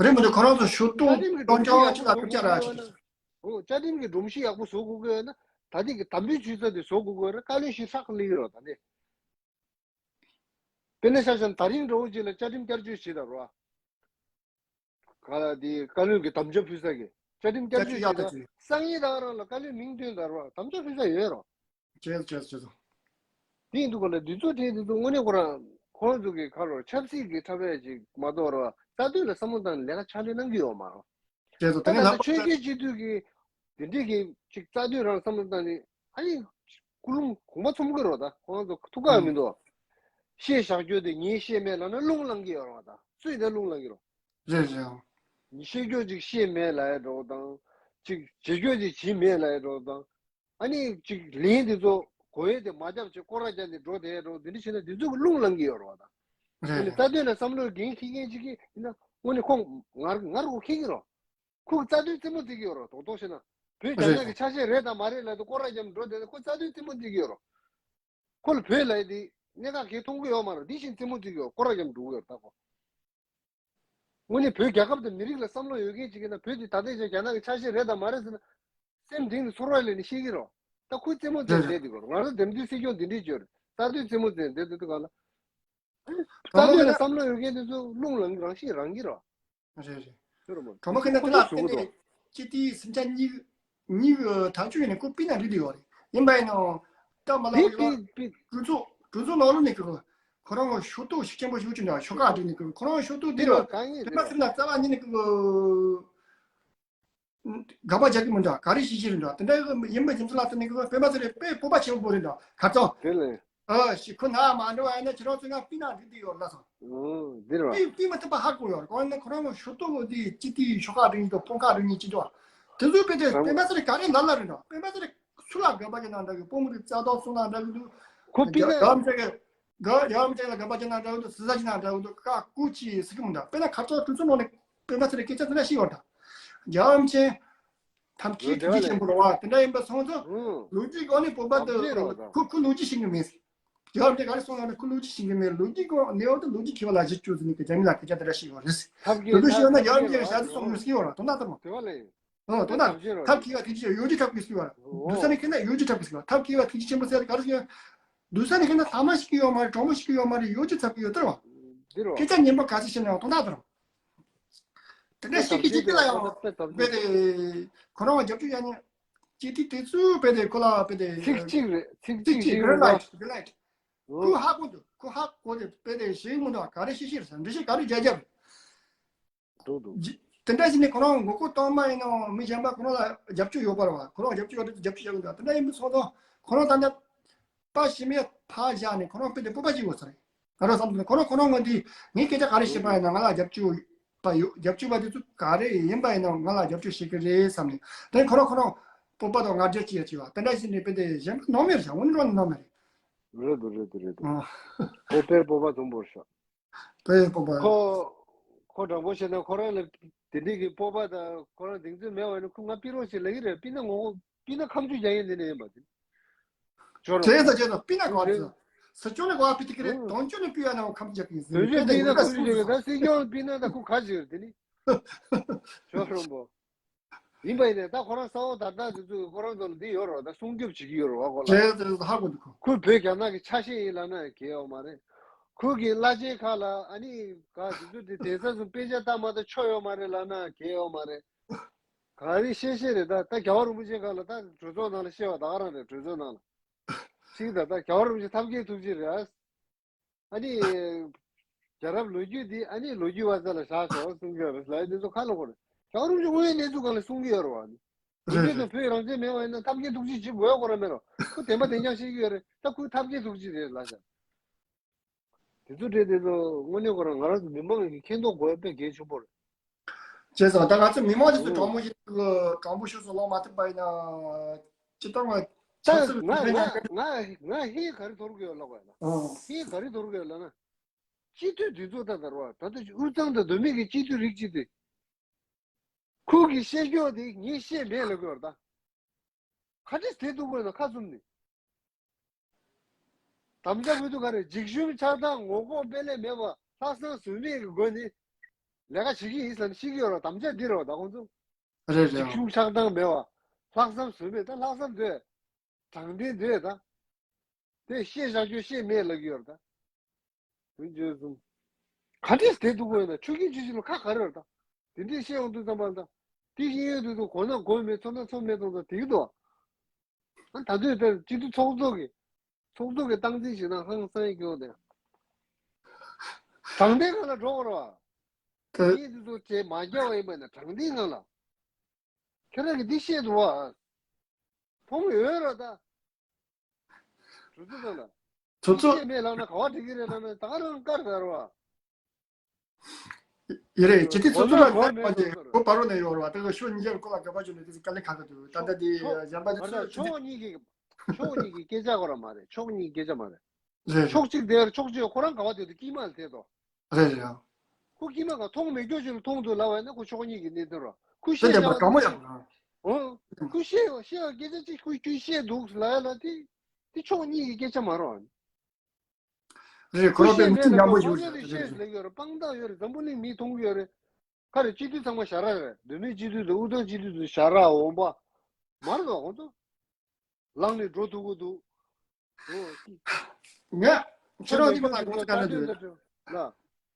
རེད་མི་འདུག་ཁོ་རང་ཚོ་ཞུ་གཏུག་བཅའ་ཁྲིམས་ཀྱི་གཏོང་སྒྲོམ་གཞི་ཡག་པོ་བཟོ་དགོས་ཀྱི་ཡོད་ན། འོ་བཅའ་ཁྲིམས་ཀྱི་སྒྲོམ་གཞི་ཡག་པོ་བཟོ་དགོས་ཀྱི་ཡོད་ན། ད་ལྟའི་གི་དམ་འབུལ་ཞུ་ས་དེ་བཟོ་དགོས་ཀྱི་ཡོད་ན་བཀའ་བློན་ཞིག་ཧྲག་ལི་རོ་ད་ནི། དཔེར་ན་ཆ་བཞག་ན་ད་རིང་འགྲོ་བོ་ཅིག་ལ་བཅའ་ཁྲིམས་བསྐྱར་བཅོས་བྱེད་ད་རོ། ག་ལ་དེ་བཀའ་བློན་གྱི་དམ་བཅའ་ཕུལ་ས་གི་བཅའ་ཁྲིམས་བསྐྱར་བཅོས་བྱེད་ད་སང་ཡིན་ད་རང་ལ་བཀའ་བློན་མིང་བཏོན་ད་རོ་དམ་བཅའ་ཕུལ་ས་ཡོད་རོ། བྱས་བྱས་བྱས་སོ། དེ་ཡིན་དུས་ག་ལ་འདི་ཚོ་དེ་འདི་ཚོ་དངོས་གནས་ཁོ་རང་ཁོ་རང་ཚོ་གི་ཁ་ལོ་ཆབ་སྲིད་ཀྱི་འཁྲབ་པ་ཅིག་མ་གཏོགས་རོ་རྩ་དོན་ལ་བསམ་བློ་བཏང་ནས་ལས་ཀ་ཕྱག་ལས་གནང་གི་ཡོད་མ་རོ། བྱས་སོ་ད་ད་ལྟ་ཆོས་བརྒྱུད་སྤྱི་འཐུས་ཀྱི་དེ་འདྲས་ཀྱི་ཅིག་རྩ་དོན་རང་བསམ་བློ་བཏང་ནས་ཨ་ནི་ཀུན་སློང་གོང་མ་ཚོམ་གི་རོ་ད་ཁོ་རང་ཚོ་ཐུགས་ཁག་མི་འདུག་བཤད་བཞག་རྒྱུ་དེ་ངས་བཤད་མེད་ལབ་ན་རླུང་ལངས་ཀྱི་ཡོད་རོ་ད་སུས་ད་རླུང་ལངས་ཀྱི་རོ། རེད་རེད། བཤད་རྒྱུ་ཅིག་བཤད་མེད་ལབ་ཡ་འགྲོ་དང་། ཅིག་བྱེད་རྒྱུ་ཅིག་བྱེད་མེད་ལབ་ཡ་འགྲོ་དང་། ཨ་ནི་ཅིག་ལན་དེ་ཚོ་གོ་ཡས་དེ་མ་རྒྱབ་ཅིག་སྐོར་ར་རྒྱབ་ནས་འགྲོ་དེ་འགྲོ་དེ་འདྲ་བྱས་ན་དེ་ཚོ་གི་རླུང་ལངས་ཀྱི་ཡོད་རེད་བ་དང་། དེ་ནི་རྩ་དོན་ལ་བསམ་བློ་འགན་འཁྱེར་མཁན་ཅིག་གིས་ཡིན་ན་དངོས་གནས་ཁོང་ངར་ངར་གོ་འཁྱེར་གྱི་རོ། ཁོ་གི་རྩ་དོན་རྩེད་མོ་རྩེ་གི་ཡོད་རོ་དོག་དོག་བྱས་ན། བོད་རྒྱ་ནག་གི་ཆ་ཤས་རེད་དང་མ་རེད་ལབ་དུས་སྐོར་ར་རྒྱབ་ནས་འགྲོ་དེ་ནི་ཁོ་རྩ་དོན་རྩེད་མོ་རྩེ་གི་ཡོད་རོ། ཁོ་ལ་བོད་ལབ་ཡས་དེ་གནད་འགག་གང་ཡང་མཐོང་གི་ཡོད་མ་རེད། འདི་བཞིན་རྩེད་མོ་རྩེ་གི་ཡོད་སྐོར་ར་རྒྱབ་ནས་འགྲོ་གི་ཡོད་ད་ཁོ། དངོས་གནས་བོད་རྒྱལ་ཁབ་དང་མི་རིགས་ལ་བསམ་བློ་ཡོད་མཁན་ཅིག་ཡིན་ན་བོད་འདི་ད་ལྟའི་ཆར་རྒྱ་ནག་གི་ཆ་ཤས་རེད་དང་མ་རེད་ཟེར་ན། སེམས་གཏིང་ནས་ཚོར་བ་སླེབས་ནས་བཤད་ཀྱི་རོ། ད་ཁོས་རྩེད་མོ་རྩེ་རེད་རེད། བསྡད་འདུག་གོ་ང་ཚོ་དེ་འདྲའི་སྲིད་སྐྱོང་འདི་འདྲའི་བྱོས་རེད་རྩ་དོན་རྩེད་མོ་རྩེ་བསྡད་འདུག་ག་ལ། རྩ་དོན་ལ་བསམ་བློ་ཡོད་མཁན་དེ་ཚོ་རླུང་ལངས་རང་བཞིན་རང་གི་རོ། རེད་རེད། ཁྱོད་རོ་མ་གྲོགས་མོ་ཁྱེད་ན་དེ་ལ་བརྟེན་ནས་སྤྱི་འཐུས་སེམས་ཆ་གཉིས་གཉིས་ཐག་གཅོད་ཡིན་ནས་ཁོ་སྤུས་ན་འགྲིག་འདུག་ཡོད་རེད། ཡིན་པ་ཡིན་ནའང་ད་མ་ལ་ཡོད་གྲོས་ཚོགས་གྲོས་ཚོགས་ནང་ལོགས་ནས་ཁོ་ཁོ་རང་གི་ཤོག་ཐོག་ཤུགས་ཆེན་པོ་ཞིག་བྱུང་ནས་ཤོག་ཁག་བསྒྲིགས་ནས་ཁོ་ཁོ་རང་ཤོག་ཐོག་དེ་རུ་དེ་མ་ཚིམ་ན་རྩ་བ་ཉིད་ནས་ཁོ། དགག་པ་རྒྱག་གི་མི་འདུག་ག་རེ་བྱེད་ཀྱི་རེད་འདུག་དེ་འདྲ་ཡིན་པའི་རྒྱུ་མཚན་ལ་བརྟེན་ནས་ཁོ་སྤེན་པ་ཚེ་རིང་དཔེ་སྤོབས་པ་ཆེན་པོ་རེད་འདུག་གར་སོང་། དེ་ལས། ཨ་ཞིག་ཁོ་ན་མ་འགྲོ་བ་ཡིན་ན་ཁྱེད་རང་ཚོ་ང་སྤུན་ན་འགྲིག་དེ་ཡོད་ལ་སོང་། འོ་འདི་རེད་བ། སྤུན་སྤུན་མི་ཐུབ་པ་ཧ་གོ་ཡོད་རེད། གང་ཡིན་ན་ཁོ་རང་ངོ་ཤོག་ཐོག་འོ་དེ་ཅི་དེ་ཤོག་ཁག་རིང་དང་དཔུང་ཁག་རིང་གཉིས་ཅི་འདུག་དེ་ཚོའི་དཔེ་དེ་སྤེན་པ་ཚེ་རིང་ག་རེ་ལ་ལ་རེད་འདུག་སྤེན་པ་ཚེ་རིང་སུ་ལ་དགག་པ་བྱེད་ན་འདྲ་གི་དཔོན་མི་རིགས་རྩ་དོན་སྲུང་ན་འདྲ་གི་འདུག་ཁོ་སྤུན་ན། རྒྱ་རམ་ཅན་གི་རྒྱ་རམ་ཅན་ལ་དགག་པ་བྱེད་ན་འདྲ་གི་འདུག་སི་ས་ཅི་ན་འདྲ་གི་འདུག་ཀ་ཀུ་ཅི་སི་གི་མི་འདུག་དཔེར་ན་ཁ་ཚོགས་གྲོས་ཚོགས་ནང་ནས་སྤེན་པ་ཚེ་རིང་སྐད་ཆ་དེ་འདྲ་ཞིག་ཡོད་རེད། རྒྱ་རམ་ཅན། ཐབས་མཁས་ཐུགས་རྗེ་ཆེན་པོ་རེད་བ། དེ་འདྲ་ཡིན་པ་སོང་ཙང་། ལོ་རྒྱུས་སྒང་ནས་བོད་པ་དེ་ཁོ་ཁོ་ལོ་རྒྱུས་ཤེས་ཀྱི་མེད། རྒྱ་གར་དེ་ག་རེ་སོང་ལབ་ན་ཁོ་ལོ་རྒྱུས་ཤེས་ཀྱི་མེད། ལོ་རྒྱུས་སྒང་ནས་འོ་དེ་ལོ་རྒྱུས་མཁས་པ་ལ་གཞི་བཅོལ་ཟིན་ནས་རྒྱ་མི་ལ་སྐད་ཆ་དེ་འདྲ་བཤད་ཡོད་རེད། དེ་ཚོ་ཤེས་ཡོད་ན་རྒྱ་གར་མི་ལ་ཞག་དེ་སོང་མི་སྲིད་ཡོད་ར་དོ་ན་ལྟར་མ། དེ་བ་ལས། ཨོ་དོ་ན་ཐབས་མཁས་པ་ཐུགས་རྗེ་ཆེ་ཡོད་རྒྱུ་ཐབས་མཁས་སྲིད་བ། འདུག་ས་ནས་ཁེ་ན་ཡོད་རྒྱུ་ཐབས་མཁས་སྲིད་བ། ཐབས་མཁས་པ་ཐུགས་རྗེ་ཆེན་པོ་ཟེར་ག་རེ་ཟེར། འདུག་ས་ནས་ཁེ་ན་ལྷ་མ་ཞིག་གི་ཡོད་མ་རེད། གྲོགས་མོ་ཞིག་གི་ཡོད་མ་རེད། ཡོད་རྒྱུ་ཐབས་ཀྱི་ཡོད་དར་བ། འདི་རོ། སྐད་ཆ་ཉན་པ་ག་ཚོད་ཤེས་ན་ཡང་དོན་དག་དར་བ། དེ་འདྲ་ཞིག་གི་ཅི་ལ་ཡང་དཔེ་དེ་ཁོ་རང་རྒྱབ་སྐྱོར་ཡང་ཉན། ཅི་ཏི་དེ་ཚུ་དཔེ་དེ་ཁོ་ལ་དཔེ་དེ་ཚིག་གཅིག་རེད། ཚིག་གཅིག་གཅིག་རེད་ལ་རེད་ལ། ཁོ་ཧ་གོ་འདུག་ཁོ་ཧ་གོ་དེ་དཔེ་དེ་ཞིག་མི་འདུག་ག་རེ་ཤི་ཤི་རེད་ཟེར། འདི་ཤི་ག་རེ་རྒྱ་རྒྱ་རེད། འདུག་འདུག་ཇི་དེ་འདྲ་ཞིག་ནི་ཁོ་རང་ངོ་རྒོལ་གཏོང་མ་ཡིན་ནའང་མི་གཞན་པ་ཁོ་རང་ལ་རྒྱབ་སྐྱོར་ཡོད་པ་རེད་བ། ཁོ་རང་རྒྱབ་སྐྱོར་ཡོད་དེ་རྒྱབ་སྐྱོར་བྱེད་ཀྱི་འདུག་དེ་འདྲ་ཡིན་པ་སོང་ཙང་ཁོ་རང་ད་ནི་པ་ཞི་མེད་ཕར་བཞག་ནས་ཁོ་རང་དཔེ་དེ་སྤོབས་པ་ཅིག་ཡོད་ས་རེད། ང་རང་བསམ་ཚུལ་ཁོ་རང་ཁོ་རང་ངོས་འདི་ངས་སྐད་ཆ་ག་རེ་བཤད་པ་ཡིན་ན་ང་ལ་རྒྱབ་སྐྱོར་པ་ཡོད། རྒྱབ་སྐྱོར་པ་དེ་ཚོ་ག་རེ་ཡིན་པ་ཡིན་ན་ང་ལ་རྒྱབ་སྐྱོར་བྱེད་ཀྱི་རེད་བསམ་ནས། དེ་ཁོ་རང་ཁོ་རང་སྤོབས་པ་དང་ང་རྒྱལ་ཅིག་ཡོད་ཅིག་བ། དེ་འདྲ་ཞིག་ནས་དཔེ་དེ་གཞན་པ་ནོར་མེད་རེད། དངོས་གནས་ནོར་མེད་རེད། རེད་འདུག་རེད་འདུག་རེད་འདུག་ཨ། ཁོ་དཔེ་སྤོབས་པ་དུམ་བུར་ཤོག་དཔེ་སྤོབས་པ། ཁོ་ཁོ་དྲང་པོ་བཤད་ན་ཁོ་རང་ལ་དེ་འདྲའི་གི་སྤོབས་པ་དང་ཁོ་རང་གདེང་ཚོད་མེད་པ་ཡིན་ན་ཁོ་ང་ཕི་རོགས་ཤིག་ལབ་ཀྱི་རེད། ཕི་ན་ངོ་ཕི་ན་ཁམ་ཆུ་རྒྱག་ཡིན་དེ་ནས་ཡིན་པ་དེ། ཇོ་རོ། དྲན་ས་བྱས་ན་པི་ན་གོ་ཨ་ས་ཅོ་ནི་གོ་ཨ་པི་ཏི་ཀི་རེད། ཨུ། དོན་ཅོ་ནི་པི་ཡ་ན་ཁམ་ཆུ་རྒྱག་གི་ཡིན་ཟེར། དོན་ཅོ་པི་ན་ཁམ་ཆུ་རྒྱག་གི་ད་སྲིད་སྐྱོང་པི་ན་ད་ཁུ་ཁ་ཟེར་དེ་ནི། ཇོ་རོ་པོ། ཡིན་པ་ཡིན་ནས་ད་ཁོ་རང་ས་འོག་དར་དར་དེ་ཚོས་ཁོ་རང་ཚོ་ལ་འདི་ཡོད་རོགས་ད་སྲུང་སྐྱོབ་བྱེད་ཀྱི་ཡོད་རོགས་ཁོ་ལ། ཇེ་ཧ་གོ་འདུག་ཁོ། ཁོས་བོད་རྒྱ་ནག་གི་ཆ་ཤས་ཡིན་ལབ་ན་གལ་ཡོད་མ་རེད། ཁོས་གི་བླ་ཆེན་ཁག་ལ་ཨ་ནི་ག་དེ་ཚོ་དེ་དེང་སང་ཚོ་དཔེ་ཆ་ལྟ་མ་ད་ཆོ་ཡོད་མ་རེད་ལབ་ན་གལ་ཡོད་མ་རེད། ག་རེ་བཤད་བཤད་རེད་ད། ད་རྒྱལ་བ་རིན་པོ་ཆེ་ཁག་ལ་ད་གྲོས་ཚོགས་ནང་ལ་བཤད་པ་ད་ག་རང་རེད་གྲོས་ཚོགས་ནང་ལ། ཅིག་ད་ད་རྒྱལ་བ་རིན་པོ་ཆེ་ཐབས་མཁས་ཐུགས་རྗེ་རེད། ཨ་ནི། རྒྱལ་རབས་ལོ་རྒྱུས་འདི་ཨ་ནི་ལོ་རྒྱུས་པ་ཚོ་ལ་བཞག་ཤོག་གསུང་གི་ཡོད་རེད་ལ་འདི་ཚོ་ཁ་ལ་གོ་རེད། རྒྱལ་བ་རིན་པོ་ཆེ་དངོས་ཡོད་གནས་ཚུལ་སྒང་ལ་གསུང་གི་ཡོད་རེད་བ་ནི། ལོ་རྒྱུས་དང་བོད་རང་བཙན་མེད་པ་ཡིན་ན་ཐབས་མཁས་ཐུགས་རྗེ་ཅིག་དགོས་ཡ་གོ་ར་མེད་རོ། ཁོ་བདེན་པ་བདེན་རྐྱང་བཤད་ཀྱི་ཡོད་རེད་ད་ཁོའི་ཐབས་མཁས་ཐུགས་རྗེ་རེད་ལ་བཞག་དེ་ཚོ་འདྲེ་དེ་ཚོ་དངོས་གནས་ཁོ་རང་ང་རང་ཚོ་མི་མང་གི་མཁྱེན་རྟོགས་དགོས་དཔེ་གལ་ཆེན་པོ་རེད། བྱས་ཙང་ད་ང་ཚོ་མི་མང་དེ་ཚོ་ཨོ། དྲང་མོ་ཞིག་དྲང་པོ་ཤོད་སོང་ལོང་མ་ཐུབ་པ་ཡིན་ན། སྤྱི་བཏང་ལ་ཆབ་ད་སྲིད་ང་ལ་ང་ཕན་ཡང་ང་ང་ཧེ་ག་རེ་དོར་གི་ཡོད་ལབ་པ་ཡིན་ན། ཨོ། ཧེ་ག་རེ་དོར་གི་ཡོད་ལབ་ན། སྤྱི་འཐུས་དེ་ཚོ་ད་ད་རོ་ད་ལྟ་དབུས་གཙང་དང་མདོ་སྨད་ཀྱི་སྤྱི་འཐུས་རིགས་གཅིག་དེ། ཁོ་གི་བཤད་ཕྱོགས་དེ་ངས་བཤད་མེད་ལབ་གི་ཡོད་རེད་ད། ག་འདྲས་དེ་འདུག་དགོས་ན་ཁ་བཙུམ་ནས། དམ་བཅའ་དགོས་འདུག་ག་རེ་འཇིགས་ཞུམ་ཆགས་སྡང་ངོ་ལྐོག་དཔེ་ལས་མེད་པ་ལྷག་བསམ་ཟོལ་མེད་ཀྱི་སྒོ་ནས་ལས་ཀ་བྱེད་ཀྱི་ཡིན་ཟེར་ནས་ཤེས་ཀྱི་ཡོད་རེད་དམ་བཅའ་འདི་རེད་བ་ད་ཁོང་ཚོ། རེད་རེད། འཇིགས་ཞུམ་ཆགས་སྡང་མེད་པ་ལྷག་བསམ་ཟོལ་མེད་ད་ལྷག་བསམ་འདོད། དྲང་བདེན་འདོད་ད། དེ་བཤད་བཞག་རྒྱུ་བཤད་མེད་ལབ་ཀྱི་ཡོད་རེད་ད། དོན་བརྗོད་གསུམ། ག་འདྲས་དེ་འདུག་དགོས་ན་ཆོས་ཀྱི་ཆོས་ཅི་ལ་ཁ་ག་རེ་ཡོད་རེད་ད། དེ་འདྲས་བཤད་ཡོང་དུས་ཙམ་པ་ད། དེ་ཤེས་ཡོན་དུས་ཚོ་གོ་ན་གོ་མེད་ཚོར་ན་ཚོར་མེད་ཙང་ཙང་དེ་གི་འདུག་ཨ་ད་དུས་དེར་སྤྱི་འཐུས་ཚོགས་གཙོ་གི་ཚོགས་གཙོ་གི་སྟངས་འཛིན་བྱེད་སྟངས་ཧང་སང་ཡི་སྐྱོ་དེ། དྲང་བདེན་ངང་ལ་འགྲོ་དགོས་རེད་བ། ད་ངས་དེ་ཚོ་བྱས་མ་རྒྱག་པ་ཡིན་པ་ན་དྲང་བདེན་ངང་ལ། ཁྱེད་རང་གིས་འདི་བཤད་འདུག་བ། མཐོང་ཡོད་ར་ད། གྲུ་ཚོ་ཚང་ལ། གྲུ་ཚོ། བཤད་མེད་ལབ་ན་ག་བ་འགྲིག་གི་རེད་ལབ་ན་ད་ག་རང་དཀར་ཟེར་བ། ཡེ་རེད་ཇི་ཐི་ཚོ་ཚོ་ལ་གོ་མེད་ཁོ་ཚོ་ཚོ་རེད། པ་རོ་ནས་ཡོད་ར་བ་ད་ག་ཤོ་ཉིན་རྒྱབ་ཁོ་ལ་དགའ་པ་བྱུང་ནས་དེ་ཚོ་དཀའ་ལས་ཁག་གི་འདུག་ད་ལྟ་དེ་ཕྱོགས་གཞན་པ་དེ་ཕྱོགས་ཚོ་ཕྱོགས་གཉིས་ཀྱི་ཕྱོགས་གཉིས་ཀྱི་སྐད་ཆ་གོ་ར་མ་རེད་ཕྱོགས་གཉིས་ཀྱི་སྐད་ཆ་མ་རེད། རེད་རེད། ཕྱོགས་གཅིག་དེར་ཕྱོགས་གཅིག་ཁོ་རང་ག་བ་དེ་དུ་དཀྱིལ་མ་ལ་དེ་དོ། རེད་རེད། ཁོ་དཀྱིལ་མ་ག་མཐོང་མེད་སྐྱོ་ཞིག་ལ་མཐོང་འདུག་ལབ་པ་ཡིན་ན་ཁོ་ཕྱོགས་གཉིས་ཀྱི་གནད་དོན་རོ། ཁོ་དེ་བཤད་ལས་པར་ཡག་དྲང་མོ་ཡག་རོ། ཨོ། ཁོ་བཤད་བཤད་སྐད་ཆ་གཅིག་ཁོས་ཁོས་བཤད་འདུག་ལབ་ཡ་ལ་དེ་དེ་ཕྱོགས་གཉིས་ཀྱི་སྐད་ཆ་མ་རོ། རེད་ཁོ་རོ་པའི་མི་ཚེ་ཉམས་པོ་ཞུ་རེད་རེད་རེད། ལས་ཡོད་རེད་དཔང་རྟགས་ཡོད་རེད་འཛམ་བུ་གླིང་མིས་མཐོང་གི་ཡོད་རེད། ཁ་རེ་སྤྱི་འཐུས་ཚང་མ་ཞ་ར་རེད་མདོ་སྨད་སྤྱི་འཐུས་དང་དབུས་གཙང་སྤྱི་འཐུས་དང་ཞ་ར་འོང་པ། མར་དང་ཁོང་ཚོ། ལངས་ནས་འགྲོ་ཐུབ་ཀྱི་འདུག་ངས་ཁྱེད་རང་འདི་ག་ལ་དགོངས་ཚུལ་ག་རེ་འདུག་ལ།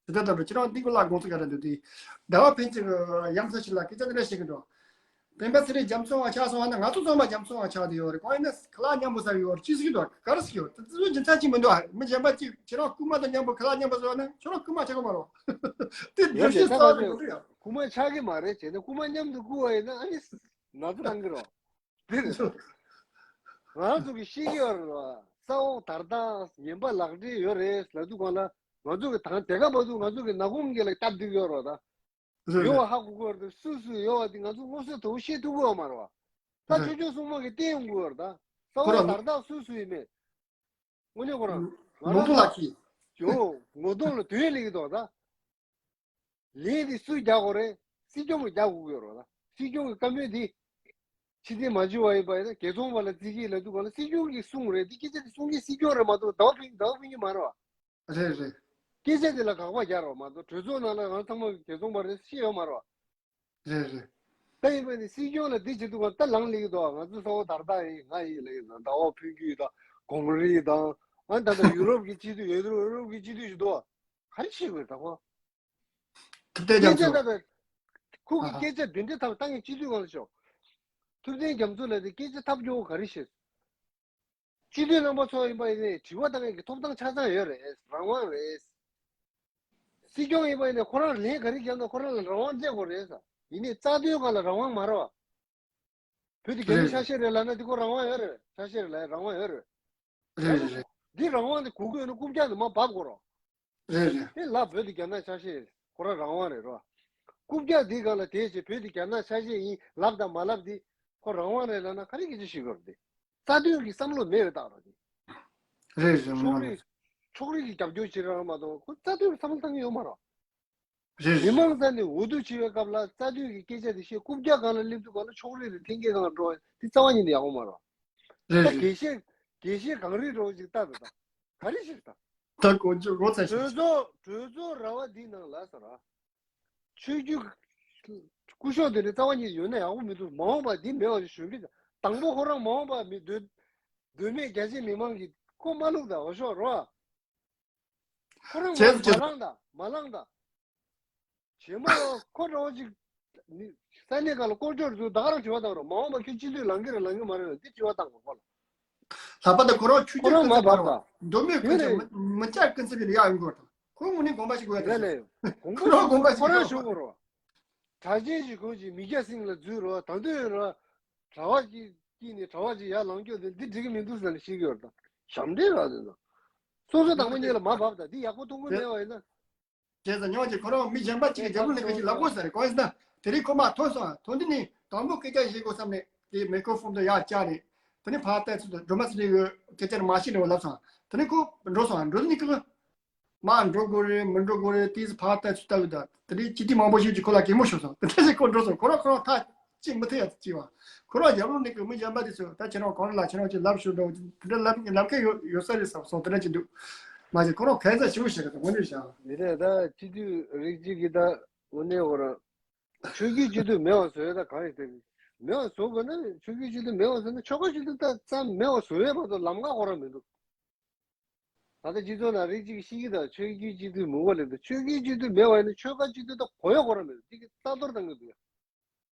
དེ་ལྟར་འདྲ་ཁྱེད་རང་འདི་ག་ལ་དགོངས་ཚུལ་ག་རེ་འདུག་དེ། ཟླ་བ་ཕན་ཚུན་གྱི་ཡང་ས་ཞིག་ལ་སྐད་ཆ་འདི་འདྲ་བཤད་ཀྱི་འདུག་སྤེན་པ་ཚེ་རིང་རྒྱ་མཚོ་བ་ཆགས་སོང་བ་ན་ང་ཚོ་ཚང་མ་རྒྱ་མཚོ་བ་ཆགས་བསྡད་ཡོད་རེད། གང་ཡིན་ན་ཁ་ལག་མཉམ་པོ་ཟ་ཡོད་རེད། ཅི་ཟེར་གྱི་འདུག་ག་རེ་ཟེར་གྱི་ཡོད་དེ་ཚོ་རྒྱུ་མཚན་ཅིག་མི་འདུག་མི་གཞན་པ་ཅིག་ཁྱེད་རང་རྐུན་མ་དང་མཉམ་པོ་ཁ་ལག་མཉམ་པོ་ཟ་ཡོད་ན་ཁྱེད་རང་རྐུན་མ་ཆགས་ཀྱི་མ་རེད། དེ་ཡོད་རྒྱུ་མཚན་ཚ་བ་ཡོད་རེད། རྐུན་མ་ཆགས་ཀྱི་མ་རེད་བྱས་ན་རྐུན་མ་མཉམ་དུ་རྐུ་བ་ཡིན་ན་ཨ་ནི་ན་ཚ་བཏང་གི་རེད། དེ་རེད། ང་ཚོ་གི་ཤེས་ཀྱི་ཡོད་རེད་བ། ས་འོག་དར་ཐང་ངན་པ་ལག་འབྲེལ་ཡོད་རེད་ལབ་དུས་གང་ལ་ང་ཚོ་གི་དང་དེ་ག་བར་དུ་ང་ཚོ་གི་ནག་ཁུང་གི་ལ་སྟབས་བདེ་ཡོད་རེད་བ། ད་རེད་ཡོད་བ་ཧ་གོ་གི་ཡོད་རེད། སུ་སུ་ཡོད་བ་དེ་ང་ཚོ་མངོན་གསལ་དོད་པོ་ཤེས་ཐུབ་ཀྱི་ཡོད་མ་རེད་བ། ད་རེད། ཆོས་སྐྱོང་སྲུང་མ་གི་བསྟན་ཡོང་གི་ཡོད་རེད་ད། ས་འོག་དར་ཐང་སུ་སུ་ཡིན་མེད། དངོས་གནས་ཁོ་རང་ང་ངོ་རང་ཐུག་ལ་ད་ཁྱི། ཡོ་ངོ་གདོང་ལ་དོན་ལེགས་ཀྱི་འདུག་ད། ལན་འདི་སུས་རྒྱག་དགོས་རེད། སྲིད་སྐྱོང་གིས་རྒྱག་དགོས་ཀྱི་ཡོད་རེད་བ། སྲིད་སྐྱོང་གི་བཀའ་མོལ་འདི་ཕྱི་བསྟན་མ་བྱུང་བ་ཡིན་པ་ཡིན་ན་དགེ་ཚོང་པ་ལ་རྩིས་ཀྱིས་ལབ་དུས་གང་ལ་སྲིད་སྐྱོང་གིས་གསུངས་རེད། འདི་སྐད་ཆ་འདི་གསུང་མཁན་སྲིད་སྐྱོང་རེད་མ་གཏོགས་ཟླ་བ་ཕུན་ཟླ་བ་ཕུན་གྱི་མ་རེད་བ། རེད་རེད། སྐད་ཆ་འདི་ལ་དགག་པ་རྒྱག་རོགས་མ་གཏོགས་གྲོས་ཚོགས་ནང་ལ་ང་ཚང་མ་དགེ་ཚོང་པ་རེད་ཤེས་ཡོད་མ་རེད་བ། རེད་རེད། ད་ཡིན་པ་ནི་སྲིད་སྐྱོང་ལ་འདི་བྱེད་དུས་གང་ད་ལངས་ལེགས་འདུག་ང་ཚོ་ས་འོག་དར་ཐང་ཡིན་ང་ཡིན་ལེགས་ཟླ་བ་ཕུན་གྱི་དང་གོང་རིས་དང་ཨ་ད་ད་ཡུ་རོབ་ཀྱི་སྤྱི་འཐུས་ཡུ་རོབ་ཀྱི་སྤྱི་འཐུས་ཞིག་འདུག་ག་རེ་བྱེད་དགོས་ད་ཁོ། ཐུབ་བསྟན་རྒྱ་མཚོ། སྐད་ཆ་ད་ད་ ཁོ་གི་ཨ་ཧ། སྐད་ཆ་འདི་འདྲ་ཐབས་བཏང་ཡིན། སྤྱི་འཐུས་སྒང་ལ་ཤོག་ཐུབ་བསྟན་རྒྱ་མཚོ་ལ་དེ་སྐད་ཆ་ཐབས་སྐྱོ་བོ་ག་རེ་བཤད། སྤྱི་འཐུས་རྣམ་པ་ཚོ་ཡིན་པ་ཡིན་ནའི་དྲི་བ་བཏང་ཡག་གི་ཐོབ་ཐང་ཆ་ཚང་ཡོད་རེད། རང་དབང་རེད། སྲིད་སྐྱོང་ཡིན་པ་ཡིན་ནའི་ཁོ་རང་ལན་ག་རེ་བརྒྱབ་ན་ཁོ་རང་ལ་རང་དབང་སྤྲད་དགོས་རེད་ས། ཡིན་ནའི་རྩ་དོན་སྒང་ལ་རང་དབང་མ་རེད་བ། བོད་དེ་རྒྱ་མི་རེད་ཆ་རེད། ཤས་རེད་ལབ་ན་དེ་ཁོ་རང་དབང་ཡོད་རེད། ཆ་ཤས་རེད་ལབ་རང་དབང་ཡོད་རེད། རེད་རེད་རེད། འདི་རང་དབང་དེ་དགོས་ཀྱི་ཡོད་ན་རྐུབ་བཀྱག་ནས་མར་འབབ་དགོས་རེད། རེད་རེད། དེ་ལབ། བོད་དེ་རྒྱ་ནག་ཆ་ཤས་ཁོ་རང་རང་དབང་རེད་རོ། རྐུབ་བཀྱག་དེའི་སྒང་ལ་དེ་བྱས་བོད་དེ་རྒྱ་ནག་ཆ་ཤས་ཡིན་ལབ་དང་མ་ལབ་དེ་ཁོ་རང་དབང་རེད་ལབ་ན་ག་རེ་སྐད་ཆ་བཤད་དགོས་རེད་དེ། རྩ་དོན་གྱི་བསམ་བློ་མེད་པའི་རྟགས་རེད་དེ། རེད་རེད། ཕྱོགས་རིས་ཕྱོགས་རིས་ཀྱི་རྒྱབ་སྐྱོར་བྱེད་རང་མ་གཏོགས་ཁོ་རྩ་དོན་བསམ་བློ་བཏང་གི་ཡོད་མ་རེད། རེད་མི་རེད། མང་རྩ་ནས་འོས་བསྡུ་བྱེད་པའི་སྐབས་ལ་རྩ་དོན་གྱི་སྐད་ཆ་དེ་བཤད། རྐུབ་བཀྱག་སྒང་ལ་སླེབས་དུས་སྒང་ལ་ཕྱོགས་རིས་རེད། འཐེན་འཁྱེར་སྒང་ལ་འགྲོ་དེ་རྩ་བ་ཉིད་ནས་ཡག་པོ་མ་རེད། རེད་ད་རེད། དགེ་བཤེས་དགེ་བཤེས་གངས་རི་འདྲ་བོ་ཅིག་ལྟ་དང་ད་ག་རེ་ཞིག་ད། ད་དགོངས་རྒྱུ་ངོ་ཚ་ཞིག་གྲོས་ཚོགས་གྲོས་ཚོགས་ར་བ་འདི་ནང་ལ་ས་ར། ཆོས་བརྒྱུད་སྐུ་ཞབས་དེ་འདྲ་རྩ་བ་ཉིད་ཡོད་ན་ཡག་པོ་མི་འདུག་མ་འོངས་པ་འདི་མེད་པ་ཞིག་གཞོན་སྐྱེས་དང་དང་པོ་ཁོ་རང་མ་འོངས་པ་མི་འདོད་འདོད་མེད་རྒྱ་ཆེ་མི་མང་གི་ཁོ་མ་བླུག་ད་འོ་ཤོག་རོ། ཁོ་རང་བྱས་མ་བྱས་མ་ལངས་ད་མ་ལངས་ད། བྱེ་མ་ཁོ་འདྲ་བོ་ཅིག་ནི་ས་གནས་ཁག་ལ་སྐོར་སྐྱོད་རེད་ད་ག་རང་དྲི་བ་བཏང་རོགས། མ་འོངས་པ་ཁྱོད་སྤྱི་འཐུས་ལངས་ཀྱི་རེད་ལངས་ཀྱི་མ་རེད་འདི་དྲི་བ་བཏང་དགོས་ཁོ་ལ། ལྷག་པར་དུ་ཁོ་རང་ཆོས་ཁོ་རྒྱུད་རང་ཀུན་མ་སེམས་བབ་ད། མདོ་སྨད་ཀུན་ཡིན་གྱི་རེད། མི་མི་སྐྱ་ཀུན་སེམས་ལ་ཡག་ཡོང་གི་རེད། ཁོ་དངོས་གནས་དགོངས་པ་ཞིག་དགོས་ཡ་རེད་ལས། ཁོ་རང་དགོངས་པ་ཞིག་ཁོ་རང་དགོས་ཞུ་དགོས་རོགས། གྲྭ་ཆེན་ཞིག་ཁོང་ཅིག་མི་སྐྱ་སེང་ལ་འཛུལ་རོགས། ད་དུང་ཡོད་རོགས། གྲྭ་བ་ཅིག་སྐྱིད་ནས་གྲྭ་བ་ཅིག་ཡར་ལངས་སྐྱོ་དེ་འདི་འགྲིག་གི་མི་འདུག་ཟེར་ནས་བཤད་ཀྱི་ཡོད་རེད་ད། ཞབས་འདྲེན་ར་དེ་ཚོ། སོ་སོ་དང་པོ་གཉིས་ལ་མ་བབ་ད་འདི་ཡག་པོ་མཐོང་གི་མེད་པ་ཡིན་ན། བྱས་ཙང་ཉོན་ཅིག་ཁོ་རང་མི་གཞན་པ་གཅིག་གིས་རྒྱབ་ལོགས་ནས་སྐད་ཅིག་ལབ་དགོས་ས་རེད། གང་ཡིན་ཟེར་ན་དེ་རིང་ཁོ་མར་ཐོན་སོང་། ཐོན་དུས་ནས་དང་པོ་སྐད་ཆ་བཤད་དགོས་བསམ་ནས་དེ་མེ་ཀྲོ་ཕོན་དེ་ཡར་བཀྱགས་ནས་དེ་ནས་ཕར་བལྟས་ཚུལ་དུ་སྒྲོལ་མ་ཚེ་རིང་གིས་སྐད་ཆ་མ་བཤད་འདྲ་བོ་ལབ་སོང་། དེ་ནས་ཁོ་འགྲོ་སོང་། འགྲོ་དུས་ནས་ཁོ་མར་འགྲོ་དགོས་རེད་མི་འགྲོ་དགོས་རེད་དེ་ཕར་བལྟས་ཚུལ་ལྟ་བུ་དང་དེ་ནས་སྤྱི་འཐུས་མང་པོ་ཞིག་གིས་ཁོ་ལ་གད་མོ་ཤོར་སོང་། དེ་འདྲ་ཞིག་ཁོ་འགྲོ་སོང་། ཁོ་རང་ཁོ་རང་ཐག་གཅིག་མི་ཐུབ་ཡ་ཅིག་བ། ཁོ་རང་རྒྱབ་ལོགས་ནས་ཀྱི་མི་གཞན་པ་དེ་ཚོས་ད་ཁྱེད་རང་གང་ལ་ཁྱེད་རང་ཅིག་ལབ་ཤོག་འདྲ་བོ་དེ་འདྲ་ལབ་ལབ་མཁན་ཡོད་ཡོད་ས་རེད་བསམ་སོང་། དེ་འདྲ་ཅིག་འདུག་མ་གཞི་ཁོ་རང་གང་ཟག་ཞིག་པོ་ཞིག་རེད། དངོས་གནས་བྱ་མི་རེད། ད་སྤྱི་འཐུས་རིགས་གཅིག་གིས་ད་དངོས་གནས་འོ་ར་ཆོས་བརྒྱུད་སྤྱི་འཐུས་མེད་པ་བཟོ་ཡ་ད་གང་ཡིན་དེ་མེད་པ་བཟོ་དགོས་ན་ཆོས་བརྒྱུད་སྤྱི་འཐུས་མེད་པ་བཟོ་ན་ཆོལ་ཁ་སྤྱི་འཐུས་ད་རྩ་མེད་པ་བཟོ་ཡ་མ་གཏོགས་ལམ་ཁ་ཁོ་རང་མི་འདུག་ད་ལྟ་སྤྱི་ཚོགས་ནང་རིགས་གཅིག་གིས་ཤེས་ཀྱི་ད་ཆོས་བརྒྱུད་སྤྱི་འཐུས་མུ་ག་ལེ་ད་ཆོས་བརྒྱུད་སྤྱི་འཐུས་མེད་པ་ཡིན་ན་ཆོལ་ཁ་སྤྱི་འཐུས་ད་གོ་ཡ་ཁོ་རང་མི་འདུག་ཅིག་གིས་ལྟ་རྟོག་བཏང་གི་འདུག་ཡ།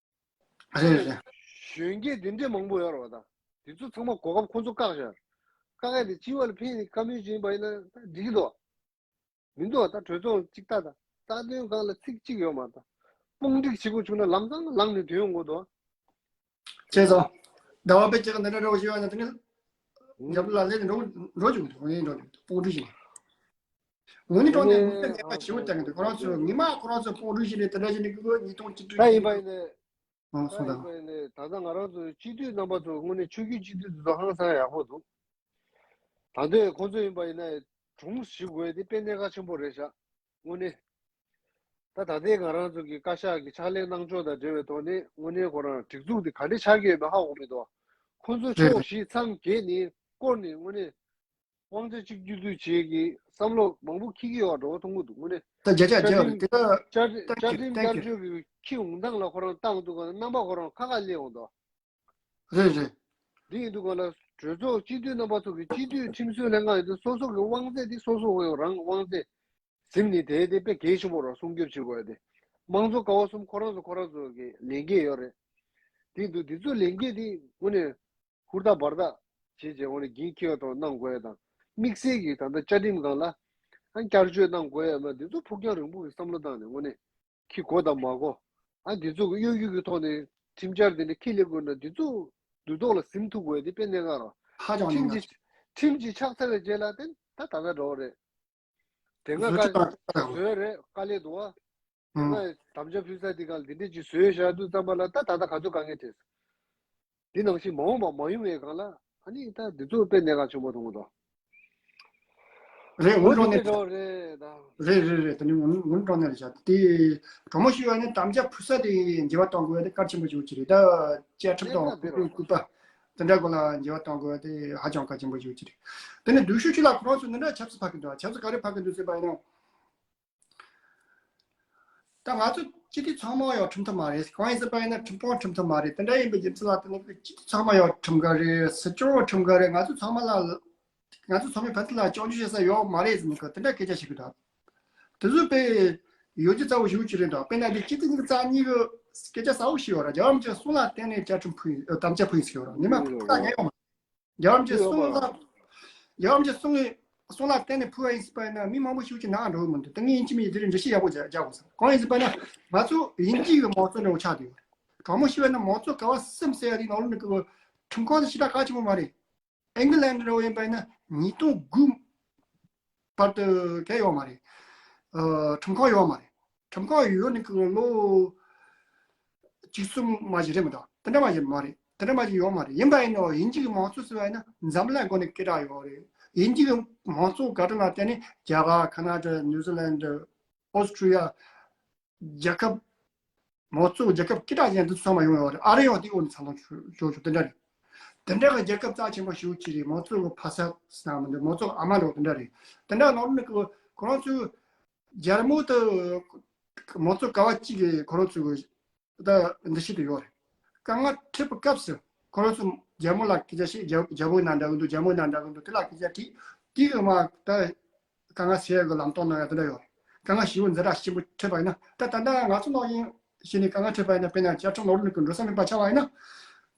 རེད་རེད། གཞོན་སྐྱེས་འདི་འདྲས་མང་པོ་ཡོད་རེད་བ་ད། དེ་ཚོ་ཚང་མ་གོ་སྐབས་ཁོ་ཚོ་བཀག་བཞག་བཀག་ཡ་དེ་སྤྱི་པ་ལ་ཕན་ནི་བཀའ་མོལ་བྱེད་པ་ཡིན་ན་ད་འགྲིག་གི་འདུག་མི་འདུག་ད་གྲོས་ཚོགས་གཅིག་ལྟ་ད། རྩ་དོན་སྒང་ལ་ཚིག་གཅིག་ཡོད་མ་ད། དཔུང་སྒྲིག་བྱེད་དགོས་བྱུང་ན་ལམ་སང་ལངས་ནས་སྡོད་ཡོང་དགོས་འདུག་བྱས་ཙང་། ཟླ་བ་དཔེ་ཅིག་འདི་འདྲ་འདྲ་བོ་ཞིག་ཡོད་ན་དེ་ནི། རྒྱབ་ལ་ལས་ནས་འགྲོ་འགྲོ་བཅུག་འདུག་ངས་འགྲོ་བཅུག་འདུག་དཔུང་སྒྲིག་བྱེད། འོ་ནི་གྲོང་ནས་ངོ་སྤྲོད་ལས་ཀ་ཞེ་པོ་བསྟན་གི་འདུག་ཁོ་རང་ཚོས་ཉི་མ་ཁོ་རང་ཚོས་དཔུང་སྒྲིག་བྱས་ནས་དེ་འདྲ་བྱས་ནས་ཀི་ཀོ་ཉིས་སྟོང་བཅུ་དྲུག་ད་ཡིན་པ་ཡིན་ནས། ཨང་ད་སོང་ཡིན་ད། པ་ཡིན་ནས་ད་ལྟ་ང་རང་ཚོའི་སྤྱི་འཐུས་རྣམ་པ་ཚོ་དངོས་གནས་ཆོས་བརྒྱུད་སྤྱི་འཐུས་ཚོ་ཧང་སང་ཡག་པོ་འདུག་ད་ལྟའི་ཁོང་ཚོ་ཡིན་པ་ཡིན་ན་གྲོངས་ཞུ་དགོས་ཡ་དེ་དཔེ་གནད་འགག་ཆེན་པོ་རེད་ཤག་དངོས་གནས། ད་ད་ལྟའི་ང་རང་ཚོ་གི་བཀའ་ཤག་གི་ཕྱག་ལས་གནང་ཕྱོགས་དང་འབྲེལ་བའི་ཐོག་ནས་དངོས་གནས་ཁོ་རང་སྒྲིག་འཛུགས་དེ་ག་འདྲ་ཆགས་ཀྱི་ཡོད་མེད་ཧ་གོ་མི་འདུག་ཁོང་ཚོ་རེད་རེད། ཕྱོགས་བཞི་མཚམས་བརྒྱད་ནས་བསྐོར་ནས་དངོས་གནས། དབང་ཆ་གཅིག་གྱུར་དུ་བྱེད་ཀྱི་བསམ་བློ་མང་པོ་འཁྱེར་གྱི་ཡོད་པ་འདྲ་བོ་མཐོང་གི་འདུག་དངོས་གནས། ད་བརྒྱ་ཆ་བརྒྱ་རེད་དེ་ད། བསྐྱར་ད་བསྐྱར་ཁྱེད་ཁྲིམས་ད་བསྐྱར་ཁྱེད་བཅོས་ཀྱི་ཁྱི་འོང་སྟངས་ལ་ཁོ་རང་བཏང་འདུག་ག་རྣམ་པ་ཁོ་རང་ཁ་ཁ་སླེབས་འོང་དོ། རེད་རེད། འདི་ཡིན་འདུག་ག་ལ་གྲོས་ཚོགས་སྤྱི་འཐུས་རྣམ་པ་ཚོ་གི་སྤྱི་འཐུས་ཁྲིམས་བཟོའི་ལྷན་ཁང་ཡིན་དུས་སོ་སོ་གི་དབང་ཚད་འདི་སོ་སོ་གི་རང་དབང་ཚད་ཟིན་ནས་དེ་དེ་དཔེ་གལ་ཆེན་པོ་རེད། སྲུང་སྐྱོབ་བྱེད་དགོས་ཡ་དེ་དམངས་གཙོ་ཀ་བ་གསུམ་ཁོ་རང་ཚོ་ཁོ་རང་ཚོ་གི་ལས་འགན་ཡོད་རེད། དེ་ཡིན་དུས་འདི་ཚོ་ལས་འགན་འདི་དངོས་གནས། ཧུར་ཐག་འབར་ཐག་བྱས་རྗེས་དངོས་གནས་འགན་འཁྱེར་བ་དང་གནང་དགོས་ཡ་དང་དམིགས་བསལ་གྱིས་ད་ལྟ་བཅའ་ཁྲིམས་སྒང་ལ་ཨ་བསྐྱར་བཅོས་གནང་དགོས་ཡ་མ་འདི་ཚོ་ཕུགས་རྒྱང་རིང་པོ་གི་བསམ་བློ་བཏང་ནས་དངོས་གནས་འཁྱེར་དགོས་དང་མ་དགོས་ཨ་འདི་ཚོ་གི་གཡོ་སྒྱུ་གི་ཐོག་ནས་ཁྲིམས་འཆར་འདི་འདྲ་འཁྱེར་སླེབས་དགོས་ན་འདི་ཚོ་འདུ་ཐོག་ལ་ཟིན་ཐུབ་དགོས་ཡ་འདི་དཔེ་གནད་འགག་རེད། ཧ་ཅང་གནད་ཁྲིམས་འགག་ཀྱི་ཆེ། ཁྲིམས་ཀྱི་ཆགས་ཚར་བའི་རྗེས་ལ་དེ་ད་ད་ལྟ་འགྲོ་བ་རེད། དེ་སྔ་བཟོ་བཀའ་བཅོས་དང་བཟོས་རེད་དཀའ་ལས་འདུག་བ། དེ་ཨང་། སྔ་དམ་བཅའ་ཕུལ་ས་དེ་ག་ལ་དེ་འདྲས་ཅིག་བཟོས་བཞག་དུས་ཙམ་པ་ལ་ད་ད་ལྟ་ག་ཚོད་དཀའ་ངལ་འཕྲད་སོང་། འདི་ནང་བཞིན་མ་འོངས་པ་མ་ཡོང་བའི་སྒང་ལ་ཨ་ནི་ད་འདི་ཚོ་དཔེ་གནད་འགག་ཆེན་པོ་མཐོང་གི་འདུག་རེད། འོ་འོན་དེ་ཀྲོང་ནས་འདྲ་བ་རེད་ད། རེད་རེད་རེད། དེ་ནི་འོན་འོན་ཀྲོང་ནས་རེད་བཞག་དེ་གྲོ་མོ་ཞུ་བ་ནི་དམ་བཅའ་ཕུལ་ས་དེ་འགྱུར་བ་གཏོང་དགོས་ཡ་དེ་གལ་ཆེན་པོ་ཞིག་ཅིག་རེད་ད། བཅའ་ཁྲིམས་དང་གནད་འགག་དེ་རེད་བ། སྐུད་པ་དེ་འདྲ་སྐོར་ལ་འགྱུར་བ་གཏོང་དགོས་ཡ་དེ་ཧ་ཅང་གལ་ཆེན་པོ་ཞིག་ཅིག་རེད། དེ་ནི་སྡུག་ཤོས་ཅིག་ལ་ཁོ་རང་ཚོ་འདི་འདྲ་ཆབ་སྲིད་ཕར་གི་འདུག་ཆབ་སྲིད་ག་རེ་ཕར་གི་འདུག་ཟེར་བ་ཡིན་ན། ད་ང་ཚོ་སྤྱི་འཐུས་ཚང་མ་ཡང་ཁྲིམས་ཐག་མ་རེད། གང་ཡིན་ཟེར་བ་ཡིན་ན་ཁྲིམས་དཔོན་ཁྲིམས་ཐག་མ་རེད། དེ་འདྲ་ཡིན་པའི་རྒྱུ་མཚན་ལ་བརྟེན་ནས་སྤྱི་འཐུས་ཚང་མ་ཡང་ཁྲིམས་འགལ་རེད། སྲིད་སྐྱོང་ཁྲིམས་འགལ་རེད། ང་ཚོ་ཚང་མ་ལ་ང་ཚོ་ཚང་མའི་ཕན་ཚུན་ལ་སྐྱོན་བརྗོད་བྱེད་ས་ཡོད་མ་རེད་ཟེར་ནས་དེ་འདྲ་སྐད་ཆ་བཤད་གི་འདུག་དེ་ཚོ་དཔེ་ ཡོད་རྒྱུ་རྩ་བོ་ཞུ་གི་རེད་དོ། དཔེར་ན་དེ་ཆིག་སྟོང་ཉིས་བརྒྱ་རྩ་གཉིས་ཀྱི་སྐད་ཆ་གསལ་བོ་ཞིག་ཡོད་ར། རྒྱལ་བ་རིན་པོ་ཆེ་གསུང་ལ་བརྟེན་ནས་བཅའ་ཁྲིམས་ཕུལ་ཡིན། དམ་བཅའ་ཕུལ་ཡིན་ཟེར་ཡོད་ར། ཉི་མ་ཕུལ་ཡོད་ཕུལ་ཡོད་ཡོད་མ་རེད། རྒྱལ་བ་རིན་པོ་ཆེ་ཡོད་གསུང་ལ་རྒྱལ་བ་རིན་པོ་ཆེ་གསུང་གི་གསུང་ལ་བརྟེན་ནས་ཕུལ་བ་ཡིན་ཟེར་པ་ཡིན་ན། མི་མང་པོ་ཞིག་གིས་ནང་འགྲོ་གི་མི་འདུག། ད་ངས་ཡིན་གཅིག་མིན་གཅིག་དེ་རིང་འགྲེལ་བཤད་ཡག་པོ་རྒྱག་རྒྱག་དགོས་བསམ། གང་ཡིན་ཟེར་པ་ན་ང་ཚོ་དབྱིན་ཇི་གི་མང་གཙོ་འདྲ་བོ་ཆགས་བསྡད་ཡོད་རེད། དྲང་མོ་ཞུས་པ་ན་མང་གཙོ་ག་བ་གསུམ་ཟེར་ཡ་དེ་ནང་ལོགས་ནས་ཁྲིམས་ཁང་དེ་ཞེ་དྲག་གལ་ཆེན་པོ་མ་རེད། ཨིང་ལན་འདྲ་བོ་ཡིན་པ་ཡིན་ན་ཉིས་སྟོང་དགུ་བར་དུ་ག་ཡོད་མ་རེད། ཨ། ཁྲིམས་ཁང་ཡོད་མ་རེད། ཁྲིམས་ཁང་ཡོད་ནི་ཁོ་ལོ་བཅུ་གསུམ་མ་ཞིག་རེད་མི་འདུག། དེ་འདྲ་མ་ཞིག་མ་རེད། དེ་འདྲ་མ་ཞིག་ཡོད་མ་རེད། ཡིན་པ་ཡིན་ནའང་དབྱིན་ཇི་གི་མང་གཙོ་ཟེར་བ་ཡིན་ན་འཛམ་གླིང་སྒོ་ནས་སྐད་གྲགས་ཡོད་རེད། དབྱིན་ཇི་གི་མང་གཙོ་བཀའ་དྲིན་ལ་བརྟེན་ནས་རྒྱ་གར། ཁ་ན་ཌ། ནིའུ་ཛི་ལན་ཌ། ཨོ་སི་ཀྲི་ཡ། རྒྱལ་ཁབ། མང་གཙོ་རྒྱལ་ཁབ་སྐད་གྲགས་ཅན་འདི་ཚོ་ཚང་མ་ཡོང་ཡོད་རེད། ཨ་རི་ཡང་དེའི་འོག་ནས་ཚང་མ་ཞུ་ཞུ་ཞུ་དེ་འདྲ་རེད། དེ་འདྲ་གི་རྒྱལ་ཁབ་རྩ་ཆེན་པོ་ཞེ་པོ་ཅིག་རེད། མང་གཙོ་གི་ཕ་ས་ཟེར་ན་མི་འདུག། མང་གཙོ་གི་ཨ་མ་འདྲ་བོ་དེ་འདྲ་རེད། དེ་འདྲ་ནང་ནས་ཁོ་ཁོ་རང་ཚོའི་རྒྱལ་མོ་དེ། མང་གཙོ་ག་བ་གཅིག་གིས་ཁོ་རང་ཚོའི་ད་འདི་ཞིག་ཏུ་ཡོད་རེད། དཀའ་ངལ་འཕྲད་པའི་སྐབས་སུ་ཁོ་རང་ཚོ་རྒྱལ་མོ་ལ་སྐད་ཆ་བཤད། རྒྱལ་རྒྱལ་པོ་ཡིན་ན་འདྲ་གི་འདུག། རྒྱལ་མོ་ཡིན་ན་འདྲ་གི་འདུག། དེ་ལ་སྐད་ཆ་དྲིས། དེ་གི་མ་ད་དཀའ་ངལ་སེལ་ཡག་གི་ལམ་སྟོན་གནང་ཡག་དེ་འདྲ་ཡོད་རེད། དཀའ་ངལ་ཞེ་པོ་ཛ་དྲག་ཆེན་པོ་འཕྲད་པ་ཡིན་ན། ད་ད་ལྟ་ང་ཚོ་ནང་བཞིན་བྱས་ནས་དཀའ་ངལ་འཕྲད་པ་ཡིན་ན། དཔེར་ན་བཅའ་ཁྲིམས་ནང་ལོགས་ནས་འགྲོ་ས་མེད་པ་ཆགས་པ་ཡིན་ན།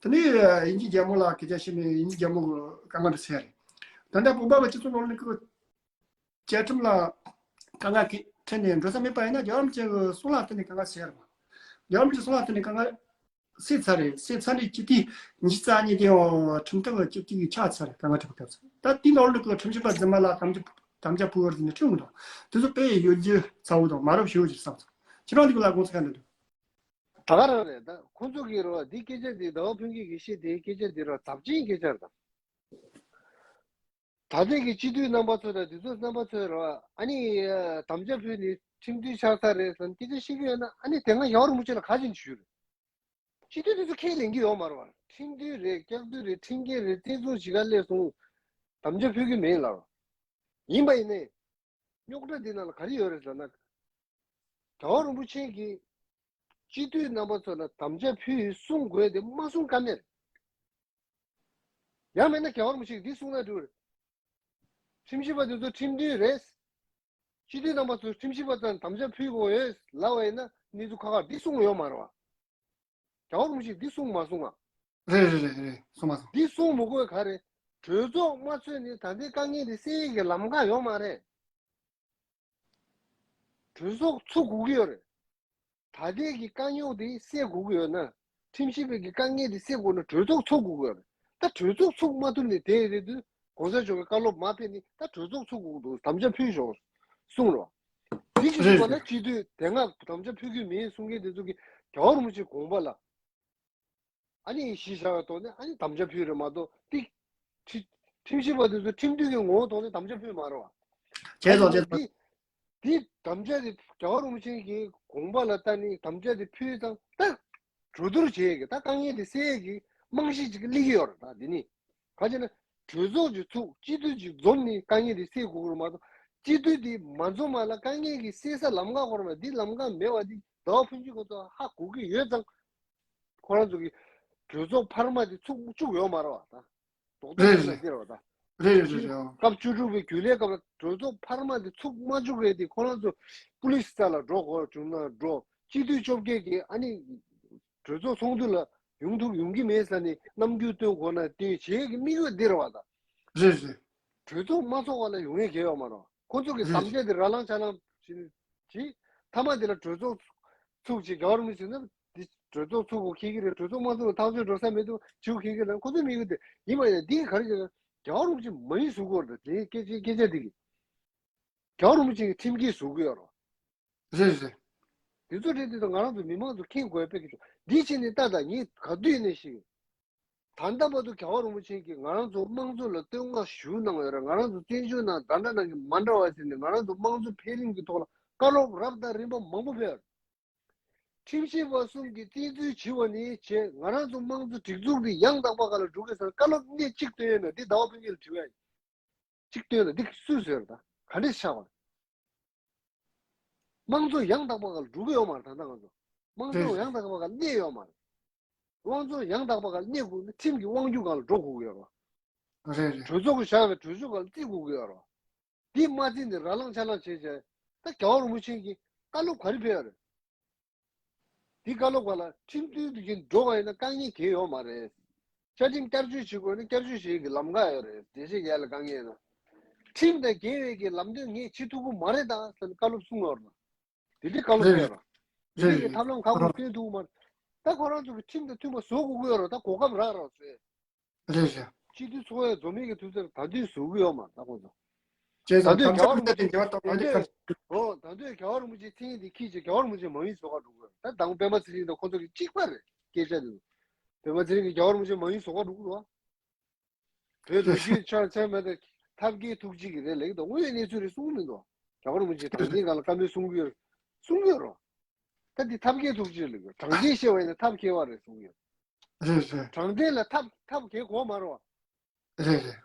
དེ་ནས་དབྱིན་ཇིའི་རྒྱལ་མོ་ལ་སྐད་ཆ་བཤད་ནས་དབྱིན་ཇིའི་རྒྱལ་མོ་གི་དཀའ་ངལ་དེ་སེལ་ཡག་རེད། ད་ལྟ་བོད་པ་གི་སྤྱི་ཚོགས་ནང་ལོགས་ནས་བཅའ་ཁྲིམས་ལ་དཀའ་ངལ་གྱི་འཕྲད་ནས་འགྲོ་ས་མེད་པ་ཡིན་ན་རྒྱལ་བ་རིན་པོ་ཆེ་གི་གསུང་ལ་བརྟེན་ནས་དཀའ་ངལ་སེལ་ཡག་རེད་པ། རྒྱལ་བ་རིན་པོ་ཆེའི་གསུང་ལ་བརྟེན་ནས་དཀའ་ངལ་སེལ་ཚར་རེད། སེལ་ཚར་ནས་སྤྱི་འཐུས་ཉི་ཤུ་རྩ་གཉིས་དེ་ཡང་ཁྲིམས་དོན་གྱི་སྤྱི་འཐུས་ཀྱི་ཆགས་ཚར་རེད། དཀའ་ངལ་འཕྲད་པའི་སྐབས་སུ། ད་དེའི་ནང་ལོགས་ཀྱི་ཁྲིམས་ཞིབ་པ་རྫུན་མ་ལ་དམ་བཅའ་དམ་བཅའ་ཕུལ་བ་ཟེར་ནས་ཁྲིམས་དང་དེ་ཚོ་དཔེ་ཡོད་རྒྱུ་ཚ་བོ་དང་མ་རབས་ཞེ་པོ་ཅིག་བསམ་སོང་། ཁྱེད་རང་འདི་ག་ལ་དགོངས་ཚུལ་ག་འདྲ་འདུག། ད་ག་རང་རེད། ད་ཁོང་ཚོ་གིས་རོ་འདི་སྐད་ཆ་འདི་ཟླ་བ་ཕུན་སྐྱིད་ཀྱིས་བཤད་དེའི་སྐད་ཆ་འདི་རོ་ཚབས་ཆེན་སྐད་ཆ་རེད་ད། ད་ལྟའི་གི་སྤྱི་འཐུས་རྣམ་པ་ཚོ་དང་དེ་ཚོ་རྣམ་པ་ཚོས་རོ། ཨ་ནི་དམ་བཅའ་ཕུལ་ནས་ཁྲིམས་མཐུན་ཆགས་ཚར་རེད་ཟེར་ནས་སྐད་ཆ་བཤད་ཀྱི་ཡོད་ན། ཨ་ནི་དེ་སྔ་རྒྱལ་བ་རིན་པོ་ཆེ་ལ་ག་ཅིག་ཞུས་རེད། སྤྱི་འཐུས་དེ་ཚོ་ཁས་ལེན་གྱི་ཡོད་མ་རེད་བ། ཁྲིམས་མཐུན་རེད། སྐྱག་མཐུན་རེད། ཁྲིམས་འགལ་རེད། བཙན་བཟུང་བྱེད་ག་སླེབས་སོང་། དམ་བཅའ་ཕུལ་གྱི་མེད་ལབ་རོ། ཡིན་པ་ཡིན་ནའི་རྙོག་དྲ་འདི་ནང་ལ་ག་རེ་ཡོད་རེད་ཟེར་ན། རྒྱལ་བ་རིན་པོ་ཆེ་གིས་སྤྱི་འཐུས་རྣམ་པ་ཚོ་ལ་དམ་བཅའ་ཕུལ་གསུང་དགོས་དེ་མ་གསུང་ཀ་མེད་རེད། ཡང་མིན་ན་རྒྱལ་བ་རིན་པོ་ཆེས་འདི་གསུངས་ན་འགྲིག་རེད། ཁྲིམས་ཞིབ་པ་དེ་ཚོ་ཁྲིམས་མཐུན་རེད། སྤྱི་འཐུས་རྣམ་པ་ཚོས་ཁྲིམས་ཞིབ་པ་ཚོར་དམ་བཅའ་ཕུལ་དགོས་ཡོད་ལབ་པ་ཡིན་ན་གནས་ཚུལ་ཁག་ཁག་འདི་གསུངས་ཡོད་མ་རེད་བ། རྒྱལ་བ་རིན་པོ་ཆེས་འདི་གསུངས་མ་སོང་ང་། རེད་རེད་རེད་རེད། གསུངས་མ་སོང་། འདི་གསུངས་མི་དགོས་ག་རེ། གྲོས་ཚོགས་མ་ཚོས་ནི་ད་ལྟའི་དཀའ་ངལ་འདི་སེལ་ཡས་ཀྱི་ལམ་ཁ་ཡོད་མ་རེད། གྲོས་ཚོགས་ཚུགས་དགོས་ཀྱི་ཡོད་རེད། ད་ལྟའི་གི་དཀའ་རྙོག་དེ་སེལ་དགོས་ཀྱི་ཡོད་ན། ཁྲིམས་ཞིབ་པའི་གི་དཀའ་ངལ་དེ་སེལ་དགོས་ན་གྲོས་ཚོགས་ཚུགས་དགོས་ཀྱི་ཡོད་རེད། ད་གྲོས་ཚོགས་ཚུགས་མ་ཐུབ་ནས་དེ་རེད་དུས་གོང་ས་མཆོག་གི་བཀའ་སློབ་མ་ཕེབས་ནས་ད་གྲོས་ཚོགས་ཚུགས་དགོས་འདུག། དམ་བཅའ་ཕུལ་ཤོག་གསུངས་རོགས། དེ་གི་རེད་ཐོག་ལ་རེད། སྤྱི་འཐུས་དེ་སྔ་དམ་བཅའ་ཕུལ་གྱི་མིན་གསུང་མཁན་དེ་ཚོ་གིས་རྒྱལ་བ་རིན་པོ་ཆེའི་དགོངས་པ་ལ། ཨ་ནི་གཞི་བཞག་པའི་ཐོག་ནས་ཨ་ནི་དམ་བཅའ་ཕུལ་རེད་མ་གཏོགས་ཏིག། ཁྲི། ཁྲིམས་ཞིབ་པ་དེ་ཚོ་ཁྲིམས་མཐུན་གྱི་ངོ་བོ་ཐོག་ནས་དམ་བཅའ་ཕུལ་མ་རེད་བ། བྱས་ཙང་བྱས་ཙང་། འདི། འདི་དམ་བཅའ་དེ་རྒྱལ་བ་རིན་པོ་ཆེ་གི་དགོངས་པ་ལ་ལྟ་ནས་དམ་བཅའ་དེ་ཕུལ་ཙང་ད། གྲོས་བསྡུར་བྱེད་ཀྱི་ད་དཀའ་ངལ་དེ་སེལ་ཡས་ཀྱི་རྨང་གཞི་ཅིག་སླེབས་ཀྱི་ཡོད་རེད། ད་འདི་ནི། ག་ཅེ་ན། གྲོས་ཚོགས་ཅིག་ཚུགས། སྤྱི་འཐུས་ཅིག་འཛོམས་ནས་དཀའ་ངལ་དེ་སེལ་དགོས་ཀྱི་རེད་མ་གཏོགས། སྤྱི་འཐུས་དེ་མ་འཛོམས་མ་ལ་དཀའ་ངལ་གྱི་སེལ་ས་ལམ་ཁ་ཁོ་རང་མེད། འདི་ལམ་ཁ་མེད་པ་འདི་ཟླ་བ་ཕུན་སྐྱིད་ཁོ་ཚོ་ཧ་གོ་གི་ཡོད་ཙང་། ཁོ་རང་ཚོ་གི་གྲོས་ཚོགས་འཕར་མ་དེ་ཚུགས་བཅུག་ཡོད་མ་རེད་བ་ད། རྡོག་རྡོག་རེད་ཅིག་ལ་རེད། སྟེར་བ་ད། རེད་རེད་རེད་རེད། ཨང་། སྐབས་བཅུ་དྲུག་པའི་རྒྱུན་ལས་སྐབས་ལ་གྲོས་ཚོགས་འཕར་མ་དེ་ཚུགས་མ་བཅུག་རེད་དེ་ཁོ་རང་ཚོ་པུ་ལིས་རྩ་ལ་འགྲོ་དགོས་བྱུང་ན་འགྲོ། སྤྱི་འཐུས་བཅོ་བརྒྱད་ཀྱིས་ཨ་ནི་གྲོས་ཚོགས་ཚོགས་འདུ་ལ་ཡོང་ཐུབ་ཡོང་གི་མེད་ཟེར་ནས་རྣམ་འགྱུར་སྟོན་དགོས་ན་སྟོན་བྱེད་ཀྱི་དམིགས་ཡུལ་འདི་རེད་བ་ད། རེད་རེད། གྲོས་ཚོགས་མ་ཚོགས་པ་ལ་ཡོང་ཡས་གལ་ཡོད་མ་རེད། ཁོ་ཚོ་གི་རེད། དམ་བཅའ་དེ་ར་ལང་ཆ་ལང་བྱེད་བྱེད། མཐའ་མ་དེ་ལ་གྲོས་ཚོགས་ཚུགས་བྱེད་རྒྱལ་བ་རིན་པོ་ཆེ་ན་འདི་གྲོས་ཚོགས་ཚུགས་དགོས་ཁེལ་གི་རེད། གྲོས་ཚོགས་མ་ཚུགས་ན་ཐག་གཅོད་འགྲོ་ས་མེད་དུ་བྱེད་དགོས་ཁེལ་གི་རེད། ཁོ་ཚོའི་དམིགས་ཡུལ་དེ་ཡིན་པ་ཡིན་ན་འདི་ག་རེ་བྱེད་ན་རྒྱལ་བ་རིན་པོ་ཆེ་མ་ཡིན་ཟུར་དགོས་རེད། དེ་སྐད་ཆ་སྐད་ཆ་དེ་གི་རྒྱལ་བ་རིན་པོ་ཆེ་གི་ཁྲིམས་འགལ་བཟོ་གི་ཡོད་རེད། རེད་རེད། དེ་ཚོ་རེད་དེ་ཚོ་ང་རང་ཚོ་མི་མང་ཚོ་མཁྱེན་དགོས་པའི་གི་ཆོག། འདི་བྱས་ནས་ལྟ་དང་ངས་ག་དུས་ནས་ཤེས། ད་ལྟ་བར་དུ་རྒྱལ་བ་རིན་པོ་ཆེ་གིས་ང་རང་ཚོ་དམངས་གཙོ་ལ་བསྟོད་བསྔགས་ཞུ་གནང་ཡོད་རེད། ང་རང་ཚོ་བཙན་བྱོལ་ནང་འདྲ་འདྲ་ནང་གི་མ་འདྲ་བ་ཟེར་ནས་ང་རང་ཚོ་དམངས་གཙོ་འཕེལ་རིམ་གྱི་ཐོག་ལ་བཀའ་སློབ་རབ་དང་རིམ་པ་མང་པོ་ཕེབས། ཁྲིམས་ཞིབ་པ་གསུམ་གྱིས་བཙན་འཛུལ་བྱས་པ་ནས་བྱས་ང་རང་ཚོ་དམངས་གཙོ་སྒྲིག་འཛུགས་འདི་ཡང་དག་པ་སྒང་ལ་འགྲོ་དགོས་ཟེར་བཀའ་སློབ་སྣེ་གཅིག་བཏོན་ཡོད་ན་འདི་ཟླ་བ་ཕུན་སྐྱིད་ལ་དྲི་བ་ཡིན། གཅིག་བཏོན་ན་འདི་སུས་བཟོས་རེད་ད། ག་འདྲས་ཆགས་པ་རེད། དམངས་གཙོ་ཡང་དག་པ་སྒང་ལ་འགྲོ་གི་ཡོད་མ་རེད། ད་ལྟ་ང་ཚོ་དམངས་གཙོ་རེད། ཡང་དག་པ་སྒང་ལ་གནས་ཡོད་མ་རེད། དམངས་གཙོ་ཡང་དག་པ་སྒང་ལ་གནས་དགོས་ན་ཁྲིམས་ཀྱི་དབང་སྒྱུར་སྒང་ལ་འགྲོ་དགོས་ཀྱི་ཡོད་རེད། རེད་རེད། གྲོས་ཚོགས་ཀྱིས་བཞག་པའི་གྲོས་ཆོད་སྒང་ལ་བརྩི་དགོས་ཀྱི་ཡོད་རེད། འདི་མ་བརྩིས་ནས་ར་ལང་ཆ་ལང་བྱས་བྱས་ད་རྒྱལ་བ་རིན་པོ་ཆེ་གིས་ བཀའ་སློབ་ག་རེ་ཕེབས་ཡོད་རེད། འདི་བཀའ་སློབ་པ་ལ་ཁྲིམས་མཐུན་དུ་ཡིན་འགྲོ་བ་ཡིན་ན་དཀའ་ངལ་གང་ཡང་ཡོད་མ་རེད། བཅའ་ཁྲིམས་བསྐྱར་བཅོས་བྱེད་དགོས་ན་བསྐྱར་བཅོས་བྱེད་ཀྱི་ལམ་ཁ་ཡོད་རེད། འགྲེལ་བཤད་རྒྱག་ལ་དཀའ་ངལ་ཡོད་ན། ཁྲིམས་དང་འགལ་བའི་གི་ལམ་སྟོན་ངས་བྱེད་ཐུབ་ཀྱི་མ་རེད་ད་ཟེར་ནས་བཀའ་སློབ་གསུངས་ཡོད་རེད། དེ་འདྲའི་བཀའ་སློབ་རེད་ཕེབས་རེད། དེ་འདྲའི་གི་ཐབས་ལམ་ཁག་པོ་སྟོན་ཐུབ་ཀྱི་མ་རེད། ད་ཁོ་རང་ཚོ་གི་ཁྲིམས་དང་མཐུན་པ་བཟོ་དགོས་ཀྱི་ཡོད་རེད། ད་གོ་སྐབས་རག་རོགས་ཟེར། རེད་རེད། སྤྱི་འཐུས་ཚོགས་ཡ་འཛོམས་མི་གི་ཐུག་ཚར་ད་དུས་བཟོ་གི་ཡོད་མ་རེད་ད་ཁོ་ཚོ། བྱས་ཙང་ད་དུས་དམ་བཅའ་རྒྱལ་བ་རིན་པོ་ཆེ་དེ་འགལ་བ་དང་ཨ་ནི་ཁ། ཨོ་ད་དུས་རྒྱལ་བ་རིན་པོ་ཆེ་མཚན་ཉིད་དེ་ཁྱེད་ཀྱིས་རྒྱལ་བ་རིན་པོ་ཆེ་མ་ཡིན་བཟོ་ག་འགྲོ་གི་ཡོད་རེད། ད་དང་པོ་པད་མ་ཚེ་རིང་དང་ཁོ་ཚོ་གི་གཅིག་པ་རེད་སྐད་ཆ་དེ། པད་མ་ཚེ་རིང་གིས་རྒྱལ་བ་རིན་པོ་ཆེ་མ་ཡིན་བཟོ་ག་འགྲོ་གི་འདུག་བ། བོད་ལོ་རྒྱུས་ཆ་ཚད་མེད་དེ་ཐབས་མཁས་ཐུགས་རྗེ་གི་རེད་ལེགས་དང་དངོས་ཡོད་གནས་ཚུལ་རེད་གསུང་མི་འདུག་རྒྱལ་བ་རིན་པོ་ཆེ་དྲང་བདེན་སྒང་ལ་བཀའ་མོལ་གསུང་གི་ཡོད་གསུང་གི་ཡོད་རོ། ད་འདི་ཐབས་མཁས་ཐུགས་རྗེ་ལེགས་དྲང་བདེན་བཤད་པ་ཡིན་ན་ཐབས་མཁས་པ་རེད་གསུང་གི་ཡོད། རེད་རེད། དྲང་བདེན་ལ་ཐབས་ཐབས་མཁས་གོ་མ་རོ། རེད་རེད།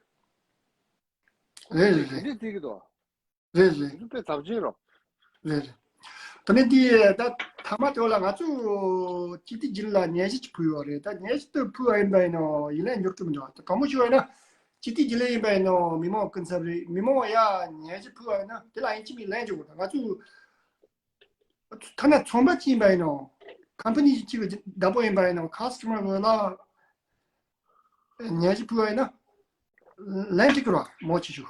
རེད་རེད་རེད། འདི་བརྩི་གི་འདུག་རེད་རེད། འདི་དཔེ་ཚབས་ཆེན་རོ། རེད་རེད། ད་ནི་འདི་ད་ཐ་མ་དེ་ལ་ང་ཚོ་སྤྱི་བདེ་སྒྱིད་ལ་ཉན་ཞིབ་ཕུལ་ཡོད་རེད། ད་ཉན་ཞིབ་དུ་ཕུལ་བ་ཡིན་པ་ཡིན་ནོ་ཡིན་ལན་འབྱོར་གི་མི་འདུག་ད་གང་མོ་ཞུ་བ་ཡིན་ན་སྤྱི་བདེ་སྒྱིད་ལ་ཡིན་པ་ཡིན་ནོ་མི་མང་ཀུན་ཚབ་རེད། མི་མང་ཡ་ཉན་ཞིབ་ཕུལ་བ་ཡིན་ན་དེ་ལ་ཡིན་གཅིག་མིན་ལན་འཇོག་དགོས། ད་ང་ཚོ་ཐ་ན་ཚོང་པ་གཅིག་ཡིན་པ་ཡིན་ནོ་ཀམ་པ་ནི་གཅིག་གི་བདག་པོ་ཡིན་པ་ཡིན་ནོ་ཁ་སི་ཊ་མར་ལ་ཉན་ཞིབ་ཕུལ་བ་ཡིན་ན་ལན་འགྲིག་གི་རོ་མོ་ཆི་ཞུ།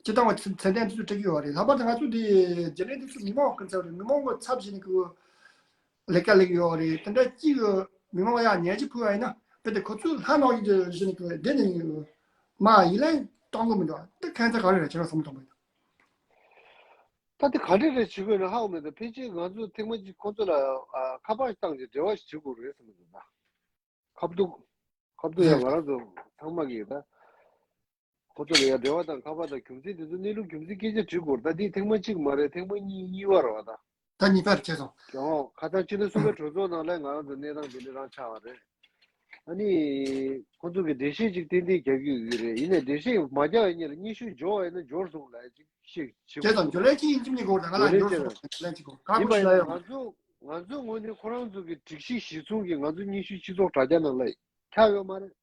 སྤྱི་བཏང་བ་ཚད་ལྡན་དེ་ཚོ་འགྲིག་གི་ཡོད་རེད། ལྷག་པར་དུ་ང་ཚོ་འདི་རྒྱ་ནད་དེ་ཚོ་མི་མང་ཀུན་ཚབ་རེད། མི་མང་གི་ཚབ་བྱས་ནས་ཀྱི་ལས་ཀ་ལས་ཀྱི་ཡོད་རེད། དེ་འདྲ་གཅིག་གི་མི་མང་ཡ་ཉན་ཞིབ་ཕུལ་བ་ཡིན་ན་དཔེ་དེ་ཁོ་ཚོའི་ལྷ་ནང་བཞིན་དུ་བཞིན་གྱི་བསྡད་ནས་མ་ཡིན་ལན་གཏོང་གི་མི་འདུག་དེ་ཁན་ཚ་ག་རེ་རེད་ཁྱེད་རང་བསམ་བློ་གཏོང་པ་ཡིན་ན། ད་དེ་ག་འདྲ་རེད་བྱེད་དགོས་ན་ཧ་གོ་མེད་ད་ཕལ་ཆེར་ང་ཚོ་ཐེངས་མ་གཅིག་ཁོ་ཚོ་ལ་ཨ་ཁ་པར་བཏང་རྗེས་འབྲེལ་བ་ཞིག་བྱེད་དགོས་རེད་བསམ་གྱི་འདུག་ད། ཁ་བརྡུང་། ཁ་བརྡུང་ཡ་ང་རང་ཚོ་ཚང་མ་གིས་ད། ཁོ་ཚོ་ལ་ཡ་འབྲེལ་བ་དང་ཁ་པར་དང་རྒྱུ་མཚན་དེ་ཚོ་གནས་ལུགས་རྒྱུ་མཚན་སྐད་ཆ་དྲི་དགོས་རེད་ད། འདི་ཐེངས་མ་གཅིག་མ་རེད། ཐེངས་མ་གཉིས་གཉིས་པ་རེད་བ་ད། ད་གཉིས་པ་རེད་བྱས་སོང་། ཡང་ཁ་སང་ཕྱི་ཟླ་གསུམ་པའི་གྲོས་ཚོགས་ནང་ལ་ང་རང་ཚོ་གནས་སྟངས་དེ་འདྲ་རང་ཆགས་པ་རེད། ཨ་ནི། ཁོ་ཚོ་གི་འགྲེལ་བཤད་ཅིག་ཏན་ཏན་རྒྱག་རྒྱུ་ཡོད་རེད། ཡིན་ནའི་འགྲེལ་བཤད་མ་རྒྱག་ཡ་གཉིས་ལ་སྙན་ཞུ་འབྱོར་བ་ཡིན་ན་འབྱོར་སོང་ལབ་ཡ་ཅིག་བཤད་བྱེད་དགོས་བྱས་ཙང་འཇོ་ལན་ཅི་ཡིན་གཅིག་མིན་གོ་ད་ང་ལ་འཇོ་ལན་འཇོར་ཅི་སོང་ལན་ཅི་གོ་ག་ཡིན་པ་གོ་ཤི་ལ་ཡིན་ན་ཡོང་ང་ཚོ་ང་ཚོ་ངོས་ནས་ཁོ་རང་ཚོ་གི་སྒྲིག་གཞི་གཞི་བཟུང་གིས་ང་ཚོ་སྙན་ཞུ་སྤྱི་ཚོགས་དྲ་རྒྱ་ནང་ལ་ཁྱབ་ཡོད་མ་རེད།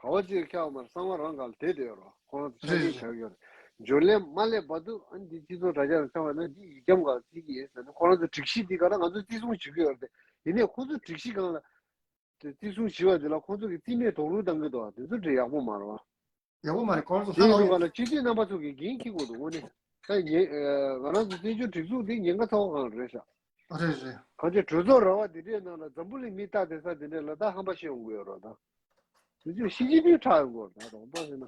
ག་བ་ཅིག་ཁྱབ་ཡོད་མ་རེད། གསང་བ་རང་ག་ལ་བསྡད་བསྡད་ཡོད་རེད། ཁོ་རང་ཚོ་ཆ་རྒྱུས་བཞག་ཡོད་རེད། འཇོ་ལན་མ་སླེབས་བར་དུ་ཨ་ནི་འདི་སྤྱི་ཚོགས་དྲ་རྒྱ་ནང་ཁྱབ་པ་ན་འདི་ཡིག་སྐྱམ་ག་ལ་བརྩི་གི་ཡིན་ཟེར་ན་ཁོ་རང་ཚོ་སྒྲིག་གཞི་འདི་ག་ལ་ང་ཚོ་བརྩི་སྲུང་བྱེད་ཀྱི་ཡོད་རེད། ཡིན་ནའི་ཁོ་ཚོ་སྒྲིག་གཞི་སྒང་ལ། དེ་བརྩི་སྲུང་བྱེད་པ་དེ་ལ་ཁོང་ཚོ་གི་རྩིས་མེད་རྡོག་རོལ་བཏང་གི་འདུག་དེ་ཚོ་འདྲ་ཡག་པོ་མ་རེད་བ། ཡག་པོ་མ་རེད། ཁོང་ཚོ་ས་དེ་ཡིན་ལ་དུས་ག་ལ་སྤྱི་འཐུས་རྣམ་པ་ཚོ་གི་འགན་འཁྱེར་དགོས་འདུག་དངོས་གནས་ད་ཉེ་ང་རང་ཚོ་བཙན་བྱོལ་སྒྲིག་འཛུགས་འདི་ཉེན་ཁ་ཚ་བོ་གང་རེད་ཤག་རེད་རེད། གང་ཅི་གྲོས་ཚོགས་ར་བ་དེ་འདྲའི་ནང་ལ་འཛམ་བུ་གླིང་མི་ལྟ་བསྡད་ས་དེ་འདྲ་ལ་ད་ཧམ་པ་བཤད་ཡོང་གི་ཡོད་རེད་ད། དེ་ཚོ་ཤི་ཅིན་ཕིང་ཁྲག་ཡོང་གི་ཡོད་རེད་ད་རོང་པ་ཟེར་ན།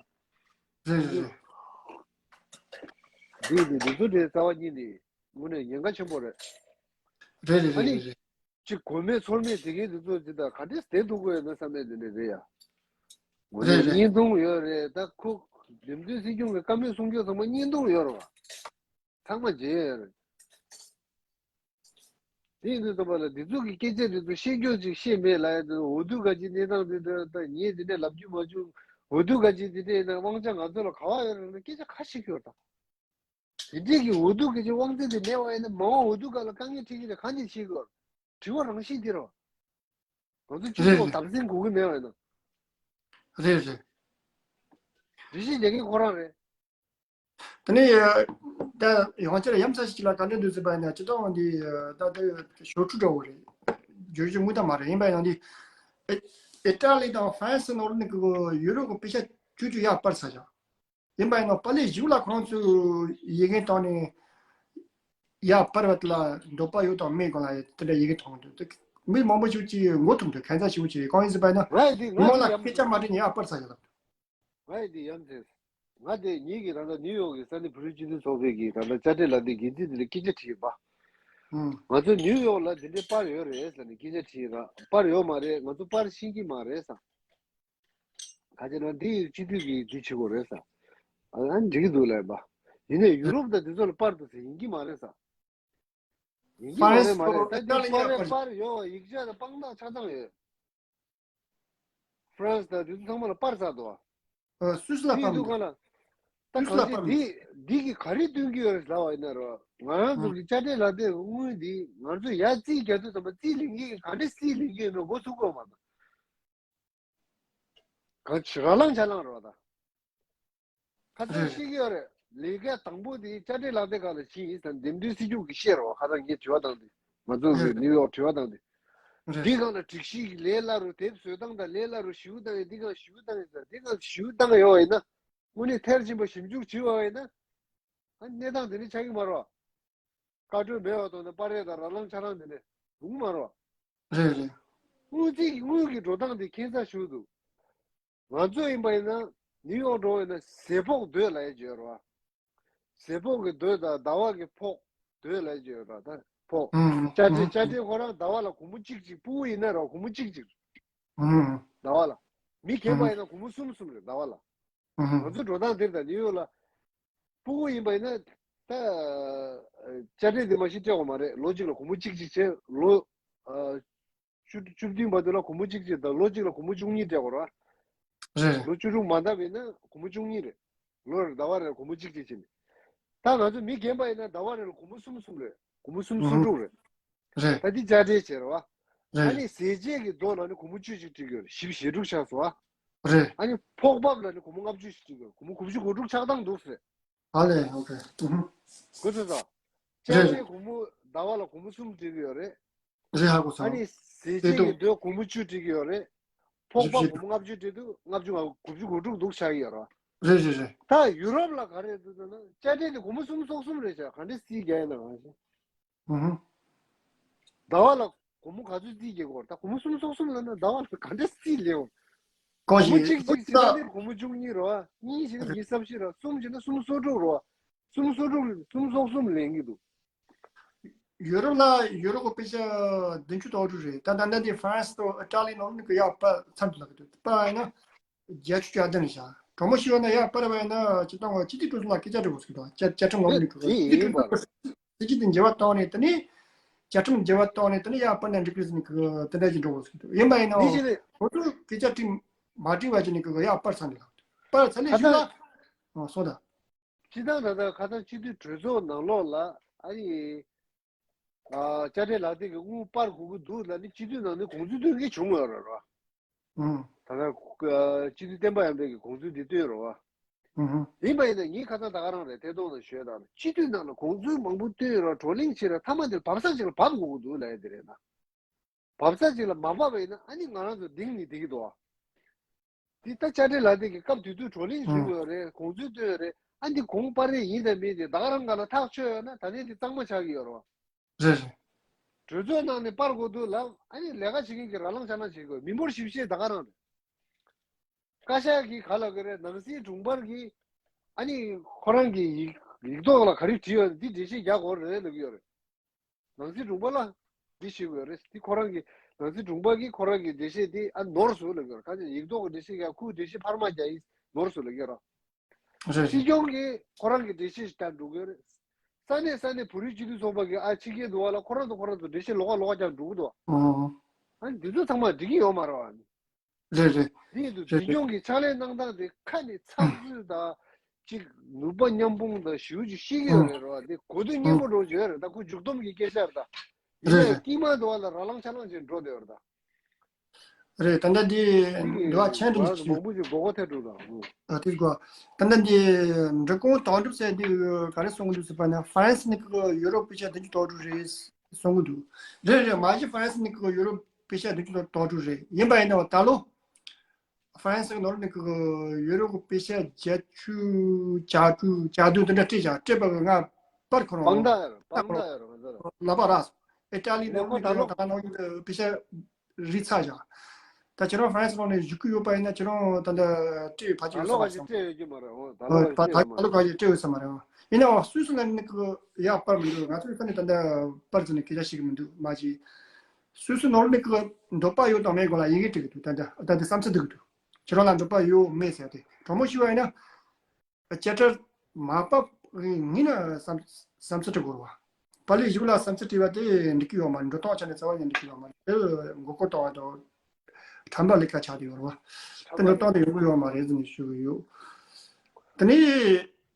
རེད་རེད་རེད། འདི་འདི་འདི་ཚོ་དེ་རྩ་བ་ཉིད་ནས་དངོས་གནས་ཉེན་ཁ་ཆེན་པོ་རེད། རེད་རེད་ཨ་རེད་ནི། རེད་རེད། ཅིག་གོ་མེད་ཚོར་མེད་དེ་གའི་དེ་ཚོ་ཅི་ད་ག་འདྲས་བསྡད་ཐུབ་ཀྱི་ཡོད་ན་བསམ་མེད་དེ་འདྲས་རེད་ཡ། ངོ་རེད་ནས་རེད། བརྙན་ཐུང་ཡོད་རེད་ད་ཁུག་འདེམས་ཐོན་སྲིད་སྐྱོང་གི་བཀའ་མོལ་གསུང་རྒྱུ་ཚང་མ་བརྙན་ཐུང་ཡོད་རེད་བ། ཚང་མ་མཇལ་ཡོད་རེད། དེ་ཡིན་དུས་ཙམ་པ་ལ་འདི་ཚོ་གི་སྐད་ཆ་དེ་ཚོ་བཤད་རྒྱུ་ཅིག་བཤད་མེད་ལ་ཡ་དེ་འོས་བསྡུ་ག་ཅིག་གནས་སྟངས་དེ་ད་ད་ངས་དེ་འདྲས་ལབ་རྒྱུ་མ་བྱུང་། འོས་བསྡུ་ག་ཅིག་དེ་འདྲས་ཡིན་ན་དབང་ཆ་ང་ཚོ་ལ་ག་བ་ཡོད་རེད་ན་སྐད་ཆ་ཁ་ཤས་ཤིག་ཡོད་ད། དེ་འདྲས་ཀྱི་འོས་བསྡུ་གི་ཅིག་དབང་ཚད་དེ་མེད་པ་ཡིན་ན་མ་འོངས་འོས་བསྡུ་སྐབས་ལ་དཀའ་ངལ་འཕྲད་ཀྱི་རེད་གང་ནས་བྱེད་དགོས། དྲི་བ་རང་བཞིན་འདི་རེད། ང་ཚོ་སྤྱི་ཚོགས་དམ་འཛིན་དགོས་ཀྱི་མེད་པ་ཡིན་ན། རེད་རེད། འགྲེལ་བཤད་རྒྱག་མཁན་ཁོ་རང་རེད། དེ་ནས་ད་ཡང་བསྐྱར་ཡ་མཚན་ཞིག་ལ་བཀའ་འདྲི་འདུག་ཟེར་བ་ཡིན་ན་སྤྱི་བཏང་འདི་ད་ལྟ་ཞོར་ཕྲུག་འདྲ་བོ་རེད། བརྗོད་གཞི་དངོས་དང་མ་རེད། ཡིན་པ་ཡང་འདི་ཨི་ཏྲ་ལི་དང་ཧྥ་རན་སི་ནང་ལ་ནི་གི་ཡུ་རོབ་ཀྱི་པེ་ཤ་ཅུ་ཅུ་ཡར་སྤར་ཚར་བཞག་ཡིན་པ་ཡིན་ན་པ་ལེ་གཞུག་ལ་ཁོང་ཚོས་ཡི་གེ་བཏང་ནས་ཡར་སྤར་བ་དེ་ལ་འདོད་པ་ཡོད་དང་མེད་སྒང་ལ་དེ་འདྲ་ཡི་གེ་མཐོང་འདུག་དེ་མི་མང་པོ་ཞིག་ཅིག་ངོ་ཐུག་འདུག་གན་ས་ཞིག་ཅིག་རེད། གང་ཡིན་ཟེར་བ་ཡིན་ན་མི་མང་ལ་སྐད་ཆ་མ་དྲིས་ནས་ཡར་སྤར་ཚར་ཡོད་ལབ་འདུག་ང་ཡི་དེ་ཡ་མཚན། ང་དེ་ཉིད་ཀྱིས་ད་ལྟ་ནིའུ་ཡོག་གི་ས་གནས་བོད་རིགས་སྤྱི་མཐུན་ཚོགས་པའི་གི་ད་ལྟ་དཔྱ་ཁྲལ་ལ་དེ་འགན་འཛིན་དེ་ལ་སྐད་ཆ་དྲིས་པ། ང་ཚོ་ནིའུ་ཡོག་ལ་དེ་འདྲའི་པར་ཡོད་རེད་ཟེར་ནས་སྐད་ཆ་དྲིས་ར་པར་ཡོད་མ་རེད། ང་ཚོ་པར་ཤེས་ཀྱི་མ་རེད་ཟེར། ག་ཅི་ན་འདི་སྤྱི་འཐུས་ཀྱིས་འདི་བྱེད་དགོས་རེད་ཟེར། ཨ་འགྲིག་གི་འདུག་ལབ་པ། ཡིན་ནའི་ཡུ་རོབ་དང་དེ་ཚོ་ལ་པར་འདུག་ཟེར་ཡིན་གྱི་མ་རེད་ཟེར། ཡིན་གྱི་མ་རེད་མ་རེད། ད་འདི་པར་པར་ཡོད་པ་ཡིག་ཆ་དང་དཔང་རྟགས་ཆ་ཚང་ཡོད། ཧྥ་རན་སི་དང་དེ་ཚོ་ཚང་མ་ལ་པར་ཚར་འདུག་བ། སུད་སི་ལ་དེའི་པར་འདུག་ག་ལ། ད་སུད་སི་ལ་གང་ཅི་པར་འདི་འདི་གི་ག་རེ་སྟོན་གྱི་ཡོད་རེད་ལབ་པ་ཡིན་ན་རོ། ང་རང་ཚོ་གི་དཔྱ་ཁྲལ་ལག་དེབ་དངུལ་འདི་ང་ཚོ་ཡར་རྩིས་རྒྱག་དུས་ཙམ་པ་རྩིས་ལེན་མཁན་གྱི་ག་འདྲ་རྩིས་ལེན་གྱི་ཡོད་མེད་མགོ་ཚུགས་དགོས་མ་གཏོགས། གང་ཅི་ར་ལངས་ཆ་ལངས་རོ་ད། ཁ་སང་ཤེས་ཀྱི་ཡོད་རེད། ལས་ཀ་དང་པོ་དེ་དཔྱ་ཁྲལ་ལག་དེབ་སྒང་ལ་ཕྱིན་ཡིན་ཟེར་འདེམས་ཐོན་སྲིད་སྐྱོང་གིས་བཤད་རོགས། ཁ་སང་ངས་དྲི་བ་བཏང་དེ། ང་ཚོ་གི་ནིའུ་ཡོག་དྲི་བ་བཏང་དེ། རེད། དེ་སྒང་ལ་སྒྲིག་གཞི་གི་ལས་སླ་རུ་དེབ་བཟོ་སྟངས་དང་ལས་སླ་རུ་ཞིབ་བཏང་ཡིན། དེ་སྒང་ཞིབ་བཏང་ཡིན་ཟེར། དེ་སྒང་ཞིབ་བཏང་ཡོང་བ་ཡིན་ན། དངོས་གནས་མཐར་ཕྱིན་པ་ཞིབ་འཇུག་བྱེད་པ་ཡིན་ན། ཨ་གནས་སྟངས་དེ་ནི་ཆགས་ཀྱི་མ་རེད། བཀའ་འཁྲོལ་མེད་པ་དང་ནི་པར་རིས་དང་ར་ལངས་ཆ་ལངས་དེ་ནི་འདུག་མ་རེད། རེད་རེད། དངུལ་རྩིས་ཀྱི་དངུལ་གྱི་འགྲོ་སྟངས་དེ་ཁྱད་མཚར་ཞིག་འདུག་ང་ཚོ་ཡིན་པ་ཡིན་ན་ནིའུ་ཡོག་འགྲོ་བ་ཡིན་ན་ཟས་ཕོགས་སྡོད་ལབ་ཡ་ཅིག་ཡོད་རེད་བ། ཟས་ཕོགས་ཀྱི་སྡོད་དང་ཟླ་བ་གི་ཕོགས་སྡོད་ལབ་ཡ་ཅིག་ཡོད་རེད་བ། ད་ཕོགས་ཨུམ་དཔྱ་ཁྲལ་ཨུམ་དཔྱ་ཁྲལ་ཁོ་རང་ཟླ་བ་ལ་སྒོར་མོ་གཅིག་གཅིག་སྤུ་གུ་ཡིན་ན་ར་སྒོར་མོ་གཅིག་གཅིག་ཨུམ་ཟླ་བ་ལ། མི་རྒན་པ་ཨུམ་ཡིན་ན་སྒོར་མོ་གསུམ་གསུམ་རེད་ཟླ་བ་ལ། ང་ཨུམ་ཚོ་འགྲོ་སྟངས་དེར་དང་ནིའུ་ཡོག་ལ། སྤུ་གུ་ཡིན་པ་ཡིན་ན། ད། དཔྱ་ཁྲལ་དེ་མ་གཞི་སྤྲད་དགོས་མ་རེད། ལོ་གཅིག་ལ་སྒོར་མོ་གཅིག་གཅིག་བྱས་ལོ། བཅུ་བཅུ་བདུན་བར་དུ་ལ་སྒོར་མོ་གཅིག་གཅིག་དང་ལོ་གཅིག་ལ་སྒོར་མོ་བཅུ་གཉིས་སྤྲད་དགོས་རེད་བ། རེད་རེད། ལོ་བཅུ་དྲུག་མ་འདབ་ཡིན་ན་སྒོར་མོ་བཅུ་གཉིས་རེད། ལོ་རེར་ཟླ་བ་རེར་སྒོར་མོ་གཅིག་གཅིག་བྱས་ནས། ད་ང་ཚོ་མི་རྒན་པ་ཡིན་ན་ཟླ་བ་རེ་ལ་སྒོར་མོ་གསུམ་གསུམ་རེད། སྒོར་མོ་གསུམ་སོ་ཨུ་དྲུག་རེད། རེད། ད་འདི་དཔྱ་ཁྲལ་བྱས་རེད་བ། ཨ་རེད། ནི་ཟས་བཅད་ཀྱི་རྡོ་ལ་ནི་སྒོར་མོ་བཅུ་གཅིག་སྤྲད་ཀྱི་ཡོད་རེད། བཞི་བཅུ་ཞེ་དྲུག་ཆགས་སོང་ཨ། རེད། ཨ་ནི་ཕོགས་འབབ་ལ་ནི་སྒོར་མོ་ལྔ་བཅུ་ཞིག་སྤྲད་ཀྱི་ཡོད་རེད། སྒོར་མོ་དགུ་བཅུ་གོ་དྲུག་ཆགས་སྟངས་འདུག་ཟེར། ཨ་ལས་ཨོ་ཁེ། ཨུ་ཧུ། གོ་ཚོད་ཙང་། དཔྱ་རེད་ཁྲལ་རེད། སྒོར་མོ་ཟླ་བ་ལ་སྒོར་མོ་གསུམ་སྤྲད་ཀྱི་ཡོད་རེད། རེད་ཧ་གོ་ཨ་སོང་། ནི་ཟས་བཅད་ཀྱི་རྡོ་སྒོར་མོ་བཅུ་སྤྲད་ཀྱི་ཡོད་རེད། ཕོགས་པ་བཞི་བཅུ་སྒོར་མོ་ལྔ་བཅུ་སྤྲད་འདུག་ལྔ་བཅུ་ང་དགུ་བཅུ་གོ་དྲུག་འདུག་ཆགས་ཀྱི་ཡོད་རེད། རེད་རེད་རེད། ད་ཡུ་རོབ་ལ་ག་རེ་འདུག་ཟེར་ན་དཔྱ་ཁྲལ་དེ་སྒོར་མོ་གསུམ་སོགས་གསུམ་རེད་ཤག་ག་འདྲས་སྲིད་རྒྱག་ཡིན་ན་གང་ཤེས། ཨུ་ཧུ། ཟླ་བ་ལ་སྒོར་མོ་ག་ཚོད་རྩིས་རྒྱག་གི་ཡོད་རེད། ད་སྒོར་མོ་གསུམ་སོགས་གསུམ་ལབ་ན་ཟླ་བ་ལ་ག་འདྲས་རྩིས་ལེན་ཡོད། གང་སྒོར་མོ་ཞིག་གཅིག་གཅིག་བྱས་ན་ནི་སྒོར་མོ་བཅུ་གཉིས་རེད་བ། གཉིས་བྱས་ན་ཉི་ཤུ་རྩ་བཞི་རེད་བ། གསུམ་བྱས་ན་གསུམ་སོ་དྲུག་རེད་བ། གསུམ་སོ་དྲུག་རེད། གསུམ་སོགས་གསུམ་ལེན་གྱི་འདུག་ཡུ་རོབ་ལ་ཡུ་རོ་གི་པེ་ཤ་བདུན་ཅུ་དོན་དྲུག་རེད། ད་ད་ལྟ་འདི་ཧྥ་རན་སི་དང་ཨི་ཊ་ལི་ནང་ནི་གི་ཡག་པ་ཚར་འདུག་ལབ་ཀྱི་འདུག་པ་ཡིན་ན་བརྒྱད་ཅུ་གྱ་བདུན་རེད་ཤག་གྲོགས་མོ་ཤི་བ་ན་ཡག་པར་བ་ཡིན་ན་སྤྱི་བཏང་བ་སྤྱི་འཐུས་གྲོས་ཚོགས་ལ་སྐད་ཆ་འདྲི་དགོས་ཟེར་གྱི་འདུག་བཅའ་བཅའ་ཁྲིམས་ངོ་མ་ནི་གི་སྲིད་ཇུས་དེ་འགྱུར་བ་བཏང་ནས་དེ་ནི་བཅའ་ཁྲིམས་འགྱུར་བ་བཏང་ནས་དེ་ནི་ཡག་པར་ན་འགྲིག་གི་རེད་ཟེར་ནས་གི་དེ་འདྲ་ཞིག་འགྲོ་དགོས་ཟེར་གྱི་འདུག་ཡིན་པ་ཡིན་ནའང་ཁོ་ཚོས་སྐད་ཆ་དྲིས་མ་དྲིས་པ་བྱས་ནས་གི་ཡག་པར་ཚར་ནས་ལབ་པར་ཚར་ལས་ཤུལ་ལ་སོང་ད། སྤྱི་བཏང་ད་ལྟ་ཁ་སང་སྤྱི་འཐུས་གྲོས་ཚོགས་ནང་ལོགས་ལ་ཨ་ནི། ཨ་དཔྱ་ཁྲལ་ལག་དེབ་ཀྱི་དངུལ་སྤར་དགོས་ཀྱི་འདུག་ལབ་ནི་སྤྱི་འཐུས་ནང་ནས་དགོངས་ཚུལ་བཏོན་མཁན་བྱུང་ཡོད་རེད་རོ། ཨང་། ད་ལྟ་ཨ་སྤྱི་འཐུས་བསྟན་པ་ཡར་འཕེལ་གྱིས་དགོངས་ཚུལ་འདི་བཏོན་རོ། ཨང་། ཡིན་པ་ཡིན་ན་ངས་ཁ་སང་ད་ག་རང་རེད་ཐད་གཏོང་ནང་ཞུས་དང་སྤྱི་འཐུས་ནང་ལ་དགོངས་ཚུལ་མང་པོ་བཏོན་རོ། བགྲོ་གླེང་བྱས་ར་མཐའ་མ་དེར་བབས་ས་ཅིག་ལ་བབས་དགོས་ཀྱི་འདུག་ལབ་ཡ་དེ་རེད་ན། བབས་ས་ཅིག་ལ་མ་བབས་པ་ཡིན་ན་ཨ་ནི་ང་རང་ཚོ་གདེང་ནི་བདེ་གི་འདུག་ཨ། འདི་ལྟ་དཔྱ་ཁྲལ་ལག་དེབ་ཀྱི་སྐབས་དུས་ཚོད་བགྲོ་གླེང་ཞུ་དགོས་རེད། དགོངས་ཚུལ་བཏོན་ཡོད་རེད། ཨ་འདི་གོང་སྤར་རེས་ཡིན་དང་མིན་དེ་ད་ག་རང་ག་ལ་ཐག་ཆོད་ཡོད་ན་ད་ནས་འདི་གཙང་མ་ཆགས་ཀྱི་ཡོད་རེད་བ། རེད་རེད། གྲོས་ཚོགས་ནང་ནས་སྤར་དགོས་འདུག་ལབ། ཨ་ནི་ལས་ཀ་བྱེད་མཁན་གྱི་ར་ལངས་ཤ་ལངས་བྱེད་དགོས། མི་འབོར་ཞིབ་བཤེར་ད་ག་རང་རེད། བཀའ་ཤག་གིས་ག་ལབ་ཀྱི་རེད། ནང་སྲིད་དྲུང་འཕར་གྱིས་ཨ་ནི་ཁོ་རང་གི་ཡིག་ཡིག་ཐོག་ལ་ག་རེ་བྲིས་ཡོད་འདི་འགྲེལ་བཤད་རྒྱག་དགོས་རེད་ལབ་ཀྱི་ཡོད་རེད། ནང་སྲིད་དྲུང་འཕར་ལ་འདི་ཞུ་དགོས་རེད། འདི་ཁོ་རང་གི་ནང་སྲིད་དྲུང་འཕར་གྱིས་ཁོ་རང་གི་འགྲེལ་བཤད་འདི་ཨ་ནོར་སོང་ལབ་ཡོད་རེད། ག་ཚོད་ཡིག་ཐོག་གི་འགྲེལ་བཤད་རྒྱག་ཁོས་འགྲེལ་བཤད་འཕར་མ་རྒྱག་ཡིན་ནོར་སོང་ལབ་ཡོད་རེད། རེད་སྲིད་རེད། སྐྱོང་གིས་ཁོ་རང་གི་འགྲེལ་བཤད་ཞིག་བཏང་འགྲོ་གི་རེད། ས་གནས་ས་གནས་བོད་རིགས་སྤྱི་མཐུན་ཚོགས་པ་གི་ཨ་ཕྱི་རྒྱལ་འདུག་བ་ལ་ཁོ་རང་ཚོ་ཁོ་རང་ཚོ་འགྲེལ་བཤད་ལོགས་ཀ་ལོགས་ཀ་རྒྱག་འགྲོ་གི་འདུག་ཨོ། ཨ་འདི་ཚོ་ཚང་མ་འགྲིག་གི་ཡོད་མ་རེད་བ། རེད་རེད། འདི་ཡིན་དུས་རེད་རྒྱུན་རེད། སྐྱོང་གི་ཕྱག་ལས་གནང་སྟངས་དེ་ཁ་ནས་ཚགས་ཚུད་དང་གཅིག་ནུས་པ་མཉམ་སྤུངས་དང་ཞེ་པོ་ཅིག་ཤེས་ཀྱི་ཡོད་རེད་རོ། དེ་གོ་དུས་སྙན་པོ་འགྲོ་བྱས་རེད། ད་ཁོ་མཇུག་སྡོམ་གྱི་སྐད་ཆ་རེད་ད། ཡིན་རེད་ནའི་རེད། དཀྱིལ་མ་དུ་བ་ལ་ར་ལངས་ཆ་ལངས་བྱས་འགྲོ་བསྡད་ཡོད་རེད་ད། རེད་ད་ལྟ་འདི་འདི་འདི་བ་ཆེན་འདི་ང་ཚོ་མང་པོ་ཅིག་མགོ་སྐོར་ཐེབས་འགྲོ་ད། ཨ་དེ་གོ། ད་ལྟ་འདི་འབྲི་གུང་དོན་གྲུབ་ཟེར་འདི་ག་རེ་གསུང་གི་འདུག་ཟེར་བ་ན་ཧྥ་རན་སི་ནས་ཀྱི་ཡུ་རོབ་པེ་ཤ་བདུན་ཅུ་དོན་དྲུག་རེད་གསུང་གི་འདུག་རེད་རེད། མ་གཞི་ཧྥ་རན་སི་ནས་ཀྱི་ཡུ་རོབ་པེ་ཤ་བདུན་ཅུ་དོན་དྲུག་རེད། ཡིན་པ་ཡིན་ན་ད་ལོ། ཧྥ་རན་སི་གི་ནོར་ནི་གི་ཡུ་རོ་གི་པེ་ཤ་བརྒྱད་ཅུ་གྱ་དྲུག་གྱ་བདུན་དེ་འདྲ་སྤྲད་བཞག་སྤྲད་པ་གི་ང་པར་ཁོ་རང་པང་ད་ཡོད་རེད། པང་ད་ཡོད་རེད་ང་ཚོ་ལ། ལ་པ་ར་སོ། ཨི་ཏྲ་ལི་ནང་ནི་གི་ད་ག་ནང་གི་པེ་ཤ་རིག་ཚར་བཞག་ད་ཁྱེད་རང་ཧྥ་རན་སི་ནང་ནས་བཞུགས་ཀྱི་ཡོད་པ་ཡིན་ན་ཁྱེད་རང་ད་ལྟ་སྤྲད་ཡོད་ཕལ་ཆེར་ད་ཡོད་ལོ་ས་མ་ག་ཞིག་སོང་། སྤྲད་ཡོད་ཀྱི་མ་རེད། འོ་ད་ལོ་ད་ག་ད་ཞིག་སྤྲད་ད་ཡོད་ལོ་མ་ག་རེད། ཞིག་སྤྲད་ཡོད་ས་མ་རེད། ཡིན་ནའང་སུད་སི་ལན་ནི་གི་ཡག་པར་མི་འདུག་ང་ཚོའི་ས་ནས་ད་ལྟ་པར་ཟེར་ནས་སྐད་ཆ་བཤད་ཀྱི་མི་འདུག་མ་གཞི། སུད་སི་ནང་ལ་ནི་ཀི་འདོད་པ་ཡོད་དང་མེད་སྐོར་ལ་ཡི་གེ་བྲིས་ཀྱི་འདུག་ད་ལྟ་ད་ལྟ་བསམ་ཚུལ་འདུག་གི་འདུག་ཁྱེད་རང་ལ་འདོད་པ་ཡོད་མེད་ཟེར་ཏེ་གྲོགས་མོ་ཞུ་བ་ཡིན་ན། བཅད་ཁྲ་མ་ཕབ་ངི་ན་བསམ་བསམ་ཚུལ་བྲི་དགོས་རེད་བ། པ་ལི་གཞུག་ལ་བསམ་ཚུལ་བྲིས་པ་དེ་འགྲིག་གི་ཡོད་མ་རེད། འགྲོ་སྟངས་ཆ་ནས་རྩ་བ་ནས་འགྲིག་གི་ཡོད་མ་རེད། དེ་མགོ་སྐོར་གཏོང་བ་དང་ཁྲམ་པ་ལས་ཀ་ཆགས་བསྡད་ཡོད་རེད་བ། དེ་འགྲོ་སྟངས་དེ་ཡོང་གི་ཡོད་མ་རེད་ཟེར་ནས་ཞུ་གི་ཡོད། དེ་ནས་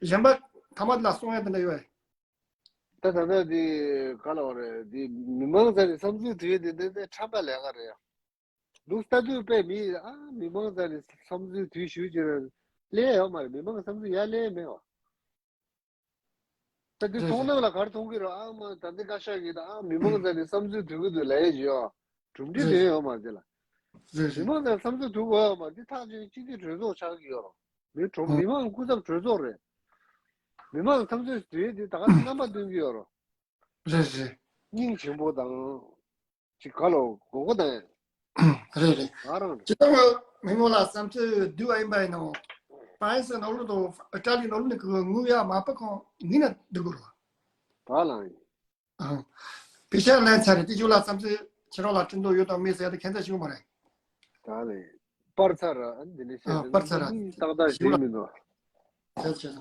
གཞན་པ་ཐ་མ་དེ་ལ་གསུང་ཡ་དེ་འདྲ་ཡོད་ཨེ། ད་ད་ལྟ་འདི་ག་ལ་བ་རེད། འདི་མི་མང་རྩ་ནས་བསམ་ཚུལ་དུས་འདི་འདི་འདི་ཁྲམ་པ་ལས་ཀ་རེད། ལུགས་ལྟ་དུས་དཔེ་མི་ཨ་མི་མང་རྩ་ནས་བསམ་ཚུལ་དུས་ཞུ་ཅི་རེད། ལས་ཡོད་མ་རེད། མི་མང་བསམ་ཚུལ་ཡ་ལས་མེད་བ། ད་དེ་མཐོང་སྣང་ལ་ག་རེ་མཐོང་གི་རེད། ཨ་མ་ད་འདི་བཀའ་ཤག་གིས་ད་ཨ་མི་མང་ཚོ་ནས་བསམ་ཚུལ་འདོན་གི་འདུག་ལབ་ཡས་ཅིག་ཡོད། གྲུབ་འབྲས་རེད། དེ་ཡོད་མ་རེད་ལ། རེད་མི་རེད། མང་ཚོ་བསམ་ཚུལ་འདོན་དགོས་ཡོད་མ་རེད། དེ་ཐག་ཆོད་སྤྱི་འཐུས་གྲོས་ཚོགས་ཆགས་ཀྱི་ཡོད་རེད། མི་གྲོས་ཨང་མི་མང་སྐུ་ཚབ་གྲོས་ཚོགས་རེད། མི་མང་བསམ་ཚུལ་འདོན་ཡས་དེ་ད་ག་རྣམ་པ་སྟོན་གྱི་ཡོད་རེད། རེད་རེད། སྙིང་རྗེ་པོ་དང་། ཅིག་ག་ལོ་མགོ་སྐོར་བཏང་ཡས། རེད་རེད། ང་རང་རེད། ཇི་ལྟར་མི་ངོ་ལ་བསམ་ཚུལ་བསྡུས་པ་ཡིན་པ་ཡིན་ནོ། པ་ཨེ་སི་ནོར་ལུ་དང་ཨ་ཏྲ་ལི་ནོར་ལུ་ནི་གི་ངུ་ཡ་མ་པ་ཁོང་ངི་ན་འདུག་གོ་རོ། ད་ལང་ཡིན། ཨང་། པེ་ཤ་ལན་ཚར་རེད། དེ་ཅུ་ལ་བསམ་ཚུལ་ཁྱེད་རང་ལ་སྤྲིན་དོ་ཡོད་དང་མེད་ཟེར་ཡ་དེ་ཁྱད་མཚར་ཞིག་མ་རེད། ད་ལེ། པར་ཚར་ར་འདི་ནས་བཤད་ཨ་པར་ཚར་ར་འདི་ཏག་ཏག་ཞིག་མི་འདུག་བྱས་བྱས་སོང་།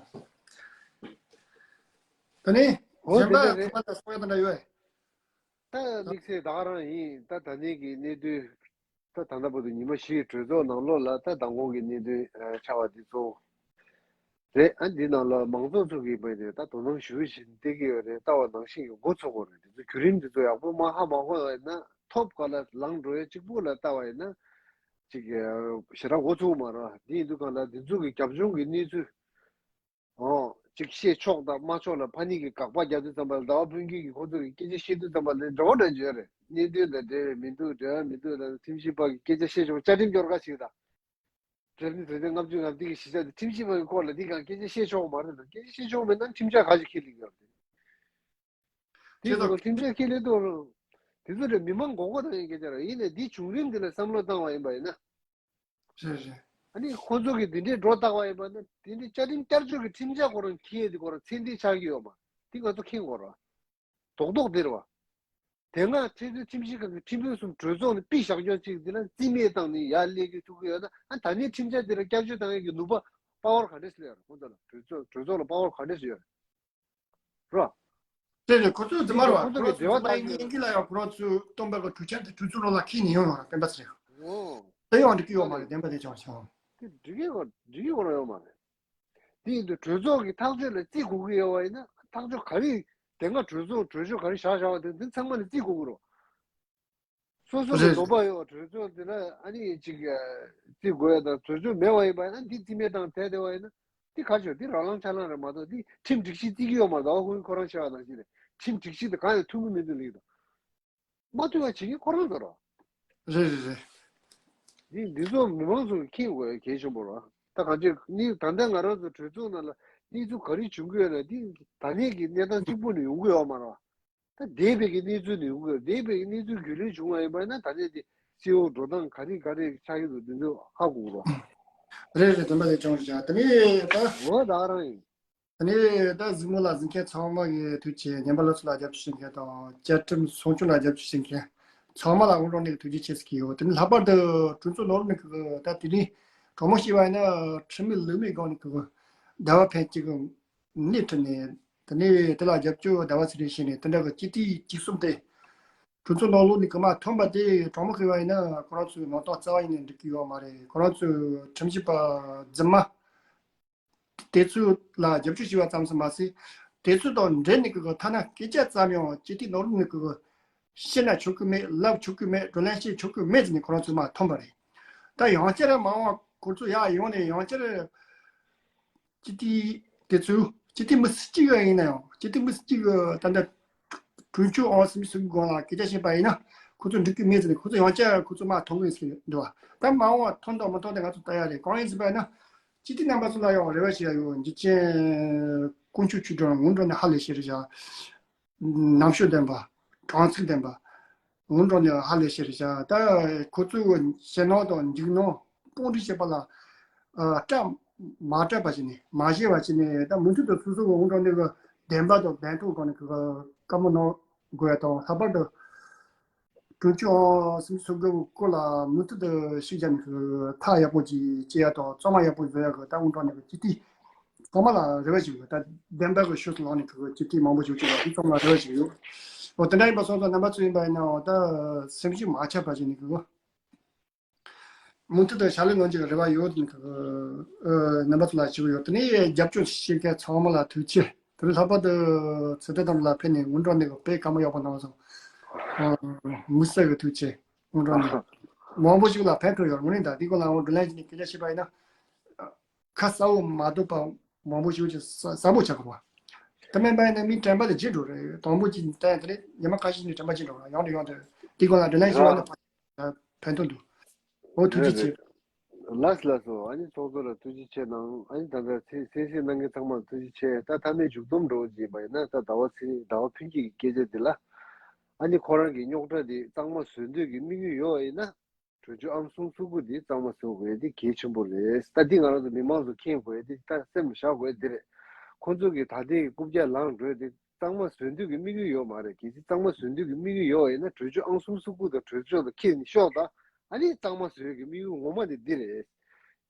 ད་ནི་ཨོ་གཞན་པ་དེ་འདྲ་རེད། ཁ་པར་དང་གསུང་ཡ་དེ་འདྲ་ཡོད། ད་དམིགས་བསལ་ད་ག་རང་ཡིན། ད་ད་ནས་ཀྱི་གནད་དོན། ད་ད་ལྟ་བར་དུ་ཉི་མ་བཞིའི་གྲོས་ཚོགས་ནང་ལོགས་ལ་ད་མདང་དགོང་གི་གནད་དོན་ཆགས་པ་འདི་ཚོ་རེད། ཨ་འདི་ནང་ལ་མང་ཚོགས་ཚོ་གིས་མ་དེ་ད་དོ་སྣང་ཞུ་བཞིན་བསྡད་ཀྱི་ཡོད་རེད། ལྟ་བ་ནང་བཞིན་གྱི་མགོ་ཚོས་ཀྱི་རེད། འདི་ཚོ་བརྒྱུད་རིམ་འདི་ཚོ་ཡག་པོ་མ་ཧ་མ་གོ་བ་ཡིན་ན་ཐོབ་ག་ལ་ལངས་འགྲོ་ཡ་གཅིག་པུ་ལ་ལྟ་བ་ཡིན་ན་ཅིག་ཞེ་དྲག་མགོ་ཚོས་མ་རེད། འདི་ཡིན་དུས་གང་ལ་འདི་ཚོ་གི་རྒྱབ་ལྗོངས་ཀྱི་གནས་ཚུལ། ཨོ། ཅིག་བཤད་ཆོག་དང་མ་ཆོག་ལ་ཕ་ནི་གི་དགག་པ་རྒྱག་དུས་ཙམ་པ་ལ་ཟླ་བ་ཕུན་སྐྱིད་ཀྱིས་ཁོ་ཚོ་གི་སྐད་ཆ་བཤད་དུས་ཙམ་པ་ལ་འདྲ་བོ་འདྲ་བོ་ཡོད་རེད། གནད་དོན་དང་འབྲེལ་བའི་མི་འདུག་འབྲེལ་བ་མི་འདུག་ལ་ཁྲིམས་ཞིབ་པ་གི་སྐད་ཆ་བཤད་ཆོག་བཅའ་ཁྲིམས་སྐྱོར་ག་ཞིག་དང་། འབྲེལ་ནི་དོན་ཚན་ལྔ་བཅུ་ང་བདུན་གྱི་གཞི་རྩ་དེ་ཁྲིམས་ཞིབ་པ་གི་སྐོར་ལ་འདི་གང་སྐད་ཆ་བཤད་ཆོག་མ་རེད་དང་། སྐད་ཆ་བཤད་ཆོག་མེད་ན་ཁྲིམས་འཆར་ག་ཞིག་འཁྱེར་ལེགས་ཡོད་རེད། དེ་ཚོ་ཁྲིམས་འཆར་འཁྱེར་ལེགས་འདུག་རུང་། དེ་ཚོ་རེད། མི་མང་མགོ་སྐོར་བཏང་ཡས་སྐད་ཆ་རེད། ཡིན་ནའི་འདིའི་བྱུང་རིམ་འདི་ལ་བསམ་བློ་བཏང་བ་ཡིན་པ་ཡིན་ན། རེད་རེད། ཨ་ནི་ཁོ་ཚོ་གིས་འདི་འདྲའི་འགྲོ་བཏང་བ་ཡིན་པ་ན་དེ་འདྲའི་བཅའ་ཁྲིམས་བསྐྱར་བཅོས་ཀྱི་ཁྲིམས་འཆར་ཁོ་རང་འཁྱེར་ཡས་དེ་ཁོ་རང་ཚད་ལྡན་ཆགས་ཀྱི་ཡོད་མ་རེད། དེ་ང་ཚོ་མཁྱེན་དགོས་རེད། རྡོག་རྡོག་དེ་རེད་བ། དེ་སྔ་ཁྲིམས་བཟོ་ཁྲིམས་ཞིབ་ཁང་གི་ཁྲིམས་དཔོན་གསུམ་གྲོས་ཚོགས་ནས་ཕུད་བཞག་ཀྱང་གཅིག་དེ་ལ་རྩིས་མེད་བཏང་ནས་ཡར་སླེབས་ཀྱི་ཐུག་གི་ཡོད་ན། ཨ་ད་ནི་ཁྲིམས་འཆར་དེ་ལ་བསྐྱར་བཅོས་བཏང་ཡས་ཀྱི་ནུས་པ་པ་ཝར་ག་འདྲས་སེ་ཡོད་རེད། ཁོང་ཚོ་ལ་གྲོས་ཚོགས་གྲོས་ཚོགས་ལ་པ་ཝར་ག་འདྲས་སེ་ཡོད་རེད། རོ། དེ་ནི་ཁོ་ཚོའི་རྫུན་མ་རེད་བ། ཁོ་ཚོ་ཁོ་ཚོའི་རྫུན་མ་ཡིན་གྱི་ལ་ཡང་ཁོ་རང་ཚོའི་སྟོན་པ་གི་གྲོས་འཆར་དེ་གྲོས་ཚོགས་ནང་ལ་འཁྱེར་ནས་ཡོང་ཡོང་ར་བསྟན་པ་ཟེར། ཨོ། དེ་ཡང་འགྲིག་གི་ཡོད་མ་རེད། བདེན་པ་དེ་ཅང་ཆང་། དེ་འགྲིག་གི་ཡོད་འགྲིག་གི་ཡོད་ར་ཡོད་མ་རེད། དེ་ཡིན་དུས་གྲོས་ཚོགས་ཀྱི་ཐག་གཅོད་ལ་བརྩི་དགོས་ཀྱི་ཡོད་པ་ཡིན་ན་ཐག་གཅོད་ག་རེ་དེ་སྔ་གྲོས་ཚོགས་གྲོས་ཆོད་ག་རེ་བཞག་བཞག་པ་དེ་འདི་ཚང་མ་ལ་བརྩི་དགོས་ཀྱི་རེད། སོ་སོ་ལ་རེད། འདོད་པ་ཡོད་པ་གྲོས་ཚོགས་དེ་ལ་ཨ་ནི་ཅིག་རྩི་དགོས་ཡ་དང་གྲོས་ཆོད་མེད་པ་ཡིན་པ་ཡིན་ན་འདི་རྩིས་མེད་བཏང་བསྡད་བསྡད་པ་ཡིན་ན་འདི་ག་ཆོད་འདི་རང་ལངས་ཆ་ལངས་རེད་མ་གཏོགས་འདི་ཁྲིམས་སྒྲིག་གཞི་བརྩི་གི་ཡོད་མ་རེད། ཟླ་བ་ཧུའེ་ཁོ་རང་བཤད་པ་ནང་བཞིན་རེད། ཁྲིམས་སྒྲིག་གཞི་དེ་གང་ཡང་མཐུན་གི་མི་འདུག་ལིག་དང་མ་མཐུན་པ་བྱེད་མཁན་ཁོ་རང་ཚོ་རེད། རེད་རེད་རེད། འདི་འདི་ཚོ་མི་མང་ཚོ་མཁྱེན་དགོས་ཡ་གལ་ཆེན་པོ་རེད། ད་གང་ཅི་ནི་ད་ལྟ་ང་རང་ཚོ་གྲོས་ཚོགས་ནང་ལ་གནས་ཚུལ་ག་རེ་བྱུང་གི་ཡོད་ན་འདི་ད་ནས་ཀྱི་གནས་སྟངས་གཅིག་པུ་ནས་ཡོང་གི་ཡོད་མ་རེད། ད་འདས་པའི་གི་གནས་ཚུལ་ནས་ཡོང་གི་ཡོད། འདས་པའི་གི་གནས་ཚུལ་རྒྱུས་ལོན་བྱུང་བ་ཡིན་པ་ཡིན་ན་ད་ནས་དེ་སྤྱི་འོག་འགྲོ་སྟངས་ག་རེ་ག་རེ་ཆགས་ཀྱི་འདུག་འདི་ཚོ་ཧ་གོ་གི་རེད། རེད་རེད། དེ་འདྲ་ལས་བྱུང་བཞག་དེ་ནས་ད་འོ་ད་རང་ཡིན། དེ་ནས་ད་གཟིགས་མོ་ལ་གཟིགས་མཁན་ཚང་མ་གི་ཐུགས་རྗེ་ཆེ། ཉན་པ་ལ་སུ་ལ་རྒྱབ་སྐྱོར་བྱེད་མཁན་དང་བཅའ་ཁྲིམས་སྲུང་སྐྱོང་ལ་རྒྱབ་སྐྱོར་བྱེད་མཁན་ཚང་མ་ལ་དངོས་གནས་ནས་ཐུགས་རྗེ་ཆེ་ཟེར་གྱི་ཡོད། དེ་ནས་ལྷག་པར་དུ་གྲོས་ཚོགས་ནང་ལོགས་ནས་གི་ད་དེ་རིང་གྲོས་མོལ་བྱས་པ་ཡིན་ན་ཁྲིམས་མེད་ལུགས་མེད་སྒང་ནས་གི་ཟླ་བ་ཕན་གཅིག་གི་སྣེ་ཁྲིད་ནས་དེ་ནས་དེ་ལ་རྒྱབ་སྐྱོར་ཟླ་བ་ཚེ་རིང་བྱས་ནས་དེ་འདྲ་གི་སྤྱི་འཐུས་གཅིག་གསུམ་དེ་གྲོས་ཚོགས་ནང་ལོགས་ནས་གི་མར་ཐོན་པ་དེ་གྲོས་མོལ་བྱས་པ་ཡིན་ན་ཁོ་རང་ཚོའི་ནང་རྟགས་རྩ་བ་ཉིད་ནས་འགྲིག་གི་ཡོད་མ་རེད། ཁོ་རང་ཚོའི་ཁྲིམས་ཞིབ་པ་རྫུན་མ། དེ་ཚོ་ལ་རྒྱབ་སྐྱོར་བྱས་པ་ཙམ་ཞིག་མ་ཟད། དེ་ཚོ་དང་འབྲེལ་ནས་གི་ཐ་ན་སྐད་ཆ་ཙམ་ཡང་སྤྱི་འཐུས་ནང་ལོགས་ནས་གི་བཤད་ན་ཆོག་གི་མེད། ལབ་ཆོག་གི་མེད། བགྲོ་གླེང་བྱེད་ཆོག་གི་མེད་ཟེར་ནས་ཁོ་རང་ཚོ་མར་ཐོན་པ་རེད། ད་ཡང་བསྐྱར་མ་འོངས་ཁོ་ཚོ་ཡར་ཡོང་ནས་ཡང་བསྐྱར་སྤྱི་འཐུས་དེ་ཚོ་སྤྱི་འཐུས་མི་སུ་གཅིག་ཡིན་ན་ཡང་སྤྱི་འཐུས་མི་སུ་གཅིག་གི་ད་ལྟ་གྲོས་ཆོད་ཨང་སུམ་ཅུ་སོ་དགུ་སྒང་ལ་སྐད་ཆ་བཤད་པ་ཡིན་ན་ཁོ་ཚོ་འགྲིག་གི་མེད་ཟེར་ནས་ཁོ་ཚོ་ཡང་བསྐྱར་ཁོ་ཚོ་མར་ཐོན་གི་ཡིན་ཟེར་གི་འདུག་བ། ད་མ་འོངས་པ་ཐོན་དང་མི་ཐོན་དེ་ང་ཚོ་ལྟ་ཡ་རེད། གང་ཡིན་ཟེར་བ་ཡིན་ན་སྤྱི་འཐུས་རྣམ་པ་ཚོ་ལ་ཡང་རེ་བ་ཞུ་ཡ་ཡོད། འཇིགས་ཆེན་དཀོན་མཆོག་ཆོས་སྒྲོན་སྔོན་འགྲོ་ནས་ཧ་ལས་ཤེས་རེད་བཞག་ནམ་ཤོད་ལྡན་པ། དྲང་ཚིག་ལྡན་པ། སྔོན་འགྲོ་ནས་ཧ་ལས་ཤེས་རེད་བཞག་ད་ཁོ་ཚོའི་ཞེད་སྣང་དང་འཇིགས་སྣང་སྤོང་སྒྲིག་བྱེད་པ་ལ་ཨ་སྐྲག་མ་སྐྲག་པ་བྱས་ནས་མ་ཞེད་པ་བྱས་ནས་ད་མུ་མཐུད་དུ་སོ་སོ་གི་སྔོན་འགྲོ་ནས་གི་བདེན་པ་དང་བདེན་ཐོག་སྒང་ནས་གི་བཀའ་མོལ་གནང་དགོས་ཡ་དང་། ལྷག་པར་དུ་གྲོས་ཆོད་ཨང་སུམ་ཅུ་སོ་དགུ་སྐོར་ལ་མུ་མཐུད་དུ་ཤུགས་རྒྱབ་ནས་གི་ཐག་ཡག་པོ་ཅིག་བཅད་ཡ་དང་། གཙང་མ་ཡག་པོ་བཟོ་ཡ་གི་ད་སྔོན་འགྲོ་ནས་གི་སྤྱི་འཐུས་ཚང་མ་ལ་རེ་བ་ཞུ་གི་ཡོད། ད་བདེན་པ་གི་ཕྱོགས་སུ་ལངས་ནས་གི་སྤྱི་འཐུས་མང་པོ་ཞིག་བྱུང་བ་འདི་ཚང་མ་ལ་རེ་བ་ཞུ་གི་ཡོད། འོ་དེ་འདྲ་ཡིན་པ་སོང་ཙང་རྣམ་པ་ཚོ་ཡིན་པ་ཡིན་ནའང་ད་སེམས་ཤུགས་མ་ཆག་པ་བྱས་ནས་གི་མུ་མཐུད་དུ་ཕྱག་ལས་གནང་རྒྱུ་གི་རེ་བ་ཡོད། དེ་ནི་གི་ཨ་རྣམ་པ་ཚོ་ལ་ཞུ་གི་ཡོད། དེ་ནས་རྒྱབ་སྐྱོར་བྱེད་མཁན་ཚང་མ་ལ་ཐུགས་རྗེ་ཆེ། དེ་ནས་ལྷག་པར་དུ་ཚེ་བརྟན་རྣམ་ལ་ཕེབས་ནས་སྔོན་འགྲོ་ནས་གི་དཔེ་བཀའ་མོལ་ཡག་པོ་གནང་སོང་། ཨ་མི་སེར་གི་ཐུགས་རྗེ་ཆེ། སྔོན་འགྲོ་ནས་མང་པོ་ཞིག་ལ་ཕན་ཐོགས་ཡོད། དངོས་གནས་ད་འདི་སྐོར་ལ་འོང་བགྲོ་གླེང་བྱས་ནས་སྐད་ཆ་བཤད་པ་ཡིན་ན་ཁ་གསལ་པོ་མ་ཐུབ་པ་མང་པོ་ཞིག་ཅིག་གསལ་པོ་ཆགས་དགོས་པ། ཁ་མེད་པ་ཡིན་ན་མི་དྲན་པ་དེ་བརྗེད་འགྲོ་རེད། དང་པོ་གཅིག་བལྟས་དེ་ནས་ཉི་མ་ཁ་ཤས་ནས་དྲན་པ་བརྗེད་འགྲོ་ར། ཡང་དུ་ཡང་དུ་དེ་སྒང་ལ་འགྲོ་ན་ཞིག་ཡང་དུ་ཕན་ཐོགས་འདུག་འོ་ཐུགས་རྗེ་ཆེ། ལགས་ལགས་སོ། ཨ་ནི་ཚོགས་གཙོ་ལ་ཐུགས་རྗེ་ཆེ་གནང་། ཨ་ནི་ད་ལྟ་གསན་གཟིགས་གནང་མཁན་ཚང་མ་ལ་ཐུགས་རྗེ་ཆེ། ད་མཐའ་མའི་མཇུག་སྡོམ་འགྲོ་བཞིན་པ་ཡིན་ན། ད་ཟླ་བ་ཚེ་ཟླ་བ་ཕུན་སྐྱིད་ཀྱི་སྐད་ཆ་འདི་ལ། ཨ་ནི་ཁོ་རང་གི་རྙོག་དྲ་འདི་གཙང་མ་བཟོ་འདོད་ཀྱི་དམིགས་ཡུལ་ཡོད་པ་ཡིན་ན། གྲོས་ཆོད་ཨང་གསུམ་སོ་དགུ་འདི་གཙང་མ་བཟོ་དགོས་ཡ་འདི་གལ་ཆེན་པོ་རེད། ད་འདི་ང་རང་ཚོ་མི་མང་ཚོ་མཁྱེན་དགོས་ཡ་འདི། ད་སེམས་ལ་བཞག་དགོས་ཡ་འདི་རེད། ཁོ་ཚོ་གི་ད་ལྟའི་རྐུབ་བཀྱག་ལངས་འགྲོ་ཡ་འདི་གཙང་མ་བཟོ་འདོད་ཀྱི་དམིགས་ཡུལ་ཡོད་མ་རེད། གལ་སྲིད་གཙང་མ་བཟོ་འདོད་ཀྱི་དམིགས་ཡུལ་ཡོད་པ་ཡིན་ན། གྲོས་ཆོད་ཨང་གསུམ་སོ་དགུ་དང་གྲོས་ཚོགས་དང་འཁྱེར་ནས་ཤོག་དང་། ཨ་ནི་གཙང་མ་བཟོ་ཡ་གི་དམིགས་ཡུལ་ངོ་མ་དེ་འདི་རེད།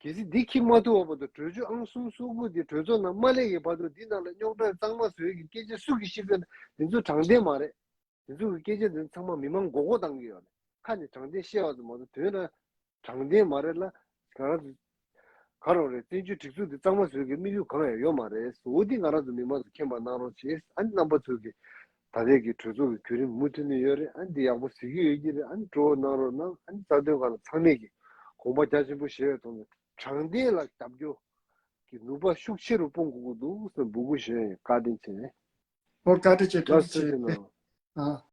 གལ་སྲིད་འདི་འཁྱེར་མ་ཐུབ་པ་བར་དུ། གྲོས་ཆོད་ཨང་གསུམ་སོ་དགུ་འདི་གྲོས་ཚོགས་ནང་མ་སླེབས་ཀྱི་བར་དུ། འདི་ནང་ལ་རྙོག་དྲ་གཙང་མ་བཟོ་ཡ་གི་སྐད་ཆ་སུ་གིས་བཤད་ཀྱི་ཡོད་ན། དེ་ཚོ་དྲང་བདེན་མ་རེད། དེ་ཚོ་གི་སྐད་ཆ་དེ་ཚང་མ་མི་མང་མགོ་སྐོར་བཏང་གི་ཡོད་རེད། ཁ་ནས་དྲང་བདེན་བཤད་པ་ཙམ་མ་གཏོགས། དོན་ལ་དྲང་བདེན་མ་རེད་ལ། ང་རང་ཚོ་ག་རེ་རེད། བཙན་བྱོལ་སྒྲིག་འཛུགས་འདི་གཙང་མ་བཟོ་གི་དམིགས་ཡུལ་གང་ཡང་ཡོད་མ་རེད། འོ་འདི་ང་རང་ཚོ་མི་མང་ཚོ་མཁྱེན་པ་གནང་རོགས་བྱེད། ཨ་ནི་རྣམ་པ་ཚོ་གི་ད་ལྟའི་གི་གྲོས་ཚོགས་ཀྱི་བརྒྱུད་རིམ་མུ་མཐུད་ནས་ཡོད་རེད། ཨ་ནི་འདི་ཡག་པོ་གཟིགས་ཀྱི་ཡོད་ཀྱི་རེད། ཨ་ནི་སྤྲོ་བོ་གནང་རོགས་གནང་། ཨ་ནི་རྩ་དོན་སྒང་ལ་ཚང་མས་ཀྱི་དགོངས་པ་རྒྱ་ཆེན་པོ་བཞེས་པའི་ཐོག་ནས། དྲང་བདེན་ལ་རྒྱབ་སྐྱོར་གྱི་ནུས་པ་ཤུགས་ཆེ་རུ་སྤུངས་དགོས་ཀྱི་འདུག་ཟེར་འབོད་སྐུལ་ཞུ་ཡ་ཡིན། བཀའ་དྲིན་ཆེ། འོ་བཀའ་དྲིན་ཆེ། ཐུགས་རྗེ་ཆེ། ཨ།